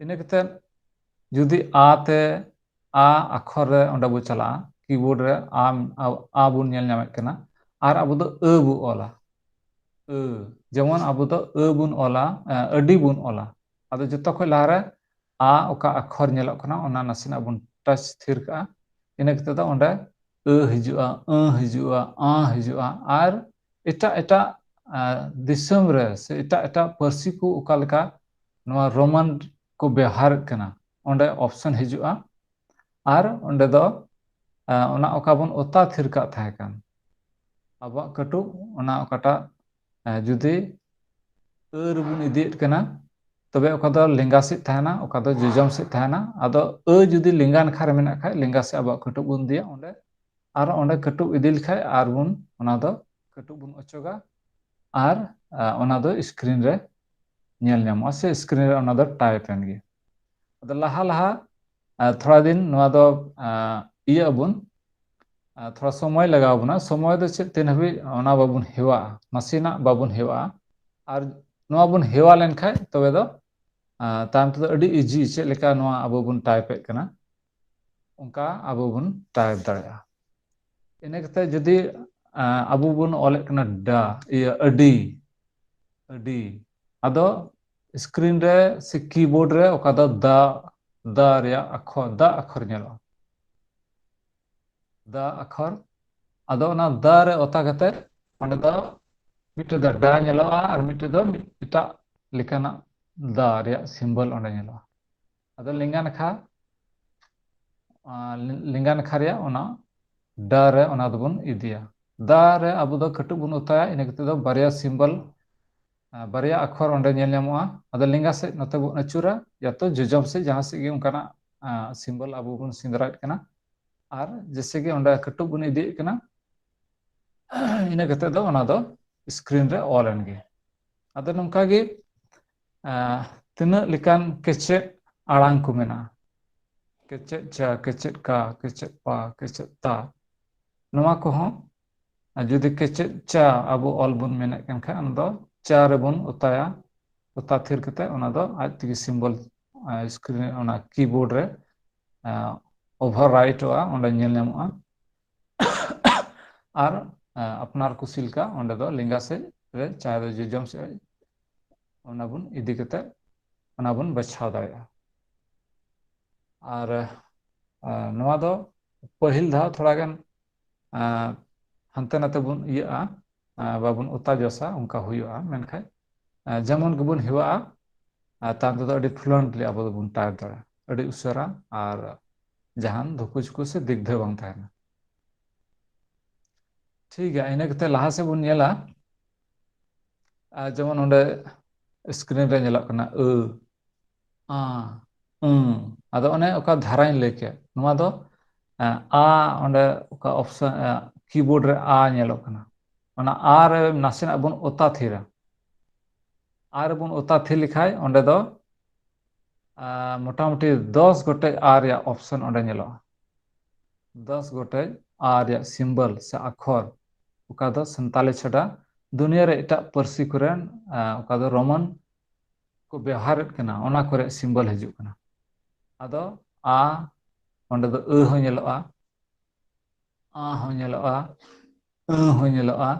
ᱤᱱᱟᱹ ᱠᱟᱛᱮ ᱡᱩᱫᱤ ᱟ ᱛᱮ, ᱟ ᱟᱠᱷᱚᱨ ᱨᱮ ᱚᱸᱰᱮ ᱵᱚ ᱪᱟᱞᱟᱜᱼᱟ, ᱠᱤᱵᱳᱨᱰ ᱨᱮ ᱟ, ᱟ ᱵᱚᱱ ᱧᱮᱞ ᱧᱟᱢᱮᱫ ᱠᱟᱱᱟ, ᱟᱨ ᱟᱵᱚ ᱫᱚ ᱟᱹ ᱵᱚ ᱚᱞᱟ᱾ ᱟᱹ, ᱡᱮᱢᱚᱱ ᱟᱵᱚ ᱫᱚ ᱟᱹ ᱵᱚᱱ ᱚᱞᱟ, ᱟᱹᱰᱤ ᱵᱚᱱ ᱚᱞᱟ᱾ ᱟᱫᱚ ᱡᱚᱛᱚ ᱠᱷᱚᱱ ᱞᱟᱦᱟᱨᱮ ᱟ ᱚᱠᱟ ᱟᱠᱷᱚᱨ ᱧᱮᱞᱚᱜ ᱠᱟᱱᱟ, ᱚᱱᱟ ᱱᱟᱥᱮᱱᱟᱜ ᱵᱚᱱ ᱴᱟᱪ ᱛᱷᱤᱨ ᱠᱟᱜᱼᱟ᱾ ᱤᱱᱟᱹ ᱠᱟᱛᱮ ᱫᱚ ᱚᱸᱰᱮ ᱟᱹ ᱦᱤᱡᱩᱜᱼᱟ, ᱟᱹ ᱦᱤᱡᱩᱜᱼᱟ, ᱟ ᱦᱤᱡᱩᱜᱼᱟ, ᱟᱨ ᱮᱴᱟᱜ ᱮᱴᱟᱜ ᱟᱨ ᱫᱤᱥᱚᱢ ᱨᱮ ᱥᱮ ᱮᱴᱟᱜ ᱮᱴᱟᱜ ᱯᱟᱹᱨᱥᱤ ᱠᱚ ᱚᱠᱟ ᱞᱮᱠᱟ ᱱᱚᱣᱟ ᱨᱳᱢᱟᱱ ᱠᱚ ᱵᱮᱣᱦᱟᱨᱮᱫ ᱠᱟᱱᱟ, ᱚᱸᱰᱮ ᱚᱯᱥᱚᱱ ᱦᱤᱡᱩᱜᱼᱟ᱾ ᱟᱨ ᱚᱸᱰᱮ ᱫᱚ ᱟᱸ, ᱚᱱᱟ ᱚᱠᱟ ᱵᱚᱱ ᱚᱛᱟ ᱛᱷᱤᱨ ᱠᱟᱜ ᱛᱟᱦᱮᱸ ᱠᱟᱱ, ᱟᱵᱚᱣᱟᱜ ᱠᱟᱹᱴᱩᱵ, ᱚᱱᱟ ᱚᱠᱟᱴᱟᱜ ᱟᱸ, ᱡᱩᱫᱤ ᱟᱹ ᱨᱮᱵᱚᱱ ᱤᱫᱤᱭᱮᱫ ᱠᱟᱱᱟ, ᱛᱚᱵᱮ ᱚᱠᱟ ᱫᱚ ᱞᱮᱸᱜᱟ ᱥᱮᱫ ᱛᱟᱦᱮᱱᱟ, ᱚᱠᱟ ᱫᱚ ᱡᱚᱡᱚᱢ ᱥᱮᱫ ᱛᱟᱦᱮᱱᱟ᱾ ᱟᱫᱚ ᱟᱹ ᱡᱩᱫᱤ ᱞᱮᱸᱜᱟ ᱱᱟᱠᱷᱟ ᱨᱮ ᱢᱮᱱᱟᱜ ᱠᱷᱟᱡ, ᱞᱮᱸᱜᱟ ᱥᱮᱫ ᱟᱵᱚᱣᱟᱜ ᱠᱟᱹᱴᱩᱵ ᱵᱚᱱ ᱤᱫᱤᱭᱟ ᱚᱸᱰᱮ, ᱟᱨ ᱚᱸᱰᱮ ᱠᱟᱹᱴᱩᱵ ᱤᱫᱤ ᱞᱮᱠᱷᱟᱡ ᱟᱨ ᱵᱚᱱ, ᱚᱱᱟ ᱫᱚ ᱠᱟᱹᱴᱩᱵ ᱵᱚᱱ ᱚᱪᱚᱜᱟ ᱟᱨ ᱟᱸ, ᱚᱱᱟ ᱫᱚ ᱥᱠᱨᱤᱱ ᱨᱮ ᱧᱮᱞ ᱧᱟᱢᱚᱜᱼᱟ ᱥᱮ ᱥᱠᱨᱤᱱ ᱨᱮ ᱚᱱᱟ ᱫᱚ ᱴᱟᱭᱤᱯ ᱮᱱ ᱜᱮ᱾ ᱟᱫᱚ ᱞᱟᱦᱟ ᱞᱟᱦᱟ ᱟᱨ ᱛᱷᱚᱲᱟ ᱫᱤᱱ ᱱᱚᱣᱟ ᱫᱚ ᱟᱸ, ᱤᱭᱟᱹ ᱟᱵᱚᱱ, ᱟᱸ, ᱛᱷᱚᱲᱟ ᱥᱚᱢᱚᱭ ᱞᱟᱜᱟᱣ ᱵᱚᱱᱟ᱾ ᱥᱚᱢᱚᱭ ᱫᱚ ᱪᱮᱫ, ᱛᱤᱱ ᱦᱟᱹᱵᱤᱡ ᱚᱱᱟ ᱵᱟᱵᱚᱱ ᱦᱮᱣᱟᱜᱼᱟ, ᱱᱟᱥᱮᱱᱟᱜ ᱵᱟᱵᱚᱱ ᱦᱮᱣᱟᱜᱼᱟ᱾ ᱟᱨ ᱱᱚᱣᱟ ᱵᱚᱱ ᱦᱮᱣᱟ ᱞᱮᱱᱠᱷᱟᱡ ᱛᱚᱵᱮ ᱫᱚ ᱟᱸ, ᱛᱟᱭᱚᱢ ᱛᱮᱫᱚ ᱟᱹᱰᱤ ᱤᱡᱤ, ᱪᱮᱫ ᱞᱮᱠᱟ ᱱᱚᱣᱟ ᱟᱵᱚ ᱵᱚᱱ ᱴᱟᱭᱤᱯ ᱮᱫ ᱠᱟᱱᱟ, ᱚᱱᱠᱟ ᱟᱵᱚ ᱵᱚᱱ ᱴᱟᱭᱤᱯ ᱫᱟᱲᱮᱭᱟᱜᱼᱟ᱾ ᱤᱱᱟᱹ ᱠᱟᱛᱮ ᱡᱩᱫᱤ ᱟᱸ, ᱟᱵᱚ ᱵᱚᱱ ᱚᱞᱮᱫ ᱠᱟᱱᱟ ᱰᱟ, ᱤᱭᱟᱹ ᱟᱹᱰᱤ, ᱟᱹᱰᱤ, ᱟᱫᱚ ᱥᱠᱨᱤᱱ ᱨᱮ ᱥᱮ ᱠᱤᱵᱳᱨᱰ ᱨᱮ ᱚᱠᱟ ᱫᱚ ᱫᱟ, ᱫᱟ ᱨᱮᱭᱟᱜ ᱟᱠᱷᱚᱨ, ᱫᱟ ᱟᱠᱷᱚᱨ ᱧᱮᱞᱚᱜᱼᱟ, ᱫᱟ ᱟᱠᱷᱚᱨ᱾ ᱟᱫᱚ ᱚᱱᱟ ᱫᱟ ᱨᱮ ᱚᱛᱟ ᱠᱟᱛᱮ ᱚᱸᱰᱮ ᱫᱚ ᱢᱤᱫᱴᱮᱡ ᱫᱚ ᱰᱟ ᱧᱮᱞᱚᱜᱼᱟ ᱟᱨ ᱢᱤᱫᱴᱮᱡ ᱫᱚ ᱢᱤᱫ ᱮᱴᱟᱜ ᱞᱮᱠᱟᱱᱟᱜ ᱫᱟ ᱨᱮᱭᱟᱜ ᱥᱤᱢᱵᱚᱞ ᱚᱸᱰᱮ ᱧᱮᱞᱚᱜᱼᱟ᱾ ᱟᱫᱚ ᱞᱮᱸᱜᱟ ᱱᱟᱠᱷᱟ, ᱟᱸ, ᱞᱮᱸᱜᱟ ᱱᱟᱠᱷᱟ ᱨᱮᱭᱟᱜ ᱚᱱᱟ ᱰᱟ ᱨᱮ ᱚᱱᱟ ᱫᱚᱵᱚᱱ ᱤᱫᱤᱭᱟ᱾ ᱫᱟ ᱨᱮ ᱟᱵᱚ ᱫᱚ ᱠᱟᱹᱴᱩᱵ ᱵᱚᱱ ᱚᱛᱟᱭᱟ, ᱤᱱᱟᱹ ᱠᱟᱛᱮ ᱫᱚ ᱵᱟᱨᱭᱟ ᱥᱤᱢᱵᱚᱞ, ᱟᱸ, ᱵᱟᱨᱭᱟ ᱟᱠᱷᱚᱨ ᱚᱸᱰᱮ ᱧᱮᱞ ᱧᱟᱢᱚᱜᱼᱟ᱾ ᱟᱫᱚ ᱞᱮᱸᱜᱟ ᱥᱮᱫ ᱱᱚᱛᱮ ᱵᱚᱱ ᱟᱹᱪᱩᱨᱟ, ᱭᱟᱛᱚ ᱡᱚᱡᱚᱢ ᱥᱮᱫ ᱡᱟᱦᱟᱸ ᱥᱮᱫ ᱜᱮ ᱚᱱᱠᱟᱱᱟᱜ, ᱟᱸ, ᱥᱤᱢᱵᱚᱞ ᱟᱵᱚ ᱵᱚᱱ ᱥᱮᱸᱫᱽᱨᱟᱭᱮᱫ ᱠᱟᱱᱟ᱾ ᱟᱨ ᱡᱮᱭᱥᱮ ᱜᱮ ᱚᱸᱰᱮ ᱠᱟᱹᱴᱩᱵ ᱵᱚᱱ ᱤᱫᱤᱭᱮᱫ ᱠᱟᱱᱟ, ᱤᱱᱟᱹ ᱠᱟᱛᱮ ᱫᱚ ᱚᱱᱟ ᱫᱚ ᱥᱠᱨᱤᱱ ᱨᱮ ᱚᱞ ᱮᱱ ᱜᱮ᱾ ᱟᱫᱚ ᱱᱚᱝᱠᱟ ᱜᱮ, ᱟᱸ, ᱛᱤᱱᱟᱹᱜ ᱞᱮᱠᱟᱱ ᱠᱮᱪᱮᱫ ᱟᱲᱟᱝ ᱠᱚ ᱢᱮᱱᱟᱜᱼᱟ, ᱠᱮᱪᱮᱫ ᱪᱟ, ᱠᱮᱪᱮᱫ ᱠᱟ, ᱠᱮᱪᱮᱫ ᱯᱟ, ᱠᱮᱪᱮᱫ ᱛᱟ, ᱱᱚᱣᱟ ᱠᱚᱦᱚᱸ ᱟᱨ ᱡᱩᱫᱤ ᱠᱮᱪᱮᱫ ᱪᱟ ᱟᱵᱚ ᱚᱞ ᱵᱚᱱ ᱢᱮᱱᱮᱫ ᱠᱟᱱ ᱠᱷᱟᱱ, ᱚᱱᱟ ᱫᱚ ᱪᱟ ᱨᱮᱵᱚᱱ ᱚᱛᱟᱭᱟ᱾ ᱚᱛᱟ ᱛᱷᱤᱨ ᱠᱟᱛᱮ ᱚᱱᱟ ᱫᱚ ᱟᱡ ᱛᱮᱜᱮ ᱥᱤᱢᱵᱚᱞ, ᱟᱸ, ᱥᱠᱨᱤᱱ, ᱚᱱᱟ ᱠᱤᱵᱳᱨᱰ ᱨᱮ, ᱟᱸ, ᱳᱵᱷᱟᱨ ᱨᱟᱭᱤᱴᱚᱜᱼᱟ, ᱚᱸᱰᱮ ᱧᱮᱞ ᱧᱟᱢᱚᱜᱼᱟ᱾ ᱟᱨ, ᱟᱸ, ᱟᱯᱱᱟᱨ ᱠᱩᱥᱤ ᱞᱮᱠᱟ ᱚᱸᱰᱮ ᱫᱚ ᱞᱮᱸᱜᱟ ᱥᱮᱫ ᱨᱮ, ᱪᱟᱦᱮ ᱫᱚ ᱡᱚᱡᱚᱢ ᱥᱮᱫ, ᱚᱱᱟ ᱵᱚᱱ ᱤᱫᱤ ᱠᱟᱛᱮ ᱚᱱᱟ ᱵᱚᱱ ᱵᱟᱪᱷᱟᱣ ᱫᱟᱲᱮᱭᱟᱜᱼᱟ᱾ ᱟᱨ, ᱟᱸ, ᱱᱚᱣᱟ ᱫᱚ ᱯᱟᱹᱦᱤᱞ ᱫᱷᱟᱣ ᱛᱷᱚᱲᱟ ᱜᱟᱱ, ᱟᱸ, ᱦᱟᱱᱛᱮ ᱱᱟᱛᱮ ᱵᱚᱱ ᱤᱭᱟᱹᱜᱼᱟ, ᱵᱟᱵᱚᱱ ᱚᱛᱟ ᱡᱚᱥᱟ, ᱚᱱᱠᱟ ᱦᱩᱭᱩᱜᱼᱟ᱾ ᱢᱮᱱᱠᱷᱟᱱ ᱡᱮᱢᱚᱱ ᱜᱮᱵᱚᱱ ᱦᱮᱣᱟᱜᱼᱟ, ᱛᱟᱭᱚᱢ ᱛᱮᱫᱚ ᱟᱹᱰᱤ fluently ᱟᱵᱚ ᱫᱚᱵᱚᱱ type ᱫᱟᱲᱮᱭᱟᱜᱼᱟ, ᱟᱹᱰᱤ ᱩᱥᱟᱹᱨᱟ ᱟᱨ ᱡᱟᱦᱟᱱ ᱫᱷᱩᱠᱩ ᱪᱩᱠᱩ ᱥᱮ ᱫᱤᱜᱽᱫᱷᱟᱹ ᱵᱟᱝ ᱛᱟᱦᱮᱱᱟ᱾ ᱴᱷᱤᱠ ᱜᱮᱭᱟ, ᱤᱱᱟᱹ ᱠᱟᱛᱮ ᱞᱟᱦᱟ ᱥᱮᱫ ᱵᱚᱱ ᱧᱮᱞᱟ᱾ ᱟᱨ ᱡᱮᱢᱚᱱ ᱱᱚᱰᱮ screen ᱨᱮ ᱧᱮᱞᱚᱜ ᱠᱟᱱᱟ ᱟᱹ, ᱟ, ᱟᱹ᱾ ᱟᱫᱚ ᱚᱱᱮ ᱚᱠᱟ ᱫᱷᱟᱨᱟᱧ ᱞᱟᱹᱭ ᱠᱮᱫ, ᱱᱚᱣᱟ ᱫᱚ ᱟ, ᱚᱸᱰᱮ ᱚᱠᱟ option, keyboard ᱨᱮ ᱟ ᱧᱮᱞᱚᱜ ᱠᱟᱱᱟ, ᱚᱱᱟ ᱟ ᱨᱮ ᱱᱟᱥᱮᱱᱟᱜ ᱵᱚᱱ ᱚᱛᱟ ᱛᱷᱤᱨᱟ᱾ ᱟ ᱨᱮᱵᱚᱱ ᱚᱛᱟ ᱛᱷᱤᱨ ᱞᱮᱠᱷᱟᱡ ᱚᱸᱰᱮ ᱫᱚ ᱢᱚᱴᱟᱢᱩᱴᱤ ᱫᱚᱥ ᱜᱚᱴᱮᱡ ᱟ ᱨᱮᱭᱟᱜ option ᱚᱸᱰᱮ ᱧᱮᱞᱚᱜᱼᱟ᱾ ᱫᱚᱥ ᱜᱚᱴᱮᱡ ᱟ ᱨᱮᱭᱟᱜ symbol ᱥᱮ ᱟᱠᱷᱚᱨ, ᱚᱠᱟ ᱫᱚ ᱥᱟᱱᱛᱟᱞᱤ ᱪᱷᱟᱰᱟ ᱫᱩᱱᱤᱭᱟᱹ ᱨᱮ ᱮᱴᱟᱜ ᱯᱟᱹᱨᱥᱤ ᱠᱚᱨᱮᱱ ᱚᱠᱟ ᱫᱚ Roman ᱠᱚ ᱵᱮᱣᱦᱟᱨᱮᱫ ᱠᱟᱱᱟ, ᱚᱱᱟ ᱠᱚᱨᱮ symbol ᱦᱤᱡᱩᱜ ᱠᱟᱱᱟ᱾ ᱟᱫᱚ ᱟ, ᱚᱸᱰᱮ ᱫᱚ ᱟᱹ ᱦᱚᱸ ᱧᱮᱞᱚᱜᱼᱟ, ᱟ ᱦᱚᱸ ᱧᱮᱞᱚᱜᱼᱟ, ᱟᱹ ᱦᱚᱸ ᱧᱮᱞᱚᱜᱼᱟ,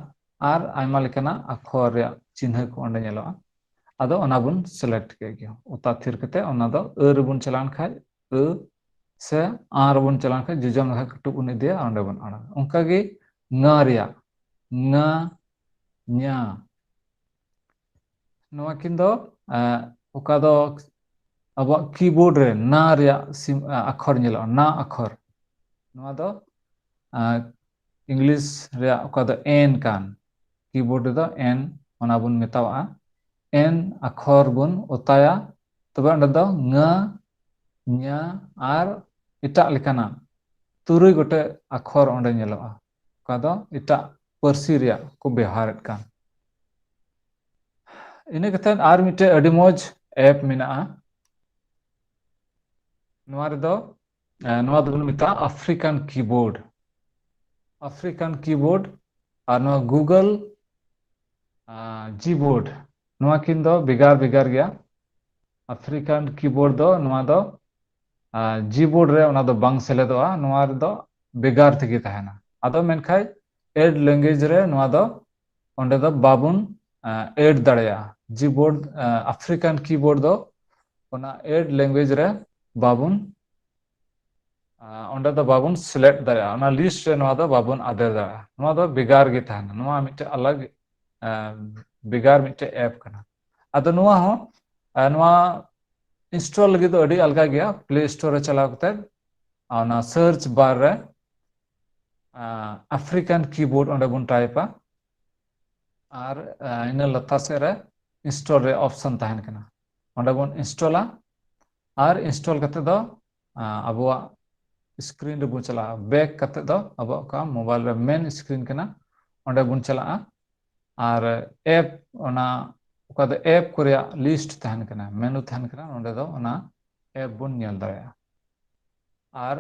ᱟᱨ ᱟᱭᱢᱟ ᱞᱮᱠᱟᱱᱟᱜ ᱟᱠᱷᱚᱨ ᱨᱮᱭᱟᱜ ᱪᱤᱱᱦᱟᱹ ᱠᱚ ᱚᱸᱰᱮ ᱧᱮᱞᱚᱜᱼᱟ᱾ ᱟᱫᱚ ᱚᱱᱟ ᱵᱚᱱ select ᱠᱮᱫ ᱜᱮ, ᱚᱛᱟ ᱛᱷᱤᱨ ᱠᱟᱛᱮ ᱚᱱᱟ ᱫᱚ ᱟᱹ ᱨᱮᱵᱚᱱ ᱪᱟᱞᱟᱣ ᱮᱱ ᱠᱷᱟᱡ ᱟᱹ, ᱥᱮ ᱟ ᱨᱮᱵᱚᱱ ᱪᱟᱞᱟᱣ ᱮᱱ ᱠᱷᱟᱡ ᱡᱚᱡᱚᱢ ᱱᱟᱠᱷᱟ ᱠᱟᱹᱴᱩᱵ ᱵᱚᱱ ᱤᱫᱤᱭᱟ, ᱚᱸᱰᱮ ᱵᱚᱱ ᱟᱲᱟᱜᱟ᱾ ᱚᱱᱠᱟᱜᱮ ᱝ ᱨᱮᱭᱟᱜ, ᱝ, ᱧᱟ, ᱱᱚᱣᱟ ᱠᱤᱱ ᱫᱚ ᱚᱠᱟ ᱫᱚ ᱟᱵᱚᱣᱟᱜ keyboard ᱨᱮ ᱱᱟ ᱨᱮᱭᱟᱜ ᱟᱠᱷᱚᱨ ᱧᱮᱞᱚᱜᱼᱟ, ᱱᱟ ᱟᱠᱷᱚᱨ᱾ ᱱᱚᱣᱟ ᱫᱚ English ᱨᱮᱭᱟᱜ ᱚᱠᱟ ᱫᱚ N ᱠᱟᱱ, keyboard ᱨᱮᱫᱚ N, ᱚᱱᱟ ᱵᱚᱱ ᱢᱮᱛᱟᱣᱟᱜᱼᱟ᱾ N ᱟᱠᱷᱚᱨ ᱵᱚᱱ ᱚᱛᱟᱭᱟ, ᱛᱚᱵᱮ ᱚᱸᱰᱮ ᱫᱚ ᱝ, ᱧ ᱟᱨ ᱮᱴᱟᱜ ᱞᱮᱠᱟᱱᱟᱜ ᱛᱩᱨᱩᱭ ᱜᱚᱴᱮᱡ ᱟᱠᱷᱚᱨ ᱚᱸᱰᱮ ᱧᱮᱞᱚᱜᱼᱟ, ᱚᱠᱟ ᱫᱚ ᱮᱴᱟᱜ ᱯᱟᱹᱨᱥᱤ ᱨᱮᱭᱟᱜ ᱠᱚ ᱵᱮᱣᱦᱟᱨᱮᱫ ᱠᱟᱱ᱾ ᱤᱱᱟᱹ ᱠᱟᱛᱮ ᱟᱨ ᱢᱤᱫᱴᱮᱡ ᱟᱹᱰᱤ ᱢᱚᱡᱽ app ᱢᱮᱱᱟᱜᱼᱟ᱾ ᱱᱚᱣᱟ ᱨᱮᱫᱚ ᱱᱚᱣᱟ ᱫᱚᱵᱚᱱ ᱢᱮᱛᱟᱜᱼᱟ African keyboard᱾ African keyboard ᱟᱨ ᱱᱚᱣᱟ Google Gboard, ᱱᱚᱣᱟ ᱠᱤᱱ ᱫᱚ ᱵᱷᱮᱜᱟᱨ ᱵᱷᱮᱜᱟᱨ ᱜᱮᱭᱟ᱾ African keyboard ᱫᱚ ᱱᱚᱣᱟ ᱫᱚ Gboard ᱨᱮ ᱚᱱᱟ ᱫᱚ ᱵᱟᱝ ᱥᱮᱞᱮᱫᱚᱜᱼᱟ, ᱱᱚᱣᱟ ᱨᱮᱫᱚ ᱵᱷᱮᱜᱟᱨ ᱛᱮᱜᱮ ᱛᱟᱦᱮᱱᱟ᱾ ᱟᱫᱚ ᱢᱮᱱᱠᱷᱟᱱ add language ᱨᱮ ᱱᱚᱣᱟ ᱫᱚ ᱚᱸᱰᱮ ᱫᱚ ᱵᱟᱵᱚᱱ add ᱫᱟᱲᱮᱭᱟᱜᱼᱟ᱾ Gboard, African keyboard ᱫᱚ ᱚᱱᱟ add language ᱨᱮ ᱵᱟᱵᱚᱱ ᱚᱸᱰᱮ ᱫᱚ ᱵᱟᱵᱚᱱ select ᱫᱟᱲᱮᱭᱟᱜᱼᱟ, ᱚᱱᱟ list ᱨᱮ ᱱᱚᱣᱟ ᱫᱚ ᱵᱟᱵᱚᱱ ᱟᱫᱮᱨ ᱫᱟᱲᱮᱭᱟᱜᱼᱟ᱾ ᱱᱚᱣᱟ ᱫᱚ ᱵᱷᱮᱜᱟᱨ ᱜᱮ ᱛᱟᱦᱮᱱᱟ, ᱱᱚᱣᱟ ᱢᱤᱫᱴᱮᱡ ᱟᱞᱟᱜᱽ ᱵᱷᱮᱜᱟᱨ ᱢᱤᱫᱴᱮᱡ app ᱠᱟᱱᱟ᱾ ᱟᱫᱚ ᱱᱚᱣᱟ ᱦᱚᱸ ᱱᱚᱣᱟ install ᱞᱟᱹᱜᱤᱫ ᱫᱚ ᱟᱹᱰᱤ ᱟᱞᱜᱟ ᱜᱮᱭᱟ᱾ Play Store ᱨᱮ ᱪᱟᱞᱟᱣ ᱠᱟᱛᱮ ᱚᱱᱟ search bar ᱨᱮ African Keyboard ᱚᱸᱰᱮ ᱵᱚᱱ type ᱟ, ᱟᱨ ᱤᱱᱟᱹ ᱞᱟᱛᱟᱨ ᱥᱮᱫ ᱨᱮ install ᱨᱮ option ᱛᱟᱦᱮᱱ ᱠᱟᱱᱟ, ᱚᱸᱰᱮ ᱵᱚᱱ install ᱟ᱾ ᱟᱨ install ᱠᱟᱛᱮ ᱫᱚ ᱟᱵᱚᱣᱟᱜ screen ᱨᱮᱵᱚᱱ ᱪᱟᱞᱟᱜᱼᱟ᱾ Back ᱠᱟᱛᱮ ᱫᱚ ᱟᱵᱚᱣᱟᱜ ᱚᱠᱟ mobile ᱨᱮ main screen ᱠᱟᱱᱟ, ᱚᱸᱰᱮ ᱵᱚᱱ ᱪᱟᱞᱟᱜᱼᱟ᱾ ᱟᱨ app, ᱚᱱᱟ ᱚᱠᱟ ᱫᱚ app ᱠᱚ ᱨᱮᱭᱟᱜ list ᱛᱟᱦᱮᱱ ᱠᱟᱱᱟ, menu ᱛᱟᱦᱮᱱ ᱠᱟᱱᱟ, ᱱᱚᱸᱰᱮ ᱫᱚ ᱚᱱᱟ app ᱵᱚᱱ ᱧᱮᱞ ᱫᱟᱲᱮᱭᱟᱜᱼᱟ᱾ ᱟᱨ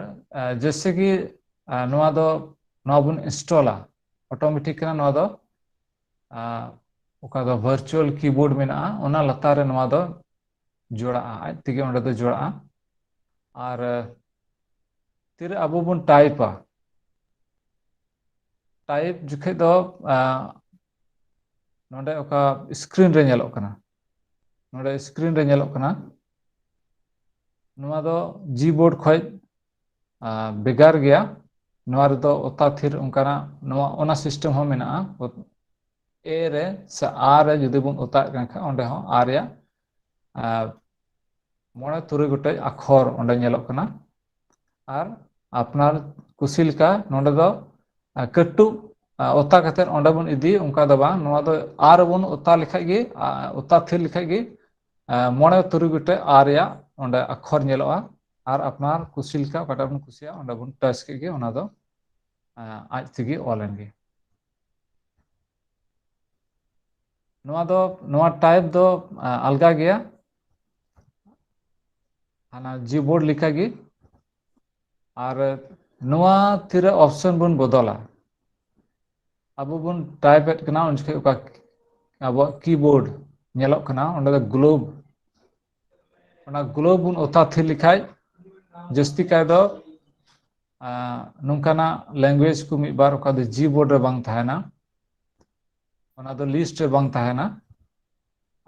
ᱡᱮᱭᱥᱮ ᱠᱤ ᱱᱚᱣᱟ ᱫᱚ, ᱱᱚᱣᱟ ᱵᱚᱱ install ᱟ, automatic ᱠᱟᱱᱟ ᱱᱚᱣᱟ ᱫᱚ᱾ ᱚᱠᱟ ᱫᱚ virtual keyboard ᱢᱮᱱᱟᱜᱼᱟ, ᱚᱱᱟ ᱞᱟᱛᱟᱨ ᱨᱮ ᱱᱚᱣᱟ ᱫᱚ ᱡᱚᱲᱟᱜᱼᱟ, ᱟᱡ ᱛᱮᱜᱮ ᱚᱸᱰᱮ ᱫᱚ ᱡᱚᱲᱟᱜᱼᱟ᱾ ᱟᱨ ᱛᱤᱨᱮ ᱟᱵᱚ ᱵᱚᱱ type ᱟ, type ᱡᱚᱠᱷᱮᱡ ᱫᱚ ᱱᱚᱰᱮ ᱚᱠᱟ screen ᱨᱮ ᱧᱮᱞᱚᱜ ᱠᱟᱱᱟ, ᱱᱚᱰᱮ screen ᱨᱮ ᱧᱮᱞᱚᱜ ᱠᱟᱱᱟ, ᱱᱚᱣᱟ ᱫᱚ Gboard ᱠᱷᱚᱡ ᱵᱷᱮᱜᱟᱨ ᱜᱮᱭᱟ᱾ ᱱᱚᱣᱟ ᱨᱮᱫᱚ ᱚᱛᱟ ᱛᱷᱤᱨ ᱚᱱᱠᱟᱱᱟᱜ ᱱᱚᱣᱟ, ᱚᱱᱟ system ᱦᱚᱸ ᱢᱮᱱᱟᱜᱼᱟ᱾ A ᱨᱮ ᱥᱮ A ᱨᱮ ᱡᱩᱫᱤ ᱵᱚᱱ ᱚᱛᱟᱜ ᱠᱟᱱ ᱠᱷᱟᱱ, ᱚᱸᱰᱮ ᱦᱚᱸ A ᱨᱮᱭᱟᱜ ᱢᱚᱬᱮ ᱛᱩᱨᱩᱭ ᱜᱚᱴᱮᱡ ᱟᱠᱷᱚᱨ ᱚᱸᱰᱮ ᱧᱮᱞᱚᱜ ᱠᱟᱱᱟ᱾ ᱟᱨ ᱟᱯᱱᱟᱨ ᱠᱩᱥᱤ ᱞᱮᱠᱟ ᱱᱚᱰᱮ ᱫᱚ ᱠᱟᱹᱴᱩᱵ ᱚᱛᱟ ᱠᱟᱛᱮ ᱚᱸᱰᱮ ᱵᱚᱱ ᱤᱫᱤ, ᱚᱱᱠᱟ ᱫᱚ ᱵᱟᱝ᱾ ᱱᱚᱣᱟ ᱫᱚ A ᱨᱮᱵᱚᱱ ᱚᱛᱟ ᱞᱮᱠᱷᱟᱡ ᱜᱮ, ᱚᱛᱟ ᱛᱷᱤᱨ ᱞᱮᱠᱷᱟᱡ ᱜᱮ ᱢᱚᱬᱮ ᱛᱩᱨᱩᱭ ᱜᱚᱴᱮᱡ A ᱨᱮᱭᱟᱜ ᱚᱸᱰᱮ ᱟᱠᱷᱚᱨ ᱧᱮᱞᱚᱜᱼᱟ᱾ ᱟᱨ ᱟᱯᱱᱟᱨ ᱠᱩᱥᱤ ᱞᱮᱠᱟ ᱚᱠᱟᱴᱟᱜ ᱵᱚᱱ ᱠᱩᱥᱤᱭᱟᱜᱼᱟ, ᱚᱸᱰᱮ ᱵᱚᱱ touch ᱠᱮᱫ ᱜᱮ, ᱚᱱᱟ ᱫᱚ ᱟᱡ ᱛᱮᱜᱮ ᱚᱞ ᱮᱱ ᱜᱮ᱾ ᱱᱚᱣᱟ ᱫᱚ, ᱱᱚᱣᱟ type ᱫᱚ ᱟᱞᱜᱟ ᱜᱮᱭᱟ, ᱦᱟᱱᱟ Gboard ᱞᱮᱠᱟ ᱜᱮ᱾ ᱟᱨ ᱱᱚᱣᱟ ᱛᱤᱨᱮ option ᱵᱚᱱ ᱵᱚᱫᱚᱞᱟ, ᱟᱵᱚ ᱵᱚᱱ type ᱮᱫ ᱠᱟᱱᱟ, ᱩᱱ ᱡᱚᱠᱷᱮᱡ ᱚᱠᱟ ᱟᱵᱚᱣᱟᱜ keyboard ᱧᱮᱞᱚᱜ ᱠᱟᱱᱟ, ᱚᱸᱰᱮ ᱫᱚ globe, ᱚᱱᱟ globe ᱵᱚᱱ ᱚᱛᱟ ᱛᱷᱤᱨ ᱞᱮᱠᱷᱟᱡ, ᱡᱟᱹᱥᱛᱤ ᱠᱟᱭ ᱫᱚ ᱱᱚᱝᱠᱟᱱᱟᱜ language ᱠᱚ ᱢᱤᱫ ᱵᱟᱨ ᱚᱠᱟ ᱫᱚ Gboard ᱨᱮ ᱵᱟᱝ ᱛᱟᱦᱮᱱᱟ, ᱚᱱᱟ ᱫᱚ list ᱨᱮ ᱵᱟᱝ ᱛᱟᱦᱮᱱᱟ᱾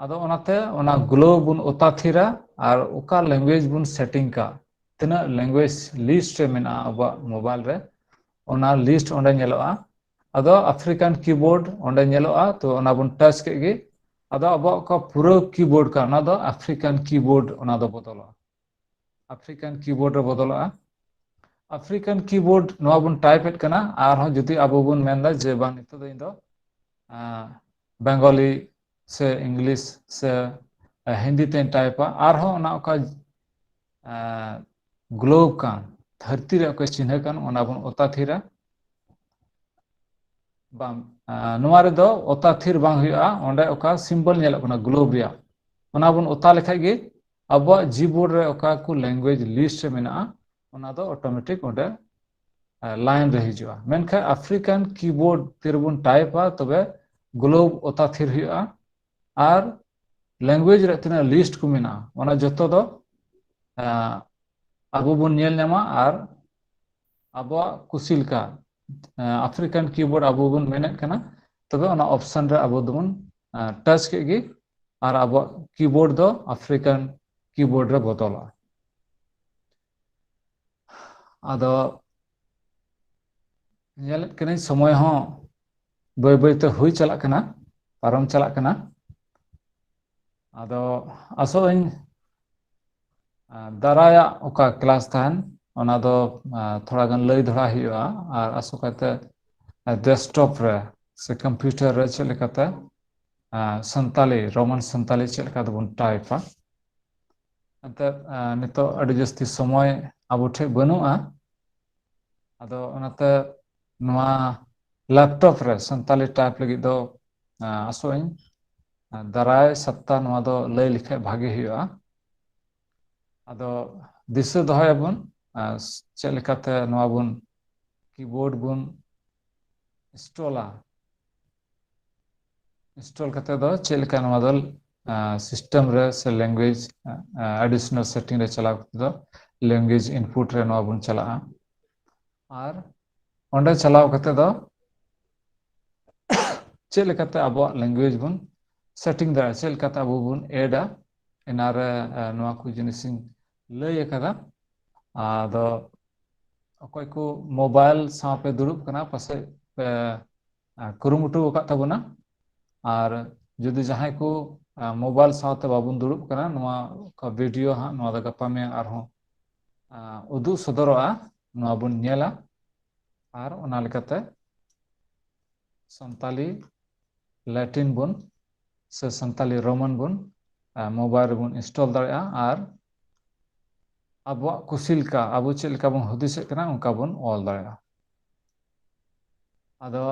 ᱟᱫᱚ ᱚᱱᱟᱛᱮ ᱚᱱᱟ globe ᱵᱚᱱ ᱚᱛᱟ ᱛᱷᱤᱨᱟ ᱟᱨ ᱚᱠᱟ language ᱵᱚᱱ setting ᱠᱟᱜ, ᱛᱤᱱᱟᱹᱜ language list ᱨᱮ ᱢᱮᱱᱟᱜᱼᱟ ᱟᱵᱚᱣᱟᱜ mobile ᱨᱮ, ᱚᱱᱟ list ᱚᱸᱰᱮ ᱧᱮᱞᱚᱜᱼᱟ᱾ ᱟᱫᱚ African keyboard ᱚᱸᱰᱮ ᱧᱮᱞᱚᱜᱼᱟ, ᱛᱚ ᱚᱱᱟ ᱵᱚᱱ touch ᱠᱮᱫ ᱜᱮ᱾ ᱟᱫᱚ ᱟᱵᱚᱣᱟᱜ ᱚᱠᱟ ᱯᱩᱨᱟᱹ keyboard ᱠᱟᱱᱟ, ᱚᱱᱟ ᱫᱚ African keyboard, ᱚᱱᱟ ᱫᱚ ᱵᱚᱫᱚᱞᱚᱜᱼᱟ, African keyboard ᱨᱮ ᱵᱚᱫᱚᱞᱚᱜᱼᱟ᱾ African keyboard ᱱᱚᱣᱟ ᱵᱚᱱ type ᱮᱫ ᱠᱟᱱᱟ, ᱟᱨᱦᱚᱸ ᱡᱩᱫᱤ ᱟᱵᱚ ᱵᱚᱱ ᱢᱮᱱᱫᱟ ᱡᱮ ᱵᱟᱝ, ᱱᱤᱛᱚᱜ ᱫᱚ ᱤᱧ ᱫᱚ ᱟᱸ, Bengali ᱥᱮ English ᱥᱮ ᱦᱤᱱᱫᱤ ᱛᱮᱧ typeᱟ, ᱟᱨᱦᱚᱸ ᱚᱱᱟ ᱚᱠᱟ globe ᱠᱟᱱ, ᱫᱷᱟᱹᱨᱛᱤ ᱨᱮ ᱚᱠᱚᱭ ᱪᱤᱱᱦᱟᱹ ᱠᱟᱱ, ᱚᱱᱟ ᱵᱚᱱ ᱚᱛᱟ ᱛᱷᱤᱨᱟ᱾ ᱵᱟᱝ, ᱟᱸ, ᱱᱚᱣᱟ ᱨᱮᱫᱚ ᱚᱛᱟ ᱛᱷᱤᱨ ᱵᱟᱝ ᱦᱩᱭᱩᱜᱼᱟ, ᱚᱸᱰᱮ ᱚᱠᱟ symbol ᱧᱮᱞᱚᱜ ᱠᱟᱱᱟ globe ᱨᱮᱭᱟᱜ, ᱚᱱᱟ ᱵᱚᱱ ᱚᱛᱟ ᱞᱮᱠᱷᱟᱡ ᱜᱮ ᱟᱵᱚᱣᱟᱜ keyboard ᱨᱮ ᱚᱠᱟ ᱠᱚ language list ᱨᱮ ᱢᱮᱱᱟᱜᱼᱟ, ᱚᱱᱟ ᱫᱚ automatic ᱚᱸᱰᱮ ᱞᱟᱭᱤᱱ ᱨᱮ ᱦᱤᱡᱩᱜᱼᱟ᱾ ᱢᱮᱱᱠᱷᱟᱱ African keyboard ᱛᱤᱨᱮᱵᱚᱱ typeᱟ, ᱛᱚᱵᱮ globe ᱚᱛᱟ ᱛᱷᱤᱨ ᱦᱩᱭᱩᱜᱼᱟ, ᱟᱨ language ᱨᱮ ᱛᱤᱱᱟᱹᱜ list ᱠᱚ ᱢᱮᱱᱟᱜᱼᱟ, ᱚᱱᱟ ᱡᱚᱛᱚ ᱫᱚ ᱟᱸ, ᱟᱵᱚ ᱵᱚᱱ ᱧᱮᱞ ᱧᱟᱢᱟ᱾ ᱟᱨ ᱟᱵᱚᱣᱟᱜ ᱠᱩᱥᱤ ᱞᱮᱠᱟ, ᱟᱸ, African keyboard ᱟᱵᱚ ᱵᱚᱱ ᱢᱮᱱᱮᱫ ᱠᱟᱱᱟ, ᱛᱚᱵᱮ ᱚᱱᱟ option ᱨᱮ ᱟᱵᱚ ᱫᱚᱵᱚᱱ touch ᱠᱮᱫ ᱜᱮ, ᱟᱨ ᱟᱵᱚᱣᱟᱜ keyboard ᱫᱚ African keyboard ᱨᱮ ᱵᱚᱫᱚᱞᱚᱜᱼᱟ᱾ ᱟᱫᱚ ᱧᱮᱞᱮᱫ ᱠᱟᱹᱱᱟᱹᱧ ᱥᱚᱢᱚᱭ ᱦᱚᱸ ᱵᱟᱹᱭ ᱵᱟᱹᱭ ᱛᱮ ᱦᱩᱭ ᱪᱟᱞᱟᱜ ᱠᱟᱱᱟ, ᱯᱟᱨᱚᱢ ᱪᱟᱞᱟᱜ ᱠᱟᱱᱟ᱾ ᱟᱫᱚ ᱟᱥᱚᱜ ᱟᱹᱧ, ᱟᱸ, ᱫᱟᱨᱟᱭᱟᱜ ᱚᱠᱟ class ᱛᱟᱦᱮᱱ, ᱚᱱᱟ ᱫᱚ, ᱟᱸ, ᱛᱷᱚᱲᱟ ᱜᱟᱱ ᱞᱟᱹᱭ ᱫᱚᱦᱲᱟ ᱦᱩᱭᱩᱜᱼᱟ, ᱟᱨ ᱟᱥᱚ ᱠᱟᱭᱛᱮ, ᱟᱸ, desktop ᱨᱮ ᱥᱮ computer ᱨᱮ ᱪᱮᱫ ᱞᱮᱠᱟᱛᱮ, ᱟᱸ, ᱥᱟᱱᱛᱟᱞᱤ, Roman ᱥᱟᱱᱛᱟᱞᱤ ᱪᱮᱫ ᱞᱮᱠᱟ ᱛᱮᱵᱚᱱ typeᱟ᱾ ᱮᱱᱛᱮᱫ, ᱟᱸ, ᱱᱤᱛᱚᱜ ᱟᱹᱰᱤ ᱡᱟᱹᱥᱛᱤ ᱥᱚᱢᱚᱭ ᱟᱵᱚ ᱴᱷᱮᱱ ᱵᱟᱹᱱᱩᱜᱼᱟ, ᱟᱫᱚ ᱚᱱᱟᱛᱮ ᱱᱚᱣᱟ laptop ᱨᱮ ᱥᱟᱱᱛᱟᱞᱤ type ᱞᱟᱹᱜᱤᱫ ᱫᱚ, ᱟᱸ, ᱟᱥᱚᱜ ᱟᱹᱧ, ᱟᱸ, ᱫᱟᱨᱟᱭ ᱥᱟᱯᱛᱟ ᱱᱚᱣᱟ ᱫᱚ ᱞᱟᱹᱭ ᱞᱮᱠᱷᱟᱡ ᱵᱷᱟᱜᱮ ᱦᱩᱭᱩᱜᱼᱟ᱾ ᱟᱫᱚ ᱫᱤᱥᱟᱹ ᱫᱚᱦᱚᱭᱟᱵᱚᱱ, ᱟᱸ, ᱪᱮᱫ ᱞᱮᱠᱟᱛᱮ ᱱᱚᱣᱟ ᱵᱚᱱ keyboard ᱵᱚᱱ installᱟ᱾ install ᱠᱟᱛᱮ ᱫᱚ ᱪᱮᱫ ᱞᱮᱠᱟ ᱱᱚᱣᱟ ᱫᱚ, ᱟᱸ, system ᱨᱮ ᱥᱮ language, ᱟᱸ, additional setting ᱨᱮ ᱪᱟᱞᱟᱣ ᱠᱟᱛᱮ ᱫᱚ language input ᱨᱮ ᱱᱚᱣᱟ ᱵᱚᱱ ᱪᱟᱞᱟᱜᱼᱟ᱾ ᱟᱨ ᱚᱸᱰᱮ ᱪᱟᱞᱟᱣ ᱠᱟᱛᱮ ᱫᱚ ᱪᱮᱫ ᱞᱮᱠᱟᱛᱮ ᱟᱵᱚᱣᱟᱜ language ᱵᱚᱱ setting ᱫᱟᱲᱮᱭᱟᱜᱼᱟ, ᱪᱮᱫ ᱞᱮᱠᱟᱛᱮ ᱟᱵᱚ ᱵᱚᱱ addᱟ, ᱮᱱᱟ ᱨᱮ, ᱟᱸ, ᱱᱚᱣᱟ ᱠᱚ ᱡᱤᱱᱤᱥᱤᱧ ᱞᱟᱹᱭ ᱟᱠᱟᱫᱟ᱾ ᱟᱫᱚ ᱚᱠᱚᱭ ᱠᱚ ᱢᱳᱵᱟᱭᱤᱞ ᱥᱟᱶ ᱯᱮ ᱫᱩᱲᱩᱵ ᱠᱟᱱᱟ, ᱯᱟᱥᱮᱡ ᱯᱮ, ᱟ, ᱠᱩᱨᱩᱢᱩᱴᱩ ᱟᱠᱟᱫ ᱛᱟᱵᱚᱱᱟ᱾ ᱟᱨ ᱡᱩᱫᱤ ᱡᱟᱦᱟᱸᱭ ᱠᱚ, ᱟ, ᱢᱳᱵᱟᱭᱤᱞ ᱥᱟᱶᱛᱮ ᱵᱟᱵᱚᱱ ᱫᱩᱲᱩᱵ ᱠᱟᱱᱟ, ᱱᱚᱣᱟ ᱠᱚ ᱵᱷᱤᱰᱤᱭᱳ ᱦᱟᱸᱜ ᱱᱚᱣᱟ ᱫᱚ ᱜᱟᱯᱟ ᱢᱮᱭᱟᱝ ᱟᱨᱦᱚᱸ, ᱟ, ᱩᱫᱩᱜ ᱥᱚᱫᱚᱨᱚᱜᱼᱟ, ᱱᱚᱣᱟ ᱵᱚᱱ ᱧᱮᱞᱟ᱾ ᱟᱨ ᱚᱱᱟ ᱞᱮᱠᱟᱛᱮ ᱥᱟᱱᱛᱟᱞᱤ ᱞᱮᱴᱤᱱ ᱵᱚᱱ ᱥᱮ ᱥᱟᱱᱛᱟᱞᱤ ᱨᱳᱢᱟᱱ ᱵᱚᱱ, ᱟ, ᱢᱳᱵᱟᱭᱤᱞ ᱨᱮᱵᱚᱱ ᱤᱱᱥᱴᱚᱞ ᱫᱟᱲᱮᱭᱟᱜᱼᱟ ᱟᱨ ᱟᱵᱚᱣᱟᱜ ᱠᱩᱥᱤ ᱞᱮᱠᱟ, ᱟᱵᱚ ᱪᱮᱫ ᱞᱮᱠᱟ ᱵᱚᱱ ᱦᱩᱫᱤᱥᱮᱫ ᱠᱟᱱᱟ, ᱚᱱᱠᱟ ᱵᱚᱱ ᱚᱞ ᱫᱟᱲᱮᱭᱟᱜᱼᱟ᱾ ᱟᱫᱚ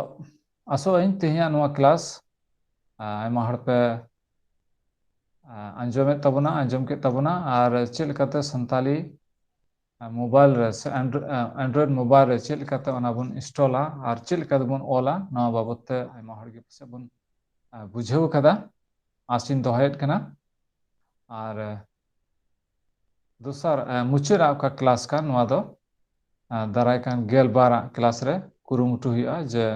ᱟᱥᱚᱜ ᱟᱹᱧ ᱛᱮᱦᱮᱧᱟᱜ ᱱᱚᱣᱟ ᱠᱞᱟᱥ, ᱟ, ᱟᱭᱢᱟ ᱦᱚᱲ ᱯᱮ, ᱟ, ᱟᱸᱡᱚᱢᱮᱫ ᱛᱟᱵᱚᱱᱟ, ᱟᱸᱡᱚᱢ ᱠᱮᱫ ᱛᱟᱵᱚᱱᱟ, ᱟᱨ ᱪᱮᱫ ᱞᱮᱠᱟᱛᱮ ᱥᱟᱱᱛᱟᱞᱤ, ᱟ, ᱢᱳᱵᱟᱭᱤᱞ ᱨᱮ ᱥᱮ Andro-, ᱟ, Android ᱢᱳᱵᱟᱭᱤᱞ ᱨᱮ ᱪᱮᱫ ᱞᱮᱠᱟᱛᱮ ᱚᱱᱟ ᱵᱚᱱ ᱤᱱᱥᱴᱚᱞᱟ ᱟᱨ ᱪᱮᱫ ᱞᱮᱠᱟ ᱛᱮᱵᱚᱱ ᱚᱞᱟ, ᱱᱚᱣᱟ ᱵᱟᱵᱚᱫ ᱛᱮ ᱟᱭᱢᱟ ᱦᱚᱲ ᱜᱮ ᱯᱟᱥᱮᱡ ᱵᱚᱱ, ᱟ, ᱵᱩᱡᱷᱟᱹᱣ ᱠᱟᱫᱟ, ᱟᱥᱤᱧ ᱫᱚᱦᱚᱭᱮᱫ ᱠᱟᱱᱟ᱾ ᱟᱨ, ᱟ, ᱫᱚᱥᱟᱨ, ᱟ, ᱢᱩᱪᱟᱹᱫ ᱟᱜ ᱚᱠᱟ ᱠᱞᱟᱥ ᱠᱟᱱ, ᱱᱚᱣᱟ ᱫᱚ, ᱟ, ᱫᱟᱨᱟᱭ ᱠᱟᱱ ᱜᱮᱞ ᱵᱟᱨ ᱟᱜ ᱠᱞᱟᱥ ᱨᱮ ᱠᱩᱨᱩᱢᱩᱴᱩ ᱦᱩᱭᱩᱜᱼᱟ ᱡᱮ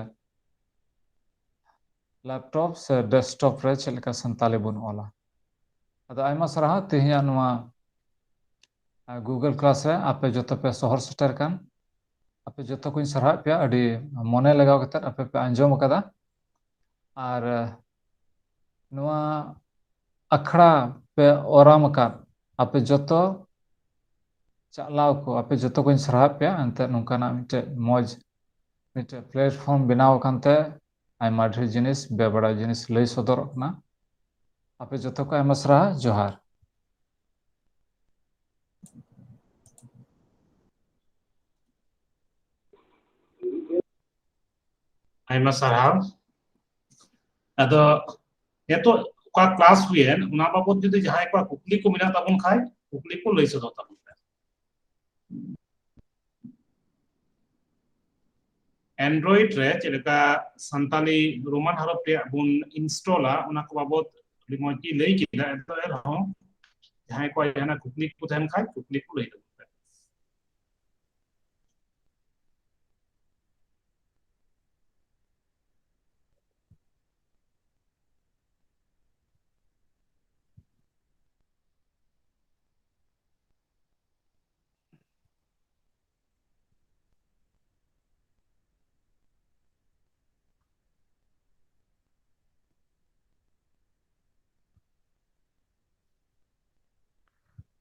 ᱞᱮᱯᱴᱚᱯ ᱥᱮ ᱰᱮᱥᱠᱴᱚᱯ ᱨᱮ ᱪᱮᱫ ᱞᱮᱠᱟ ᱥᱟᱱᱛᱟᱞᱤ ᱵᱚᱱ ᱚᱞᱟ᱾ ᱟᱫᱚ ᱟᱭᱢᱟ ᱥᱟᱨᱦᱟᱣ ᱛᱮᱦᱮᱧᱟᱜ ᱱᱚᱣᱟ, ᱟ, ᱜᱩᱜᱩᱞ ᱠᱞᱟᱥ ᱨᱮ ᱟᱯᱮ ᱡᱚᱛᱚ ᱯᱮ ᱥᱚᱦᱚᱨ ᱥᱮᱴᱮᱨ ᱠᱟᱱ᱾ ᱟᱯᱮ ᱡᱚᱛᱚ ᱠᱚᱧ ᱥᱟᱨᱦᱟᱣᱮᱫ ᱯᱮᱭᱟ, ᱟᱹᱰᱤ ᱢᱚᱱᱮ ᱞᱟᱜᱟᱣ ᱠᱟᱛᱮᱫ ᱟᱯᱮ ᱯᱮ ᱟᱸᱡᱚᱢ ᱟᱠᱟᱫᱟ᱾ ᱟᱨ, ᱟ, ᱱᱚᱣᱟ ᱟᱠᱷᱲᱟ ᱯᱮ ᱚᱨᱟᱢ ᱟᱠᱟᱫ ᱟᱯᱮ ᱡᱚᱛᱚ ᱪᱟᱞᱟᱣ ᱠᱚ, ᱟᱯᱮ ᱡᱚᱛᱚ ᱠᱚᱧ ᱥᱟᱨᱦᱟᱣᱮᱫ ᱯᱮᱭᱟ᱾ ᱮᱱᱛᱮᱫ ᱱᱚᱝᱠᱟᱱᱟᱜ ᱢᱤᱫᱴᱮᱡ ᱢᱚᱡᱽ ᱢᱤᱫᱴᱮᱡ ᱯᱞᱮᱴᱯᱷᱚᱨᱢ ᱵᱮᱱᱟᱣ ᱟᱠᱟᱱ ᱛᱮ ᱟᱭᱢᱟ ᱰᱷᱮᱨ ᱡᱤᱱᱤᱥ, ᱵᱮᱵᱟᱲᱟᱭ ᱡᱤᱱᱤᱥ ᱞᱟᱹᱭ ᱥᱚᱫᱚᱨᱚᱜ ᱠᱟᱱᱟ᱾ ᱟᱯᱮ ᱡᱚᱛᱚ ᱠᱚ ᱟᱭᱢᱟ ᱥᱟᱨᱦᱟᱣ, ᱡᱚᱦᱟᱨ᱾ ᱟᱭᱢᱟ ᱥᱟᱨᱦᱟᱣ᱾ ᱟᱫᱚ ᱱᱤᱛᱚᱜ ᱚᱠᱟ ᱠᱞᱟᱥ ᱦᱩᱭᱮᱱ, ᱚᱱᱟ ᱵᱟᱵᱚᱛ ᱡᱩᱫᱤ ᱡᱟᱦᱟᱸᱭ ᱠᱚᱣᱟᱜ ᱠᱩᱠᱞᱤ ᱠᱚ ᱢᱮᱱᱟᱜ ᱛᱟᱵᱚᱱ ᱠᱷᱟᱡ, ᱠᱩᱠᱞᱤ ᱠᱚ ᱞᱟᱹᱭ ᱥᱚᱫᱚᱨ ᱛᱟᱵᱚᱱ ᱯᱮ᱾ Android ᱨᱮ ᱪᱮᱫ ᱞᱮᱠᱟ ᱥᱟᱱᱛᱟᱞᱤ ᱨᱳᱢᱟᱱ ᱦᱚᱨᱚᱯ ᱨᱮᱭᱟᱜ ᱵᱚᱱ ᱤᱱᱥᱴᱚᱞᱟ, ᱚᱱᱟ ᱠᱚ ᱵᱟᱵᱚᱛ ᱟᱹᱰᱤ ᱢᱚᱡᱽ ᱜᱮ ᱞᱟᱹᱭ ᱠᱮᱫᱟ᱾ ᱮᱱᱛᱮ ᱨᱮᱦᱚᱸ ᱡᱟᱦᱟᱸᱭ ᱠᱚᱣᱟᱜ ᱡᱟᱦᱟᱱᱟᱜ ᱠᱩᱠᱞᱤ ᱠᱚ ᱛᱟᱦᱮᱱ ᱠᱷᱟᱡ, ᱠᱩᱠᱞᱤ ᱠᱚ ᱞᱟᱹᱭ ᱛᱟᱵᱚᱱ ᱯᱮ᱾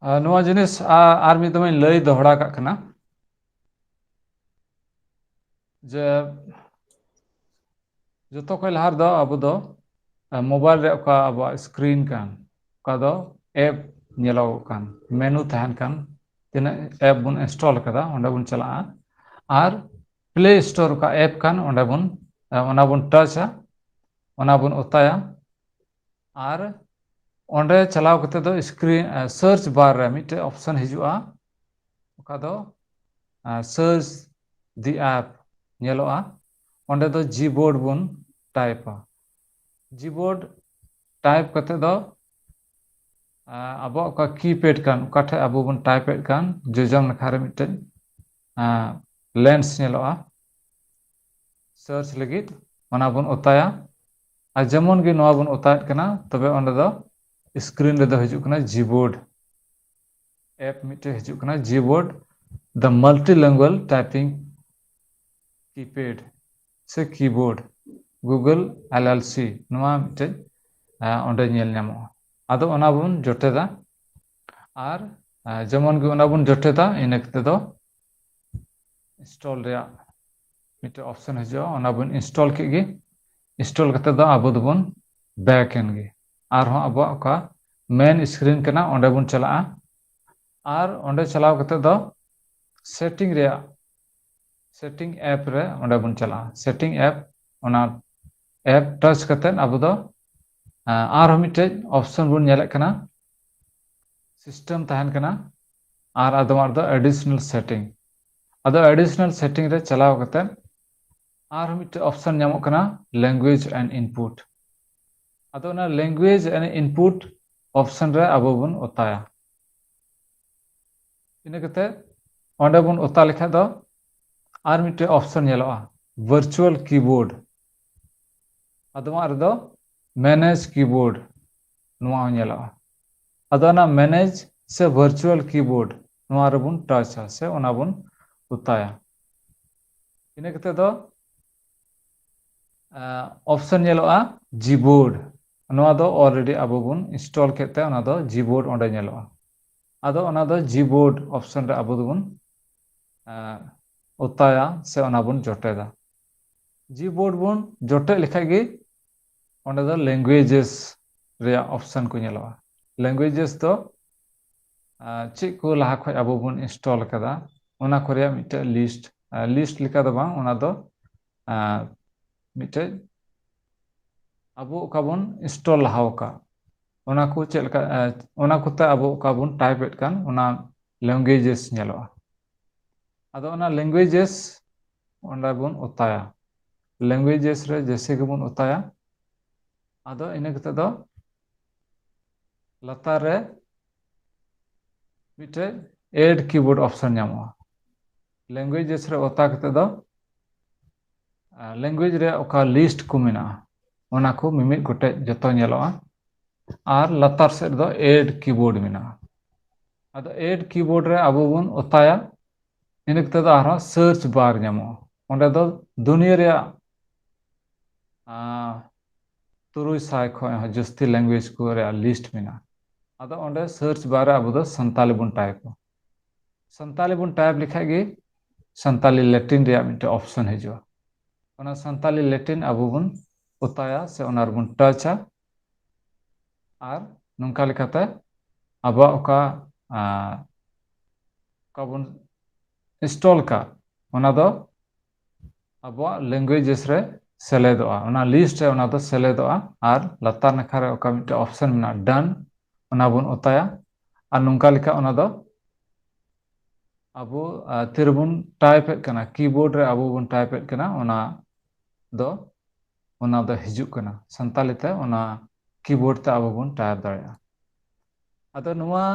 ᱟᱨ ᱱᱚᱣᱟ ᱡᱤᱱᱤᱥ ᱟ-, ᱟᱨ ᱢᱤᱫ ᱫᱚᱢ ᱤᱧ ᱞᱟᱹᱭ ᱫᱚᱦᱲᱟ ᱠᱟᱜ ᱠᱟᱱᱟ ᱡᱮ ᱡᱚᱛᱚ ᱠᱷᱚᱱ ᱞᱟᱦᱟ ᱨᱮᱫᱚ ᱟᱵᱚ ᱫᱚ, ᱟ, ᱢᱳᱵᱟᱭᱤᱞ ᱨᱮ ᱚᱠᱟ ᱟᱵᱚᱣᱟᱜ ᱥᱠᱨᱤᱱ ᱠᱟᱱ, ᱚᱠᱟ ᱫᱚ ᱮᱯ ᱧᱮᱞᱚᱜᱚᱜ ᱠᱟᱱ, ᱢᱮᱱᱩ ᱛᱟᱦᱮᱱ ᱠᱟᱱ, ᱛᱤᱱᱟᱹᱜ ᱮᱯ ᱵᱚᱱ ᱤᱱᱥᱴᱚᱞ ᱟᱠᱟᱫᱟ, ᱚᱸᱰᱮ ᱵᱚᱱ ᱪᱟᱞᱟᱜᱼᱟ᱾ ᱟᱨ ᱯᱞᱮ ᱥᱴᱳᱨ ᱚᱠᱟ ᱮᱯ ᱠᱟᱱ, ᱚᱸᱰᱮ ᱵᱚᱱ, ᱟ, ᱚᱱᱟ ᱵᱚᱱ ᱴᱟᱪᱟ, ᱚᱱᱟ ᱵᱚᱱ ᱚᱛᱟᱭᱟ᱾ ᱟᱨ ᱚᱸᱰᱮ ᱪᱟᱞᱟᱣ ᱠᱟᱛᱮ ᱫᱚ ᱥᱠᱨᱤᱱ, ᱟ, ᱥᱟᱨᱪ ᱵᱟᱨ ᱨᱮ ᱢᱤᱫᱴᱮᱡ ᱚᱯᱥᱚᱱ ᱦᱤᱡᱩᱜᱼᱟ, ᱚᱠᱟ ᱫᱚ, ᱟ, ᱥᱟᱨᱪ ᱫᱤ ᱮᱯ ᱧᱮᱞᱚᱜᱼᱟ᱾ ᱚᱸᱰᱮ ᱫᱚ ᱡᱤᱵᱳᱨᱰ ᱵᱚᱱ ᱴᱟᱭᱤᱯᱟ᱾ ᱡᱤᱵᱳᱨᱰ ᱴᱟᱭᱤᱯ ᱠᱟᱛᱮ ᱫᱚ, ᱟ, ᱟᱵᱚᱣᱟᱜ ᱚᱠᱟ ᱠᱤᱯᱮᱰ ᱠᱟᱱ, ᱚᱠᱟ ᱴᱷᱮᱡ ᱟᱵᱚ ᱵᱚᱱ ᱴᱟᱭᱤᱯ ᱮᱫ ᱠᱟᱱ, ᱡᱚᱡᱚᱢ ᱱᱟᱠᱷᱟ ᱨᱮ ᱢᱤᱫᱴᱮᱡ, ᱟ, ᱞᱮᱱᱥ ᱧᱮᱞᱚᱜᱼᱟ ᱥᱟᱨᱪ ᱞᱟᱹᱜᱤᱫ, ᱚᱱᱟ ᱵᱚᱱ ᱚᱛᱟᱭᱟ᱾ ᱟᱨ ᱡᱮᱢᱚᱱ ᱜᱮ ᱱᱚᱣᱟ ᱵᱚᱱ ᱚᱛᱟᱭᱮᱫ ᱠᱟᱱᱟ, ᱛᱚᱵᱮ ᱚᱸᱰᱮ ᱫᱚ ᱥᱠᱨᱤᱱ ᱨᱮᱫᱚ ᱦᱤᱡᱩᱜ ᱠᱟᱱᱟ ᱡᱤᱵᱳᱨᱰ ᱮᱯ, ᱢᱤᱫᱴᱮᱡ ᱦᱤᱡᱩᱜ ᱠᱟᱱᱟ ᱡᱤᱵᱳᱨᱰ, the multilingual typing keypad ᱥᱮ keyboard, Google L L C, ᱱᱚᱣᱟ ᱢᱤᱫᱴᱮᱡ, ᱟ, ᱚᱸᱰᱮ ᱧᱮᱞ ᱧᱟᱢᱚᱜᱼᱟ᱾ ᱟᱫᱚ ᱚᱱᱟ ᱵᱚᱱ ᱡᱚᱴᱮᱫᱟ᱾ ᱟᱨ, ᱟ, ᱡᱮᱢᱚᱱ ᱜᱮ ᱚᱱᱟ ᱵᱚᱱ ᱡᱚᱴᱮᱫᱟ, ᱤᱱᱟᱹ ᱠᱟᱛᱮ ᱫᱚ ᱤᱱᱥᱴᱚᱞ ᱨᱮᱭᱟᱜ ᱢᱤᱫᱴᱮᱡ ᱚᱯᱥᱚᱱ ᱦᱤᱡᱩᱜᱼᱟ, ᱚᱱᱟ ᱵᱚᱱ ᱤᱱᱥᱴᱚᱞ ᱠᱮᱫ ᱜᱮ᱾ ᱤᱱᱥᱴᱚᱞ ᱠᱟᱛᱮ ᱫᱚ ᱟᱵᱚ ᱫᱚᱵᱚᱱ ᱵᱮᱠ ᱮᱱ ᱜᱮ᱾ ᱟᱨᱦᱚᱸ ᱟᱵᱚᱣᱟᱜ ᱚᱠᱟ ᱢᱮᱱ ᱥᱠᱨᱤᱱ ᱠᱟᱱᱟ, ᱚᱸᱰᱮ ᱵᱚᱱ ᱪᱟᱞᱟᱜᱼᱟ᱾ ᱟᱨ ᱚᱸᱰᱮ ᱪᱟᱞᱟᱣ ᱠᱟᱛᱮ ᱫᱚ ᱥᱮᱴᱤᱝ ᱨᱮᱭᱟᱜ, ᱥᱮᱴᱤᱝ ᱮᱯ ᱨᱮ ᱚᱸᱰᱮ ᱵᱚᱱ ᱪᱟᱞᱟᱜᱼᱟ᱾ ᱥᱮᱴᱤᱝ ᱮᱯ, ᱚᱱᱟ ᱮᱯ ᱴᱟᱪ ᱠᱟᱛᱮ ᱟᱵᱚ ᱫᱚ, ᱟ, ᱟᱨᱦᱚᱸ ᱢᱤᱫᱴᱮᱡ ᱚᱯᱥᱚᱱ ᱵᱚᱱ ᱧᱮᱞᱮᱫ ᱠᱟᱱᱟ, ᱥᱤᱥᱴᱮᱢ ᱛᱟᱦᱮᱱ ᱠᱟᱱᱟ, ᱟᱨ ᱟᱫᱚᱢᱟᱜ ᱨᱮᱫᱚ ᱮᱰᱤᱥᱚᱱᱟᱞ ᱥᱮᱴᱤᱝ᱾ ᱟᱫᱚ ᱮᱰᱤᱥᱚᱱᱟᱞ ᱥᱮᱴᱤᱝ ᱨᱮ ᱪᱟᱞᱟᱣ ᱠᱟᱛᱮ ᱟᱨᱦᱚᱸ ᱢᱤᱫᱴᱮᱡ ᱚᱯᱥᱚᱱ ᱧᱟᱢᱚᱜ ᱠᱟᱱᱟ, language and input᱾ ᱟᱫᱚ ᱚᱱᱟ language and input ᱚᱯᱥᱚᱱ ᱨᱮ ᱟᱵᱚ ᱵᱚᱱ ᱚᱛᱟᱭᱟ᱾ ᱤᱱᱟᱹ ᱠᱟᱛᱮ ᱚᱸᱰᱮ ᱵᱚᱱ ᱚᱛᱟ ᱞᱮᱠᱷᱟᱡ ᱫᱚ ᱟᱨ ᱢᱤᱫᱴᱮᱡ ᱚᱯᱥᱚᱱ ᱧᱮᱞᱚᱜᱼᱟ, ᱵᱷᱟᱨᱪᱩᱣᱟᱞ ᱠᱤᱵᱳᱨᱰ᱾ ᱟᱫᱚᱢᱟᱜ ᱨᱮᱫᱚ ᱢᱮᱱᱮᱡᱽ ᱠᱤᱵᱳᱨᱰ, ᱱᱚᱣᱟ ᱦᱚᱸ ᱧᱮᱞᱚᱜᱼᱟ᱾ ᱟᱫᱚ ᱚᱱᱟ ᱢᱮᱱᱮᱡᱽ ᱥᱮ ᱵᱷᱟᱨᱪᱩᱣᱟᱞ ᱠᱤᱵᱳᱨᱰ, ᱱᱚᱣᱟ ᱨᱮᱵᱚᱱ ᱴᱟᱪᱟ ᱥᱮ ᱚᱱᱟ ᱵᱚᱱ ᱚᱛᱟᱭᱟ᱾ ᱤᱱᱟᱹ ᱠᱟᱛᱮ ᱫᱚ, ᱟ, ᱚᱯᱥᱚᱱ ᱧᱮᱞᱚᱜᱼᱟ ᱡᱤᱵᱳᱨᱰ᱾ ᱱᱚᱣᱟ ᱫᱚ already ᱟᱵᱚ ᱵᱚᱱ ᱤᱱᱥᱴᱚᱞ ᱠᱮᱫ ᱛᱮ ᱚᱱᱟ ᱫᱚ ᱡᱤᱵᱳᱨᱰ ᱚᱸᱰᱮ ᱧᱮᱞᱚᱜᱼᱟ᱾ ᱟᱫᱚ ᱚᱱᱟ ᱫᱚ Gboard option ᱨᱮ ᱟᱵᱚ ᱫᱚᱵᱚᱱ ᱚᱛᱟᱭᱟ ᱥᱮ ᱚᱱᱟ ᱵᱚᱱ ᱡᱚᱴᱮᱫᱟ᱾ Gboard ᱵᱚᱱ ᱡᱚᱴᱮᱫ ᱞᱮᱠᱷᱟᱡ ᱜᱮ ᱚᱸᱰᱮ ᱫᱚ languages ᱨᱮᱭᱟᱜ option ᱠᱚ ᱧᱮᱞᱚᱜᱼᱟ᱾ Languages ᱫᱚ ᱪᱮᱫ ᱠᱚ ᱞᱟᱦᱟ ᱠᱷᱚᱱ ᱟᱵᱚ ᱵᱚᱱ install ᱟᱠᱟᱫᱟ, ᱚᱱᱟ ᱠᱚ ᱨᱮᱭᱟᱜ ᱢᱤᱫᱴᱮᱡ list, list ᱞᱮᱠᱟ ᱫᱚ ᱵᱟᱝ, ᱚᱱᱟ ᱫᱚ ᱢᱤᱫᱴᱮᱡ ᱟᱵᱚ ᱚᱠᱟ ᱵᱚᱱ install ᱞᱟᱦᱟ ᱟᱠᱟᱫ, ᱚᱱᱟ ᱠᱚ ᱪᱮᱫ ᱞᱮᱠᱟ, ᱚᱱᱟ ᱠᱚᱛᱮ ᱟᱵᱚ ᱚᱠᱟ ᱵᱚᱱ type ᱮᱫ ᱠᱟᱱ, ᱚᱱᱟ languages ᱧᱮᱞᱚᱜᱼᱟ᱾ ᱟᱫᱚ ᱚᱱᱟ languages ᱚᱸᱰᱮ ᱵᱚᱱ ᱚᱛᱟᱭᱟ᱾ Languages ᱨᱮ ᱡᱮᱭᱥᱮ ᱜᱮᱵᱚᱱ ᱚᱛᱟᱭᱟ, ᱟᱫᱚ ᱤᱱᱟᱹ ᱠᱟᱛᱮ ᱫᱚ ᱞᱟᱛᱟᱨ ᱨᱮ ᱢᱤᱫᱴᱮᱡ add keyboard option ᱧᱟᱢᱚᱜᱼᱟ᱾ Languages ᱨᱮ ᱚᱛᱟ ᱠᱟᱛᱮ ᱫᱚ language ᱨᱮᱭᱟᱜ ᱚᱠᱟ list ᱠᱚ ᱢᱮᱱᱟᱜᱼᱟ, ᱚᱱᱟ ᱠᱚ ᱢᱤᱢᱤᱫ ᱜᱚᱴᱮᱡ ᱡᱚᱛᱚ ᱧᱮᱞᱚᱜᱼᱟ᱾ ᱟᱨ ᱞᱟᱛᱟᱨ ᱥᱮᱫ ᱨᱮᱫᱚ add keyboard ᱢᱮᱱᱟᱜᱼᱟ᱾ ᱟᱫᱚ add keyboard ᱨᱮ ᱟᱵᱚ ᱵᱚᱱ ᱚᱛᱟᱭᱟ, ᱤᱱᱟᱹ ᱠᱟᱛᱮ ᱫᱚ ᱟᱨᱦᱚᱸ search bar ᱧᱟᱢᱚᱜᱼᱟ᱾ ᱚᱸᱰᱮ ᱫᱚ ᱫᱩᱱᱤᱭᱟᱹ ᱨᱮᱭᱟᱜ ᱛᱩᱨᱩᱭ ᱥᱟᱭ ᱠᱷᱚᱱ ᱦᱚᱸ ᱡᱟᱹᱥᱛᱤ language ᱠᱚ ᱨᱮᱭᱟᱜ list ᱢᱮᱱᱟᱜᱼᱟ᱾ ᱟᱫᱚ ᱚᱸᱰᱮ search bar ᱨᱮ ᱟᱵᱚ ᱫᱚ ᱥᱟᱱᱛᱟᱞᱤ ᱵᱚᱱ type ᱟ᱾ ᱥᱟᱱᱛᱟᱞᱤ ᱵᱚᱱ type ᱞᱮᱠᱷᱟᱡ ᱜᱮ ᱥᱟᱱᱛᱟᱞᱤ Latin ᱨᱮᱭᱟᱜ ᱢᱤᱫᱴᱮᱡ option ᱦᱤᱡᱩᱜᱼᱟ᱾ ᱚᱱᱟ ᱥᱟᱱᱛᱟᱞᱤ Latin ᱟᱵᱚ ᱵᱚᱱ ᱚᱛᱟᱭᱟ ᱥᱮ ᱚᱱᱟ ᱨᱮᱵᱚᱱ touch ᱟ᱾ ᱟᱨ ᱱᱚᱝᱠᱟ ᱞᱮᱠᱟᱛᱮ ᱟᱵᱚᱣᱟᱜ ᱚᱠᱟ ᱚᱠᱟ ᱵᱚᱱ install ᱠᱟᱜ, ᱚᱱᱟ ᱫᱚ ᱟᱵᱚᱣᱟᱜ languages ᱨᱮ ᱥᱮᱞᱮᱫᱚᱜᱼᱟ, ᱚᱱᱟ list ᱨᱮ ᱚᱱᱟ ᱫᱚ ᱥᱮᱞᱮᱫᱚᱜᱼᱟ᱾ ᱟᱨ ᱞᱟᱛᱟᱨ ᱱᱟᱠᱷᱟ ᱨᱮ ᱚᱠᱟ ᱢᱤᱫᱴᱮᱡ option ᱢᱮᱱᱟᱜᱼᱟ, done, ᱚᱱᱟ ᱵᱚᱱ ᱚᱛᱟᱭᱟ᱾ ᱟᱨ ᱱᱚᱝᱠᱟ ᱞᱮᱠᱟ ᱚᱱᱟ ᱫᱚ ᱟᱵᱚ ᱛᱤᱨᱮᱵᱚᱱ type ᱮᱫ ᱠᱟᱱᱟ, keyboard ᱨᱮ ᱟᱵᱚ ᱵᱚᱱ type ᱮᱫ ᱠᱟᱱᱟ, ᱚᱱᱟ ᱫᱚ ᱚᱱᱟ ᱫᱚ ᱦᱤᱡᱩᱜ ᱠᱟᱱᱟ ᱥᱟᱱᱛᱟᱞᱤ ᱛᱮ, ᱚᱱᱟ keyboard ᱛᱮ ᱟᱵᱚ ᱵᱚᱱ type ᱫᱟᱲᱮᱭᱟᱜᱼᱟ᱾ ᱟᱫᱚ ᱱᱚᱣᱟ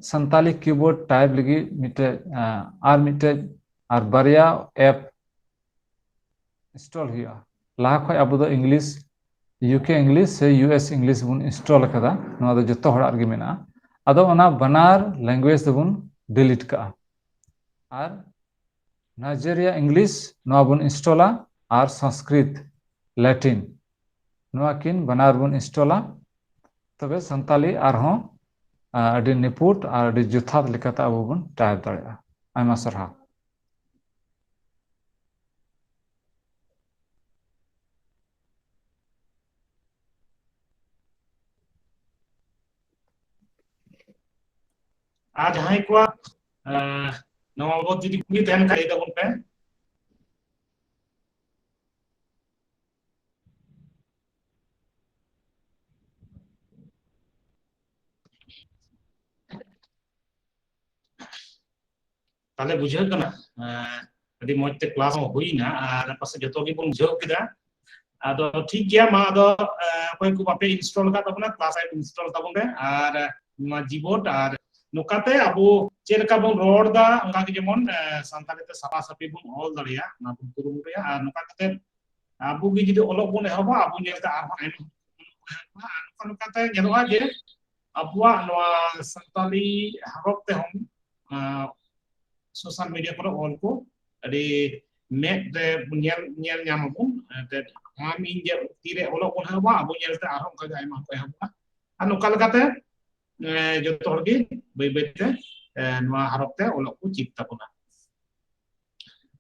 ᱥᱟᱱᱛᱟᱞᱤ keyboard type ᱞᱟᱹᱜᱤᱫ ᱢᱤᱫᱴᱮᱡ ᱟᱨ ᱢᱤᱫᱴᱮᱡ ᱟᱨ ᱵᱟᱨᱭᱟ app install ᱦᱩᱭᱩᱜᱼᱟ᱾ ᱞᱟᱦᱟ ᱠᱷᱚᱱ ᱟᱵᱚ ᱫᱚ English, UK English ᱥᱮ US English ᱵᱚᱱ install ᱟᱠᱟᱫᱟ, ᱱᱚᱣᱟ ᱫᱚ ᱡᱚᱛᱚ ᱦᱚᱲᱟᱜ ᱨᱮᱜᱮ ᱢᱮᱱᱟᱜᱼᱟ᱾ ᱟᱫᱚ ᱚᱱᱟ ᱵᱟᱱᱟᱨ language ᱫᱚᱵᱚᱱ delete ᱠᱟᱜᱼᱟ᱾ ᱟᱨ Nigeria English ᱱᱚᱣᱟ ᱵᱚᱱ install ᱟ, ᱟᱨ Sanskrit Latin ᱱᱚᱣᱟ ᱠᱤᱱ ᱵᱟᱱᱟᱨ ᱵᱚᱱ install ᱟ᱾ ᱛᱚᱵᱮ ᱥᱟᱱᱛᱟᱞᱤ ᱟᱨᱦᱚᱸ ᱟᱹᱰᱤ ᱱᱤᱯᱩᱴ ᱟᱨ ᱟᱹᱰᱤ ᱡᱚᱛᱷᱟᱛ ᱞᱮᱠᱟᱛᱮ ᱟᱵᱚ ᱵᱚᱱ type ᱫᱟᱲᱮᱭᱟᱜᱼᱟ᱾ ᱟᱭᱢᱟ ᱥᱟᱨᱦᱟᱣ᱾ ᱟᱨ ᱡᱟᱦᱟᱸᱭ ᱠᱚᱣᱟᱜ, ᱮᱸ, ᱱᱚᱣᱟ ᱵᱟᱵᱚᱛ ᱡᱩᱫᱤ ᱠᱩᱞᱤ ᱛᱟᱦᱮᱱ ᱠᱷᱟᱱ ᱞᱟᱹᱭ ᱛᱟᱵᱚᱱ ᱯᱮ᱾ ᱛᱟᱦᱞᱮ ᱵᱩᱡᱷᱟᱹᱜ ᱠᱟᱱᱟ, ᱮᱸ, ᱟᱹᱰᱤ ᱢᱚᱸᱡᱽ ᱛᱮ class ᱦᱚᱸ ᱦᱩᱭᱱᱟ ᱟᱨ ᱯᱟᱥᱮᱡ ᱡᱚᱛᱚ ᱜᱮᱵᱚᱱ ᱵᱩᱡᱷᱟᱹᱣ ᱠᱮᱫᱟ᱾ ᱟᱫᱚ ᱴᱷᱤᱠ ᱜᱮᱭᱟ, ᱢᱟ ᱟᱫᱚ, ᱮᱸ, ᱚᱠᱚᱭ ᱠᱚ ᱵᱟᱯᱮ install ᱟᱠᱟᱫ ᱛᱟᱵᱚᱱᱟ, class app install ᱛᱟᱵᱚᱱ ᱯᱮ᱾ ᱟᱨ ᱱᱚᱣᱟ Gboard ᱟᱨ ᱱᱚᱝᱠᱟᱛᱮ ᱟᱵᱚ ᱪᱮᱫ ᱞᱮᱠᱟ ᱵᱚᱱ ᱨᱚᱲ ᱮᱫᱟ, ᱚᱱᱠᱟ ᱜᱮ ᱡᱮᱢᱚᱱ, ᱮᱸ, ᱥᱟᱱᱛᱟᱲᱤ ᱛᱮ ᱥᱟᱯᱷᱟ ᱥᱟᱹᱯᱷᱤ ᱵᱚᱱ ᱚᱞ ᱫᱟᱲᱮᱭᱟᱜᱼᱟ, ᱚᱱᱟ ᱵᱚᱱ ᱠᱩᱨᱩᱢᱩᱴᱩᱭᱟ᱾ ᱟᱨ ᱱᱚᱝᱠᱟ ᱠᱟᱛᱮ ᱟᱵᱚ ᱜᱮ ᱡᱩᱫᱤ ᱚᱞᱚᱜ ᱵᱚᱱ ᱮᱦᱚᱵᱟ, ᱟᱵᱚ ᱧᱮᱞᱛᱮ ᱟᱨᱦᱚᱸ ᱟᱭᱢᱟ ᱦᱚᱲ ᱠᱚ ᱚᱞᱚᱜ ᱠᱚ ᱮᱦᱚᱵᱟ᱾ ᱟᱨ ᱱᱚᱝᱠᱟ ᱱᱚᱝᱠᱟᱛᱮ ᱧᱮᱞᱚᱜᱼᱟ ᱡᱮ ᱟᱵᱚᱣᱟᱜ ᱱᱚᱣᱟ ᱥᱟᱱᱛᱟᱞᱤ ᱦᱚᱨᱚᱯ ᱛᱮᱦᱚᱸ, ᱟᱸ, social media ᱠᱚᱨᱮ ᱚᱞ ᱠᱚ ᱟᱹᱰᱤ ᱢᱮᱫ ᱨᱮ ᱧᱮᱞ, ᱧᱮᱞ ᱧᱟᱢ ᱟᱵᱚᱱ᱾ ᱮᱱᱛᱮᱫ ᱟᱢ ᱤᱧ ᱡᱮ ᱛᱤᱨᱮ ᱚᱞᱚᱜ ᱵᱚᱱ ᱮᱦᱚᱵᱟ, ᱟᱵᱚ ᱧᱮᱞᱛᱮ ᱟᱨᱦᱚᱸ ᱚᱱᱠᱟ ᱜᱮ ᱟᱭᱢᱟ ᱦᱚᱲ ᱠᱚ ᱮᱦᱚᱵᱚᱜᱼᱟ᱾ ᱟᱨ ᱱᱚᱝᱠᱟ ᱞᱮᱠᱟᱛᱮ, ᱮᱸ, ᱡᱚᱛᱚ ᱦᱚᱲ ᱜᱮ ᱵᱟᱹᱭ ᱵᱟᱹᱭ ᱛᱮ, ᱮᱸ, ᱱᱚᱣᱟ ᱦᱚᱨᱚᱯ ᱛᱮ ᱚᱞᱚᱜ ᱠᱚ ᱪᱮᱫ ᱛᱟᱵᱚᱱᱟ᱾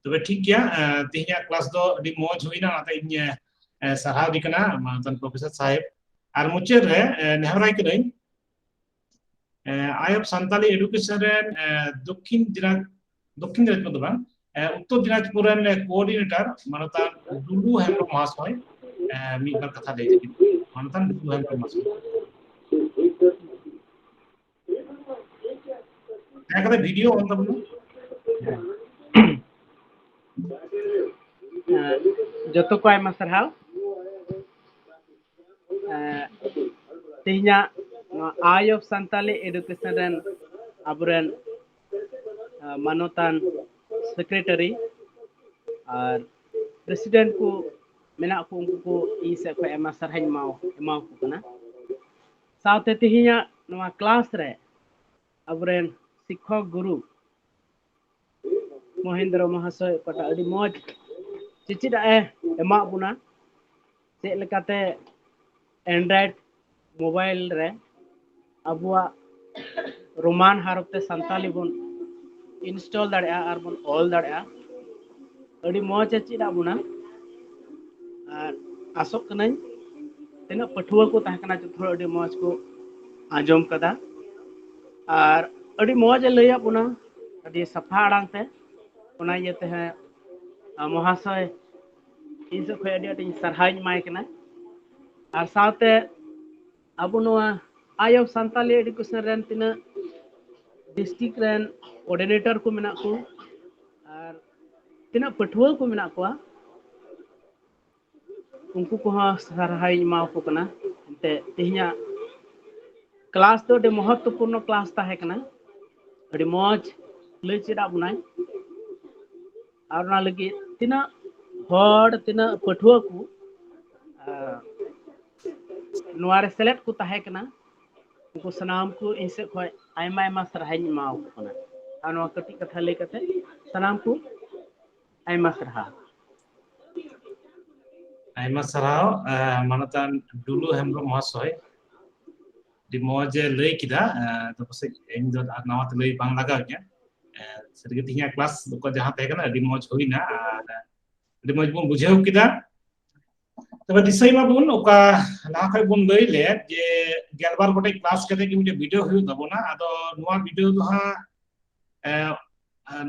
ᱛᱚᱵᱮ ᱴᱷᱤᱠ ᱜᱮᱭᱟ, ᱮᱸ, ᱛᱮᱦᱮᱧᱟᱜ class ᱫᱚ ᱟᱹᱰᱤ ᱢᱚᱡᱽ ᱦᱩᱭᱱᱟ, ᱚᱱᱟᱛᱮ ᱤᱧ, ᱮᱸ, ᱥᱟᱨᱦᱟᱣ ᱮᱫᱮ ᱠᱟᱱᱟ ᱢᱟᱱᱚᱛᱟᱱ professor ᱥᱟᱦᱮᱵ᱾ ᱟᱨ ᱢᱩᱪᱟᱹᱫ ᱨᱮ, ᱮᱸ, ᱱᱮᱦᱚᱨᱟᱭ ᱠᱟᱹᱱᱟᱹᱧ, ᱮᱸ, Eye of Santali Education ᱨᱮᱱ, ᱮᱸ, ᱫᱚᱠᱠᱷᱤᱱ ᱫᱤᱱᱟ-, ᱫᱚᱠᱠᱷᱤᱱ ᱫᱤᱱᱟᱡᱽᱯᱩᱨ ᱫᱚ ᱵᱟᱝ, ᱮᱸ, ᱩᱛᱛᱚᱨ ᱫᱤᱱᱟᱡᱽᱯᱩᱨ ᱨᱮᱱ coordinator ᱢᱟᱱᱚᱛᱟᱱ ᱰᱩᱞᱩ ᱦᱮᱢᱵᱨᱚᱢ ᱢᱚᱦᱟᱥᱚᱭ, ᱮᱸ, ᱢᱤᱫ ᱵᱟᱨ ᱠᱟᱛᱷᱟ ᱞᱟᱹᱭ ᱞᱟᱹᱜᱤᱫ᱾ ᱢᱟᱱᱚᱛᱟᱱ ᱰᱩᱞᱩ ᱦᱮᱢᱵᱨᱚᱢ ᱢᱚᱦᱟᱥᱚᱭ᱾ ᱫᱟᱭᱟ ᱠᱟᱛᱮ video on ᱛᱟᱵᱚᱱ ᱢᱮ᱾ ᱮᱸ, ᱡᱚᱛᱚ ᱠᱚ ᱟᱭᱢᱟ ᱥᱟᱨᱦᱟᱣ᱾ ᱮᱸ, ᱛᱮᱦᱮᱧᱟᱜ ᱱᱚᱣᱟ Eye of Santali Education ᱨᱮᱱ ᱟᱵᱚᱨᱮᱱ, ᱮᱸ, ᱢᱟᱱᱚᱛᱟᱱ secretary ᱟᱨ president ᱠᱚ ᱢᱮᱱᱟᱜ ᱠᱚ, ᱩᱱᱠᱩ ᱠᱚ ᱤᱧ ᱥᱮᱫ ᱠᱷᱚᱱ ᱟᱭᱢᱟ ᱥᱟᱨᱦᱟᱣ ᱤᱧ ᱮᱢᱟ, ᱮᱢᱟ ᱠᱚ ᱠᱟᱱᱟ᱾ ᱥᱟᱶᱛᱮ ᱛᱮᱦᱮᱧᱟᱜ ᱱᱚᱣᱟ class ᱨᱮ ᱟᱵᱚᱨᱮᱱ ᱥᱤᱠᱠᱷᱚᱠ ᱜᱩᱨᱩ ᱢᱚᱦᱮᱱᱫᱨᱚ ᱢᱚᱦᱟᱥᱚᱭ ᱚᱠᱟᱴᱟᱜ ᱟᱹᱰᱤ ᱢᱚᱡᱽ ᱪᱮᱪᱮᱫᱟᱜ ᱮ ᱮᱢᱟᱜ ᱵᱚᱱᱟ, ᱪᱮᱫ ᱞᱮᱠᱟᱛᱮ Android mobile ᱨᱮ ᱟᱵᱚᱣᱟᱜ ᱨᱳᱢᱟᱱ ᱦᱚᱨᱚᱯ ᱛᱮ ᱥᱟᱱᱛᱟᱞᱤ ᱵᱚᱱ ᱤᱱᱥᱴᱚᱞ ᱫᱟᱲᱮᱭᱟᱜᱼᱟ ᱟᱨ ᱵᱚᱱ ᱚᱞ ᱫᱟᱲᱮᱭᱟᱜᱼᱟ᱾ ᱟᱹᱰᱤ ᱢᱚᱡᱽ ᱮ ᱪᱮᱫ ᱟᱫ ᱵᱚᱱᱟ᱾ ᱟᱨ ᱟᱥᱚᱜ ᱠᱟᱹᱱᱟᱹᱧ ᱛᱤᱱᱟᱹᱜ ᱯᱟᱹᱴᱷᱩᱣᱟᱹ ᱠᱚ ᱛᱟᱦᱮᱸ ᱠᱟᱱᱟ, ᱡᱚᱛᱚ ᱦᱚᱲ ᱟᱹᱰᱤ ᱢᱚᱡᱽ ᱠᱚ ᱟᱸᱡᱚᱢ ᱠᱟᱫᱟ᱾ ᱟᱨ ᱟᱹᱰᱤ ᱢᱚᱡᱽ ᱮ ᱞᱟᱹᱭ ᱟᱫ ᱵᱚᱱᱟ, ᱟᱹᱰᱤ ᱥᱟᱯᱷᱟ ᱟᱲᱟᱝ ᱛᱮ᱾ ᱚᱱᱟ ᱤᱭᱟᱹᱛᱮ ᱦᱮᱸ, ᱢᱚᱦᱟᱥᱚᱭ, ᱤᱧ ᱥᱮᱫ ᱠᱷᱚᱱ ᱟᱹᱰᱤ ᱟᱸᱴᱤᱧ ᱥᱟᱨᱦᱟᱣᱤᱧ ᱮᱢᱟᱭ ᱠᱟᱱᱟ᱾ ᱟᱨ ᱥᱟᱶᱛᱮ ᱟᱵᱚ ᱱᱚᱣᱟ Eye of Santali Education ᱨᱮᱱ ᱛᱤᱱᱟᱹᱜ ᱰᱤᱥᱴᱨᱤᱠᱴ ᱨᱮᱱ ᱠᱳᱚᱨᱰᱤᱱᱮᱴᱚᱨ ᱠᱚ ᱢᱮᱱᱟᱜ ᱠᱚ ᱟᱨ ᱛᱤᱱᱟᱹᱜ ᱯᱟᱹᱴᱷᱩᱣᱟᱹ ᱠᱚ ᱢᱮᱱᱟᱜ ᱠᱚᱣᱟ, ᱩᱱᱠᱩ ᱠᱚᱦᱚᱸ ᱥᱟᱨᱦᱟᱣᱤᱧ ᱮᱢᱟ ᱠᱚ ᱠᱟᱱᱟ᱾ ᱮᱱᱛᱮ ᱛᱮᱦᱮᱧᱟᱜ ᱠᱞᱟᱥ ᱫᱚ ᱟᱹᱰᱤ ᱢᱚᱦᱚᱛᱛᱚᱯᱩᱨᱱᱚ ᱠᱞᱟᱥ ᱛᱟᱦᱮᱸ ᱠᱟᱱᱟ᱾ ᱟᱹᱰᱤ ᱢᱚᱡᱽ ᱞᱟᱹᱭ ᱪᱮᱫ ᱟᱫ ᱵᱚᱱᱟᱭ᱾ ᱟᱨ ᱚᱱᱟ ᱞᱟᱹᱜᱤᱫ ᱛᱤᱱᱟᱹᱜ ᱦᱚᱲ, ᱛᱤᱱᱟᱹᱜ ᱯᱟᱹᱴᱷᱩᱣᱟᱹ ᱠᱚ ᱟᱨ ᱱᱚᱣᱟ ᱨᱮ ᱥᱮᱞᱮᱫ ᱠᱚ ᱛᱟᱦᱮᱸ ᱠᱟᱱᱟ, ᱩᱱᱠᱩ ᱥᱟᱱᱟᱢ ᱠᱚ ᱤᱧ ᱥᱮᱫ ᱠᱷᱚᱱ ᱟᱭᱢᱟ ᱟᱭᱢᱟ ᱥᱟᱨᱦᱟᱣᱤᱧ ᱮᱢᱟ ᱠᱚ ᱠᱟᱱᱟ᱾ ᱟᱨ ᱱᱚᱣᱟ ᱠᱟᱹᱴᱤᱡ ᱠᱟᱛᱷᱟ ᱞᱟᱹᱭ ᱠᱟᱛᱮ ᱥᱟᱱᱟᱢ ᱠᱚ ᱟᱭᱢᱟ ᱥᱟᱨᱦᱟᱣ᱾ ᱟᱭᱢᱟ ᱥᱟᱨᱦᱟᱣ ᱢᱟᱱᱚᱛᱟᱱ ᱰᱩᱞᱩ ᱦᱮᱢᱵᱨᱚᱢ ᱢᱚᱦᱟᱥᱚᱭ, ᱟᱹᱰᱤ ᱢᱚᱡᱽ ᱮ ᱞᱟᱹᱭ ᱠᱮᱫᱟ᱾ ᱟᱫᱚ ᱯᱟᱥᱮᱡ ᱤᱧ ᱫᱚ ᱟᱨ ᱱᱟᱣᱟ ᱛᱮ ᱞᱟᱹᱭ ᱵᱟᱝ ᱞᱟᱜᱟᱣ ᱤᱧᱟ᱾ ᱥᱟᱹᱨᱤᱜᱮ ᱛᱮᱦᱮᱧᱟᱜ ᱠᱞᱟᱥ ᱠᱚ ᱡᱟᱦᱟᱸ ᱛᱟᱦᱮᱸ ᱠᱟᱱᱟ ᱟᱹᱰᱤ ᱢᱚᱡᱽ ᱦᱩᱭᱱᱟ ᱟᱨ ᱟᱹᱰᱤ ᱢᱚᱡᱽ ᱵᱚᱱ ᱵᱩᱡᱷᱟᱹᱣ ᱠᱮᱫᱟ᱾ ᱛᱚᱵᱮ ᱫᱤᱥᱟᱹᱭ ᱢᱟᱵᱚᱱ ᱚᱠᱟ ᱞᱟᱦᱟ ᱠᱷᱚᱱ ᱵᱚᱱ ᱞᱟᱹᱭ ᱞᱮᱫ ᱡᱮ ᱜᱮᱞᱵᱟᱨ ᱜᱚᱴᱮᱡ ᱠᱞᱟᱥ ᱠᱟᱛᱮ ᱜᱮ ᱢᱤᱫᱴᱮᱡ ᱵᱷᱤᱰᱤᱭᱳ ᱦᱩᱭᱩᱜ ᱛᱟᱵᱚᱱᱟ᱾ ᱟᱫᱚ ᱱᱚᱣᱟ ᱵᱷᱤᱰᱤᱭᱳ ᱫᱚ ᱦᱟᱸᱜ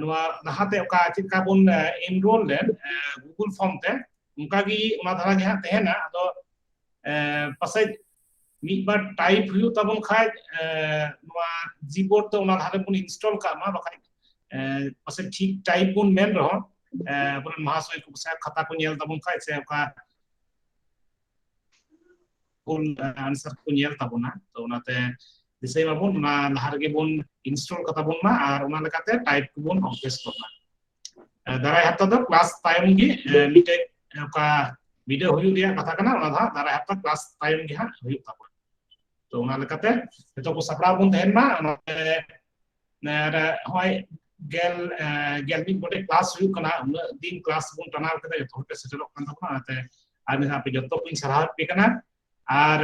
ᱱᱚᱣᱟ ᱞᱟᱦᱟᱛᱮ ᱚᱠᱟ ᱪᱮᱫ ᱞᱮᱠᱟ ᱵᱚᱱ ᱮᱱᱨᱳᱞ ᱞᱮᱫ ᱜᱩᱜᱩᱞ ᱯᱷᱚᱨᱢ ᱛᱮ, ᱚᱱᱠᱟᱜᱮ ᱚᱱᱟ ᱫᱷᱟᱨᱟ ᱜᱮ ᱦᱟᱸᱜ ᱛᱟᱦᱮᱱᱟ᱾ ᱟᱫᱚ ᱯᱟᱥᱮᱡ ᱢᱤᱫ ᱵᱟᱨ ᱴᱟᱭᱤᱯ ᱦᱩᱭᱩᱜ ᱛᱟᱵᱚᱱ ᱠᱷᱟᱡ ᱱᱚᱣᱟ ᱡᱤᱵᱳᱨᱰ ᱛᱮ ᱚᱱᱟ ᱫᱷᱟᱨᱮ ᱵᱚᱱ ᱤᱱᱥᱴᱚᱞ ᱠᱟᱜ ᱢᱟ, ᱵᱟᱠᱷᱟᱡ ᱯᱟᱥᱮᱡ ᱴᱷᱤᱠ ᱴᱟᱭᱤᱯ ᱵᱚᱱ ᱢᱮᱱ ᱨᱮᱦᱚᱸ ᱟᱵᱚᱨᱮᱱ ᱢᱟᱦᱟᱥᱚᱭ ᱠᱚ ᱯᱟᱥᱮᱡ ᱠᱷᱟᱛᱟ ᱠᱚ ᱧᱮᱞ ᱛᱟᱵᱚᱱ ᱠᱷᱟᱡ ᱥᱮ ᱚᱠᱟ ᱵᱚᱱ ᱟᱱᱥᱟᱨ ᱠᱚ ᱧᱮᱞ ᱛᱟᱵᱚᱱᱟ᱾ ᱛᱚ ᱚᱱᱟᱛᱮ ᱫᱤᱥᱟᱹᱭ ᱢᱟᱵᱚᱱ ᱚᱱᱟ ᱞᱟᱦᱟ ᱨᱮᱜᱮ ᱵᱚᱱ ᱤᱱᱥᱴᱚᱞ ᱠᱟᱛᱟ ᱵᱚᱱ ᱢᱟ ᱟᱨ ᱚᱱᱟ ᱞᱮᱠᱟᱛᱮ ᱴᱟᱭᱤᱯ ᱠᱚᱵᱚᱱ ᱚᱵᱷᱭᱟᱥ ᱠᱚᱜ ᱢᱟ᱾ ᱫᱟᱨᱟᱭ ᱦᱟᱯᱛᱟ ᱫᱚ ᱠᱞᱟᱥ ᱛᱟᱭᱚᱢ ᱜᱮ ᱢᱤᱫᱴᱮᱡ ᱚᱠᱟ ᱵᱷᱤᱰᱤᱭᱳ ᱦᱩᱭᱩᱜ ᱨᱮᱭᱟᱜ ᱠᱟᱛᱷᱟ ᱠᱟᱱᱟ, ᱚᱱᱟ ᱫᱚ ᱦᱟᱸᱜ ᱫᱟᱨᱟᱭ ᱦᱟᱯᱛᱟ ᱠᱞᱟᱥ ᱛᱟᱭᱚᱢ ᱜᱮ ᱦᱟᱸᱜ ᱦᱩᱭᱩᱜ ᱛᱟᱵᱚᱱᱟ᱾ ᱛᱚ ᱚᱱᱟ ᱞᱮᱠᱟᱛᱮ ᱡᱚᱛᱚ ᱠᱚ ᱥᱟᱯᱲᱟᱣ ᱵᱚᱱ ᱛᱟᱦᱮᱱ ᱢᱟ᱾ ᱚᱱᱟᱛᱮ ᱱᱚᱜᱼᱚᱭ ᱜᱮᱞ ᱜᱮᱞ ᱢᱤᱫ ᱜᱚᱴᱮᱡ ᱠᱞᱟᱥ ᱦᱩᱭᱩᱜ ᱠᱟᱱᱟ, ᱩᱱᱟᱹᱜ ᱫᱤᱱ ᱠᱞᱟᱥ ᱵᱚᱱ ᱴᱟᱱᱟᱣ ᱠᱮᱫᱟ, ᱡᱚᱛᱚ ᱦᱚᱲ ᱯᱮ ᱥᱮᱴᱮᱨᱚᱜ ᱠᱟᱱ ᱛᱟᱵᱚᱱᱟ᱾ ᱚᱱᱟᱛᱮ ᱟᱨ ᱢᱤᱫ ᱫᱷᱟᱣ ᱟᱯᱮ ᱡᱚᱛᱚ ᱠᱚᱧ ᱥᱟᱨᱦᱟᱣ ᱯᱮ ᱠᱟᱱᱟ᱾ ᱟᱨ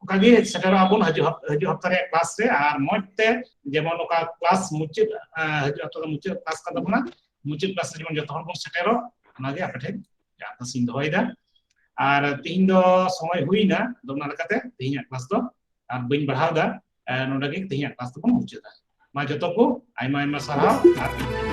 ᱚᱱᱠᱟᱜᱮ ᱥᱮᱴᱮᱨᱚᱜ ᱟᱵᱚᱱ ᱦᱤᱡᱩᱜ ᱦᱟᱯ- ᱦᱤᱡᱩᱜ ᱦᱟᱯᱛᱟ ᱨᱮᱭᱟᱜ ᱠᱞᱟᱥ ᱨᱮ, ᱟᱨ ᱢᱚᱡᱽ ᱛᱮ ᱡᱮᱢᱚᱱ ᱚᱠᱟ ᱠᱞᱟᱥ ᱢᱩᱪᱟᱹᱫ, ᱟᱸ, ᱦᱤᱡᱩᱜ ᱦᱟᱯᱛᱟ ᱫᱚ ᱢᱩᱪᱟᱹᱫ ᱠᱞᱟᱥ ᱠᱟᱱ ᱛᱟᱵᱚᱱᱟ, ᱢᱩᱪᱟᱹᱫ ᱠᱞᱟᱥ ᱨᱮ ᱡᱮᱢᱚᱱ ᱡᱚᱛᱚ ᱦᱚᱲ ᱵᱚᱱ ᱥᱮᱴᱮᱨᱚᱜ, ᱚᱱᱟᱜᱮ ᱟᱯᱮ ᱴᱷᱮᱱ ᱟᱨᱫᱟᱥ ᱤᱧ ᱫᱚᱦᱚᱭᱮᱫᱟ᱾ ᱟᱨ ᱛᱤᱦᱤᱧ ᱫᱚ ᱥᱚᱢᱚᱭ ᱦᱩᱭᱱᱟ, ᱟᱫᱚ ᱚᱱᱟ ᱞᱮᱠᱟᱛᱮ ᱛᱤᱦᱤᱧᱟᱜ ᱠᱞᱟᱥ ᱫᱚ ᱟᱨ ᱵᱟᱹᱧ ᱵᱟᱲᱦᱟᱣ ᱮᱫᱟ, ᱟᱨ ᱱᱚᱰᱮ ᱜᱮ ᱛᱤᱦᱤᱧᱟᱜ ᱠᱞᱟᱥ ᱫᱚᱵᱚᱱ ᱢᱩᱪᱟᱹᱫᱟ᱾ ᱢᱟ ᱡᱚᱛᱚ ᱠᱚ ᱟᱭᱢᱟ ᱟᱭᱢᱟ ᱥᱟᱨᱦᱟᱣ ᱟᱨ